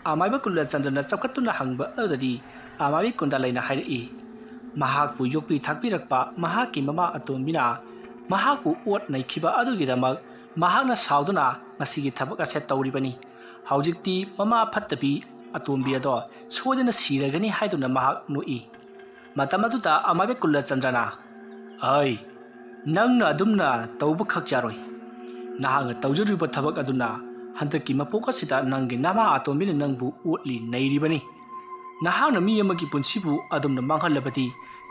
ꯑꯃꯥꯏꯕ ꯀꯨꯜꯂꯆꯟꯗ꯭ꯔꯅ ꯆꯥꯎꯈꯠꯇꯨꯅ ꯍꯪꯕ ꯑꯗꯨꯗꯗꯤ ꯑꯃꯥꯏꯕꯤ ꯀꯨꯟꯗꯥꯂꯩꯅ ꯍꯥꯏꯔꯛꯏ, ꯃꯍꯥꯛꯄꯨ ꯌꯣꯛꯄꯤ ꯊꯥꯛꯄꯤꯔꯛꯄ ꯃꯍꯥꯛꯀꯤ ꯃꯃꯥ ꯑꯇꯣꯝꯕꯤꯅ ꯃꯍꯥꯛꯄꯨ ꯑꯣꯠ ꯅꯩꯈꯤꯕ ꯑꯗꯨꯒꯤꯗꯃꯛ ꯃꯍꯥꯛꯅ ꯁꯥꯎꯗꯨꯅ ꯃꯁꯤꯒꯤ ꯊꯕꯛ ꯑꯁꯦ ꯇꯧꯔꯤꯕꯅꯤ꯫ ꯍꯧꯖꯤꯛꯇꯤ ꯃꯃꯥ ꯐꯠꯇꯕꯤ ꯑꯇꯣꯝꯕꯤ ꯑꯗꯣ ꯁꯣꯏꯗꯅ ꯁꯤꯔꯒꯅꯤ ꯍꯥꯏꯗꯨꯅ ꯃꯍꯥꯛ ꯅꯣꯛꯏ꯫ ꯃꯇꯝ ꯑꯗꯨꯗ ꯑꯃꯥꯏꯕ ꯀꯨꯜꯂꯆꯟꯗ꯭ꯔꯅ, "ꯑꯩ, ꯅꯪꯅ ꯑꯗꯨꯝꯅ ꯇꯧꯕꯈꯛ ꯌꯥꯔꯣꯏ꯫ ꯅꯍꯥꯛꯅ ꯇꯧꯖꯔꯤꯕ ꯊꯕꯛ ꯑꯗꯨꯅ ꯍꯟꯗꯛꯀꯤ ꯃꯄꯣꯛ ꯑꯁꯤꯗ ꯅꯪꯒꯤ ꯅꯃꯥ ꯑꯇꯣꯝꯕꯤꯅ ꯅꯪꯕꯨ ꯑꯣꯠꯂꯤ ꯅꯩꯔꯤꯕꯅꯤ꯫ ꯅꯍꯥꯛꯅ ꯃꯤ ꯑꯃꯒꯤ ꯄꯨꯟꯁꯤꯕꯨ ꯑꯗꯨꯝꯅ ꯃꯥꯡꯍꯜꯂꯕꯗꯤ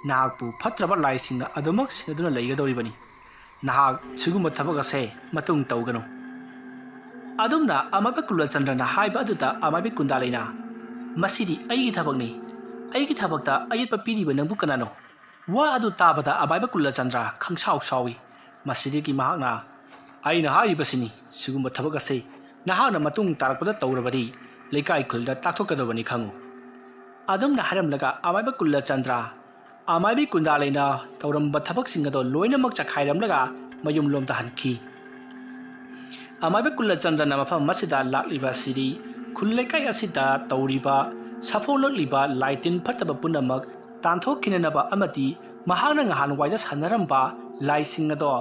ꯅꯍꯥꯛꯄꯨ ꯐꯠꯇ꯭ꯔꯕ ꯂꯥꯏꯁꯤꯡꯅ ꯑꯗꯨꯃꯛ ꯁꯦꯟꯅꯗꯨꯅ ꯂꯩꯒꯗꯧꯔꯤꯕꯅꯤ꯫ ꯅꯍꯥꯛ ꯁꯤꯒꯨꯝꯕ ꯊꯕꯛ ꯑꯁꯦ ꯃꯇꯨꯡ ꯇꯧꯒꯅꯨ꯫" ꯑꯗꯨꯝꯅ ꯑꯃꯥꯏꯕ ꯀꯨꯜꯂꯆꯟꯗ꯭ꯔꯅ ꯍꯥꯏꯕ ꯑꯗꯨꯗ ꯑꯃꯥꯏꯕꯤ ꯀꯨꯟꯗꯥꯂꯩꯅ, "ꯃꯁꯤꯗꯤ ꯑꯩꯒꯤ ꯊꯕꯛꯅꯤ꯫ ꯑꯩꯒꯤ ꯊꯕꯛꯇ ꯑꯌꯦꯠꯄ ꯄꯤꯔꯤꯕ ꯅꯪꯕꯨ ꯀꯅꯥꯅꯣ?" ꯋꯥ ꯑꯗꯨ ꯇꯥꯕꯗ ꯑꯃꯥꯏꯕ ꯀꯨꯜꯂꯆꯟꯗ꯭ꯔ ꯈꯪꯁꯥꯎ ꯁꯥꯎꯏ꯫ ꯃꯁꯤꯗꯒꯤ ꯃꯍꯥꯛꯅ, "ꯑꯩꯅ ꯍꯥꯏꯔꯤꯕꯁꯤꯅꯤ, ꯁꯤꯒꯨꯝꯕ ꯊꯕꯛ ꯑꯁꯦ ꯅꯍꯥꯛꯅ ꯃꯇꯨꯡ ꯇꯥꯔꯛꯄꯗ ꯇꯧꯔꯕꯗꯤ ꯂꯩꯀꯥꯏ ꯈꯨꯜꯗ ꯇꯥꯛꯊꯣꯛꯀꯗꯕꯅꯤ ꯈꯪꯉꯨ꯫" ꯑꯗꯨꯝꯅ ꯍꯥꯏꯔꯝꯂꯒ ꯑꯃꯥꯏꯕ ꯀꯨꯜꯂꯆꯟꯗ꯭ꯔ ꯑꯃꯥꯏꯕꯤ ꯀꯨꯟꯗꯥꯂꯩꯅ ꯇꯧꯔꯝꯕ ꯊꯕꯛꯁꯤꯡ ꯑꯗꯣ ꯂꯣꯏꯅꯃꯛ ꯆꯈꯥꯏꯔꯝꯂꯒ ꯃꯌꯨꯝꯂꯣꯝꯗ ꯍꯟꯈꯤ꯫ ꯑꯃꯥꯏꯕ ꯀꯨꯜꯂꯆꯟꯗ꯭ꯔꯅ ꯃꯐꯝ ꯑꯁꯤꯗ ꯂꯥꯛꯂꯤꯕ ꯑꯁꯤꯗꯤ ꯈꯨꯜ ꯂꯩꯀꯥꯏ ꯑꯁꯤꯗ ꯇꯧꯔꯤꯕ ꯁꯥꯐꯣꯂꯛꯂꯤꯕ ꯂꯥꯏ ꯇꯤꯟ ꯐꯠꯇꯕ ꯄꯨꯝꯅꯃꯛ ꯇꯥꯟꯊꯣꯛꯈꯤꯅꯅꯕ ꯑꯃꯗꯤ ꯃꯍꯥꯛꯅ ꯉꯍꯥꯟꯋꯥꯏꯗ ꯁꯥꯟꯅꯔꯝꯕ ꯂꯥꯏꯁꯤꯡ ꯑꯗꯣ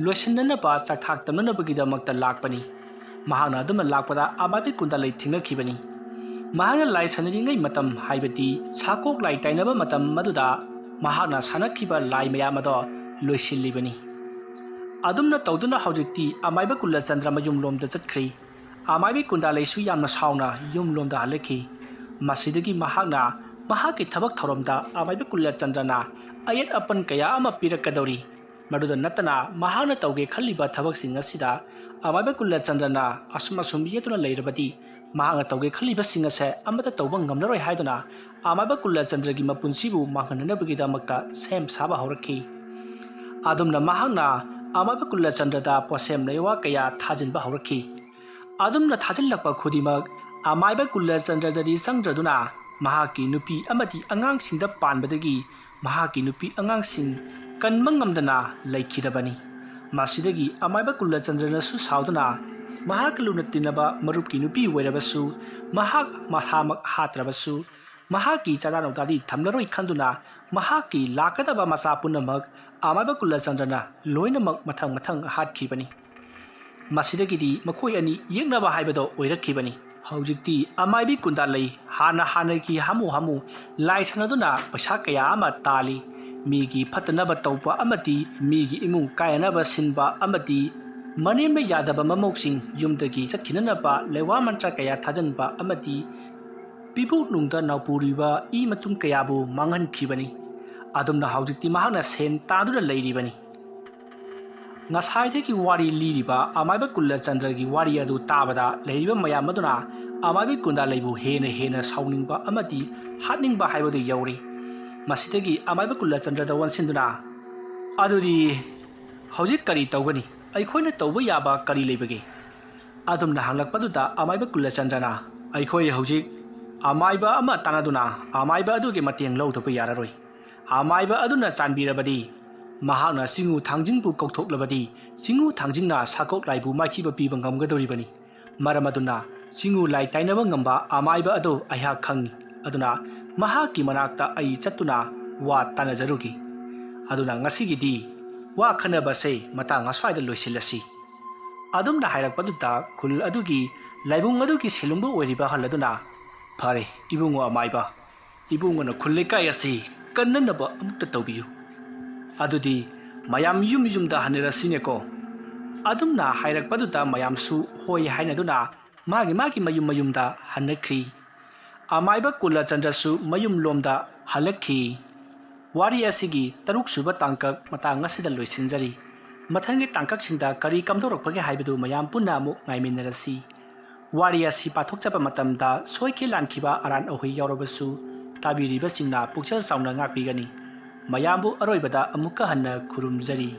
ꯂꯣꯏꯁꯤꯟꯅꯅꯕ ꯆꯥꯛꯊꯥꯛ ꯇꯝꯅꯅꯕꯒꯤꯗꯃꯛꯇ ꯂꯥꯛꯄꯅꯤ꯫ ꯃꯍꯥꯛꯅ ꯑꯗꯨꯝꯅ ꯂꯥꯛꯄꯗ ꯑꯃꯥꯏꯕꯤ ꯀꯨꯟꯗꯥꯂꯩ ꯊꯦꯡꯅꯈꯤꯕꯅꯤ꯫ ꯃꯍꯥꯛꯅ ꯂꯥꯏ ꯁꯥꯟꯅꯔꯤꯉꯩ ꯃꯇꯝ, ꯍꯥꯏꯕꯗꯤ ꯁꯥꯀꯣꯛ ꯂꯥꯏ ꯇꯥꯏꯅꯕ ꯃꯇꯝ ꯑꯗꯨꯗ ꯃꯍꯥꯛꯅ ꯁꯥꯟꯅꯈꯤꯕ ꯂꯥꯏ ꯃꯌꯥꯝ ꯑꯗꯣ ꯂꯣꯏꯁꯤꯜꯂꯤꯕꯅꯤ꯫ ꯑꯗꯨꯝꯅ ꯇꯧꯗꯨꯅ ꯍꯧꯖꯤꯛꯇꯤ ꯑꯃꯥꯏꯕ ꯀꯨꯂꯆꯟꯗ꯭ꯔ ꯃꯌꯨꯝꯂꯣꯝꯗ ꯆꯠꯈ꯭ꯔꯤ꯫ ꯑꯃꯥꯏꯕꯤ ꯀꯨꯟꯗꯥꯂꯩꯁꯨ ꯌꯥꯝꯅ ꯁꯥꯎꯅ ꯌꯨꯝꯂꯣꯝꯗ ꯍꯜꯂꯛꯈꯤ꯫ ꯃꯁꯤꯗꯒꯤ ꯃꯍꯥꯛꯅ ꯃꯍꯥꯛꯀꯤ ꯊꯕꯛ ꯊꯧꯔꯝꯗ ꯑꯃꯥꯏꯕ ꯀꯨꯂꯆꯟꯗ꯭ꯔꯅ ꯑꯌꯦꯠ ꯑꯄꯟ ꯀꯌꯥ ꯑꯃ ꯄꯤꯔꯛꯀꯗꯧꯔꯤ꯫ ꯃꯗꯨꯗ ꯅꯠꯇꯅ ꯃꯍꯥꯛꯅ ꯇꯧꯒꯦ ꯈꯜꯂꯤꯕ ꯊꯕꯛꯁꯤꯡ ꯑꯁꯤꯗ ꯑꯃꯥꯏꯕ ꯀꯨꯂꯆꯟꯗ꯭ꯔꯅ ꯑꯁꯨꯝ ꯑꯁꯨꯝ ꯌꯦꯠꯇꯨꯅ ꯂꯩꯔꯕꯗꯤ ꯃꯍꯥꯛꯅ ꯇꯧꯒꯦ ꯈꯜꯂꯤꯕꯁꯤꯡ ꯑꯁꯦ ꯑꯃꯠꯇ ꯇꯧꯕ ꯉꯝꯂꯔꯣꯏ ꯍꯥꯏꯗꯨꯅ ꯑꯃꯥꯏꯕ ꯀꯨꯂꯆꯟꯗ꯭ꯔꯒꯤ ꯃꯄꯨꯟꯁꯤꯕꯨ ꯃꯥꯡꯍꯟꯅꯅꯕꯒꯤꯗꯃꯛꯇ ꯁꯦꯝ ꯁꯥꯕ ꯍꯧꯔꯛꯈꯤ꯫ ꯑꯗꯨꯝꯅ ꯃꯍꯥꯛꯅ ꯑꯃꯥꯏꯕ ꯀꯨꯂꯆꯟꯗ꯭ꯔꯗ ꯄꯣꯠꯁꯦꯝ ꯂꯩꯋꯥ ꯀꯌꯥ ꯊꯥꯖꯤꯟꯕ ꯍꯧꯔꯛꯈꯤ꯫ ꯑꯗꯨꯝꯅ ꯊꯥꯖꯤꯜꯂꯛꯄ ꯈꯨꯗꯤꯡꯃꯛ ꯑꯃꯥꯏꯕ ꯀꯨꯂꯆꯟꯗ꯭ꯔꯗꯗꯤ ꯆꯪꯗ꯭ꯔꯗꯨꯅ ꯃꯍꯥꯛꯀꯤ ꯅꯨꯄꯤ ꯑꯃꯗꯤ ꯑꯉꯥꯡꯁꯤꯡꯗ ꯄꯥꯟꯕꯗꯒꯤ ꯃꯍꯥꯛꯀꯤ ꯅꯨꯄꯤ ꯑꯉꯥꯡꯁꯤꯡ ꯀꯟꯕ ꯉꯝꯗꯅ ꯂꯩꯈꯤꯗꯕꯅꯤ꯫ ꯃꯁꯤꯗꯒꯤ ꯑꯃꯥꯏꯕ ꯀꯨꯂꯆꯟꯗ꯭ꯔꯅꯁꯨ ꯁꯥꯎꯗꯨꯅ ꯃꯍꯥꯛꯀ ꯂꯨꯅ ꯇꯤꯟꯅꯕ ꯃꯔꯨꯞꯀꯤ ꯅꯨꯄꯤ ꯑꯣꯏꯔꯕꯁꯨ ꯃꯍꯥꯛ ꯃꯁꯥꯃꯛ ꯍꯥꯠꯇ꯭ꯔꯕꯁꯨ ꯃꯍꯥꯛꯀꯤ ꯆꯥꯗꯥ ꯅꯧꯗꯥꯗꯤ ꯊꯝꯂꯔꯣꯏ ꯈꯟꯗꯨꯅ ꯃꯍꯥꯛꯀꯤ ꯂꯥꯛꯀꯗꯕ ꯃꯆꯥ ꯄꯨꯝꯅꯃꯛ ꯑꯃꯥꯏꯕ ꯀꯨꯂꯆꯟꯗ꯭ꯔꯅ ꯂꯣꯏꯅꯃꯛ ꯃꯊꯪ ꯃꯊꯪ ꯍꯥꯠꯈꯤꯕꯅꯤ꯫ ꯃꯁꯤꯗꯒꯤꯗꯤ ꯃꯈꯣꯏ ꯑꯅꯤ ꯌꯦꯛꯅꯕ ꯍꯥꯏꯕꯗꯣ ꯑꯣꯏꯔꯛꯈꯤꯕꯅꯤ꯫ ꯍꯧꯖꯤꯛꯇꯤ ꯑꯃꯥꯏꯕꯤ ꯀꯨꯟꯗꯥꯂꯩ ꯍꯥꯟꯅ ꯍꯥꯟꯅꯒꯤ ꯍꯥꯃꯨ ꯍꯥꯃꯨ ꯂꯥꯏ ꯁꯥꯟꯅꯗꯨꯅ ꯄꯩꯁꯥ ꯀꯌꯥ ꯑꯃ ꯇꯥꯜꯂꯤ꯫ ꯃꯤꯒꯤ ꯐꯠꯇꯅꯕ ꯇꯧꯕ ꯑꯃꯗꯤ ꯃꯤꯒꯤ ꯏꯃꯨꯡ ꯀꯥꯏꯅꯅꯕ ꯁꯤꯟꯕ ꯑꯃꯗꯤ ꯃꯅꯦꯝꯅ ꯌꯥꯗꯕ ꯃꯃꯧꯁꯤꯡ ꯌꯨꯝꯗꯒꯤ ꯆꯠꯈꯤꯅꯅꯕ ꯂꯩꯋꯥ ꯃꯟꯇ꯭ꯔ ꯀꯌꯥ ꯊꯥꯖꯤꯟꯕ ꯑꯃꯗꯤ ꯄꯤꯕꯨꯛꯅꯨꯡꯗ ꯅꯥꯎꯄꯨꯔꯤꯕ ꯏ ꯃꯇꯨꯝ ꯀꯌꯥꯕꯨ ꯃꯥꯡꯍꯟꯈꯤꯕꯅꯤ꯫ ꯑꯗꯨꯝꯅ ꯍꯧꯖꯤꯛꯇꯤ ꯃꯍꯥꯛꯅ ꯁꯦꯟ ꯇꯥꯟꯗꯨꯅ ꯂꯩꯔꯤꯕꯅꯤ꯫ ꯉꯁꯥꯏꯗꯒꯤ ꯋꯥꯔꯤ ꯂꯤꯔꯤꯕ ꯑꯃꯥꯏꯕ ꯀꯨꯂꯆꯟꯗ꯭ꯔꯒꯤ ꯋꯥꯔꯤ ꯑꯗꯨ ꯇꯥꯕꯗ ꯂꯩꯔꯤꯕ ꯃꯌꯥꯝ ꯑꯗꯨꯅ ꯑꯃꯥꯏꯕꯤ ꯀꯨꯟꯗꯥꯂꯩꯕꯨ ꯍꯦꯟꯅ ꯍꯦꯟꯅ ꯁꯥꯎꯅꯤꯡꯕ ꯑꯃꯗꯤ ꯍꯥꯠꯅꯤꯡꯕ ꯍꯥꯏꯕꯗꯨ ꯌꯧꯔꯤ꯫ ꯃꯁꯤꯗꯒꯤ ꯑꯃꯥꯏꯕ ꯀꯨꯂꯆꯟꯗ꯭ꯔꯗ ꯑꯣꯟꯁꯤꯟꯗꯨꯅ, "ꯑꯗꯨꯗꯤ ꯍꯧꯖꯤꯛ ꯀꯔꯤ ꯇꯧꯒꯅꯤ? ꯑꯩꯈꯣꯏꯅ ꯇꯧꯕ ꯌꯥꯕ ꯀꯔꯤ ꯂꯩꯕꯒꯦ?" ꯑꯗꯨꯝꯅ ꯍꯪꯂꯛꯄꯗꯨꯗ ꯑꯃꯥꯏꯕ ꯀꯨꯂꯆꯟꯗ꯭ꯔꯅ, "ꯑꯩꯈꯣꯏ ꯍꯧꯖꯤꯛ ꯑꯃꯥꯏꯕ ꯑꯃ ꯇꯥꯟꯅꯗꯨꯅ ꯑꯃꯥꯏꯕ ꯑꯗꯨꯒꯤ ꯃꯇꯦꯡ ꯂꯧꯗꯕ ꯌꯥꯔꯔꯣꯏ꯫ ꯑꯃꯥꯏꯕ ꯑꯗꯨꯅ ꯆꯥꯟꯕꯤꯔꯕꯗꯤ, ꯃꯍꯥꯛꯅ ꯆꯤꯡꯉꯨ ꯊꯥꯡꯖꯤꯡꯕꯨ ꯀꯧꯊꯣꯛꯂꯕꯗꯤ, ꯆꯤꯡꯉꯨ ꯊꯥꯡꯖꯤꯡꯅ ꯁꯥꯀꯣꯛ ꯂꯥꯏꯕꯨ ꯃꯥꯏꯊꯤꯕ ꯄꯤꯕ ꯉꯝꯒꯗꯧꯔꯤꯕꯅꯤ꯫ ꯃꯔꯝ ꯑꯗꯨꯅ ꯆꯤꯡꯉꯨ ꯂꯥꯏ ꯇꯥꯏꯅꯕ ꯉꯝꯕ ꯑꯃꯥꯏꯕ ꯑꯗꯨ ꯑꯩꯍꯥꯛ ꯈꯪꯏ꯫ ꯑꯗꯨꯅ ꯃꯍꯥꯛꯀꯤ ꯃꯅꯥꯛꯇ ꯑꯩ ꯆꯠꯇꯨꯅ ꯋꯥ ꯇꯥꯟꯅꯖꯔꯨꯒꯦ꯫ ꯑꯗꯨꯅ ꯉꯁꯤꯒꯤꯗꯤ ꯋꯥ ꯈꯟꯅꯕꯁꯦ ꯃꯇꯥꯡ ꯑꯁ꯭ꯋꯥꯏꯗ ꯂꯣꯏꯁꯤꯜꯂꯁꯤ꯫" ꯑꯗꯨꯝꯅ ꯍꯥꯏꯔꯛꯄꯗꯨꯗ ꯈꯨꯜ ꯑꯗꯨꯒꯤ ꯂꯥꯏꯕꯨꯡ ꯑꯗꯨꯒꯤ ꯁꯦꯂꯨꯡꯕ ꯑꯣꯏꯔꯤꯕ ꯑꯍꯜ ꯑꯗꯨꯅ, "ꯐꯔꯦ, ꯏꯕꯨꯡꯉꯣ ꯑꯃꯥꯏꯕ, ꯏꯕꯨꯡꯉꯣꯅ ꯈꯨꯜ ꯂꯩꯀꯥꯏ ꯑꯁꯤ ꯀꯟꯅꯅꯕ ꯑꯃꯨꯛꯇ ꯇꯧꯕꯤꯌꯨ꯫ ꯑꯗꯨꯗꯤ ꯃꯌꯥꯝ ꯌꯨꯝ ꯌꯨꯝꯗ ꯍꯟꯅꯔꯁꯤꯅꯦꯀꯣ꯫ ꯑꯗꯨꯝꯅ ꯍꯥꯏꯔꯛꯄꯗꯨꯗ ꯃꯌꯥꯝꯁꯨ ꯍꯣꯏ ꯍꯥꯏꯅꯗꯨꯅ ꯃꯥꯒꯤ ꯃꯥꯒꯤ ꯃꯌꯨꯝ ꯃꯌꯨꯝꯗ ꯍꯟꯅꯈ꯭ꯔꯤ꯫ ꯑꯃꯥꯏꯕ ꯀꯨꯂꯆꯟꯗ꯭ꯔꯁꯨ ꯃꯌꯨꯝ ꯂꯣꯝꯗ ꯍꯜꯂꯛꯈꯤ꯫ ꯋꯥꯔꯤ ꯑꯁꯤꯒꯤ ꯇꯔꯨꯛ ꯁꯨꯕ ꯇꯥꯡꯀꯛ ꯃꯇꯥꯡ ꯑꯁꯤꯗ ꯂꯣꯏꯁꯤꯟꯖꯔꯤ꯫ ꯃꯊꯪꯒꯤ ꯇꯥꯡꯀꯛꯁꯤꯡꯗ ꯀꯔꯤ ꯀꯝꯗꯧꯔꯛꯄꯒꯦ ꯍꯥꯏꯕꯗꯨ ꯃꯌꯥꯝ ꯄꯨꯟꯅ ꯑꯃꯨꯛ ꯉꯥꯏꯃꯤꯟꯅꯔꯁꯤ꯫ ꯋꯥꯔꯤ ꯑꯁꯤ ꯄꯥꯊꯣꯛꯆꯕ ꯃꯇꯝꯗ ꯁꯣꯏꯈꯤ ꯂꯥꯟꯈꯤꯕ ꯑꯔꯥꯟ ꯑꯍꯣꯏ ꯌꯥꯎꯔꯕꯁꯨ ꯇꯥꯕꯤꯔꯤꯕꯁꯤꯡꯅ ꯄꯨꯛꯆꯦꯜ ꯆꯥꯎꯅ ꯉꯥꯛꯄꯤꯒꯅꯤ꯫ ꯃꯌꯥꯝꯕꯨ ꯑꯔꯣꯏꯕꯗ ꯑꯃꯨꯛꯀ ꯍꯟꯅ ꯈꯨꯔꯨꯝꯖꯔꯤ꯫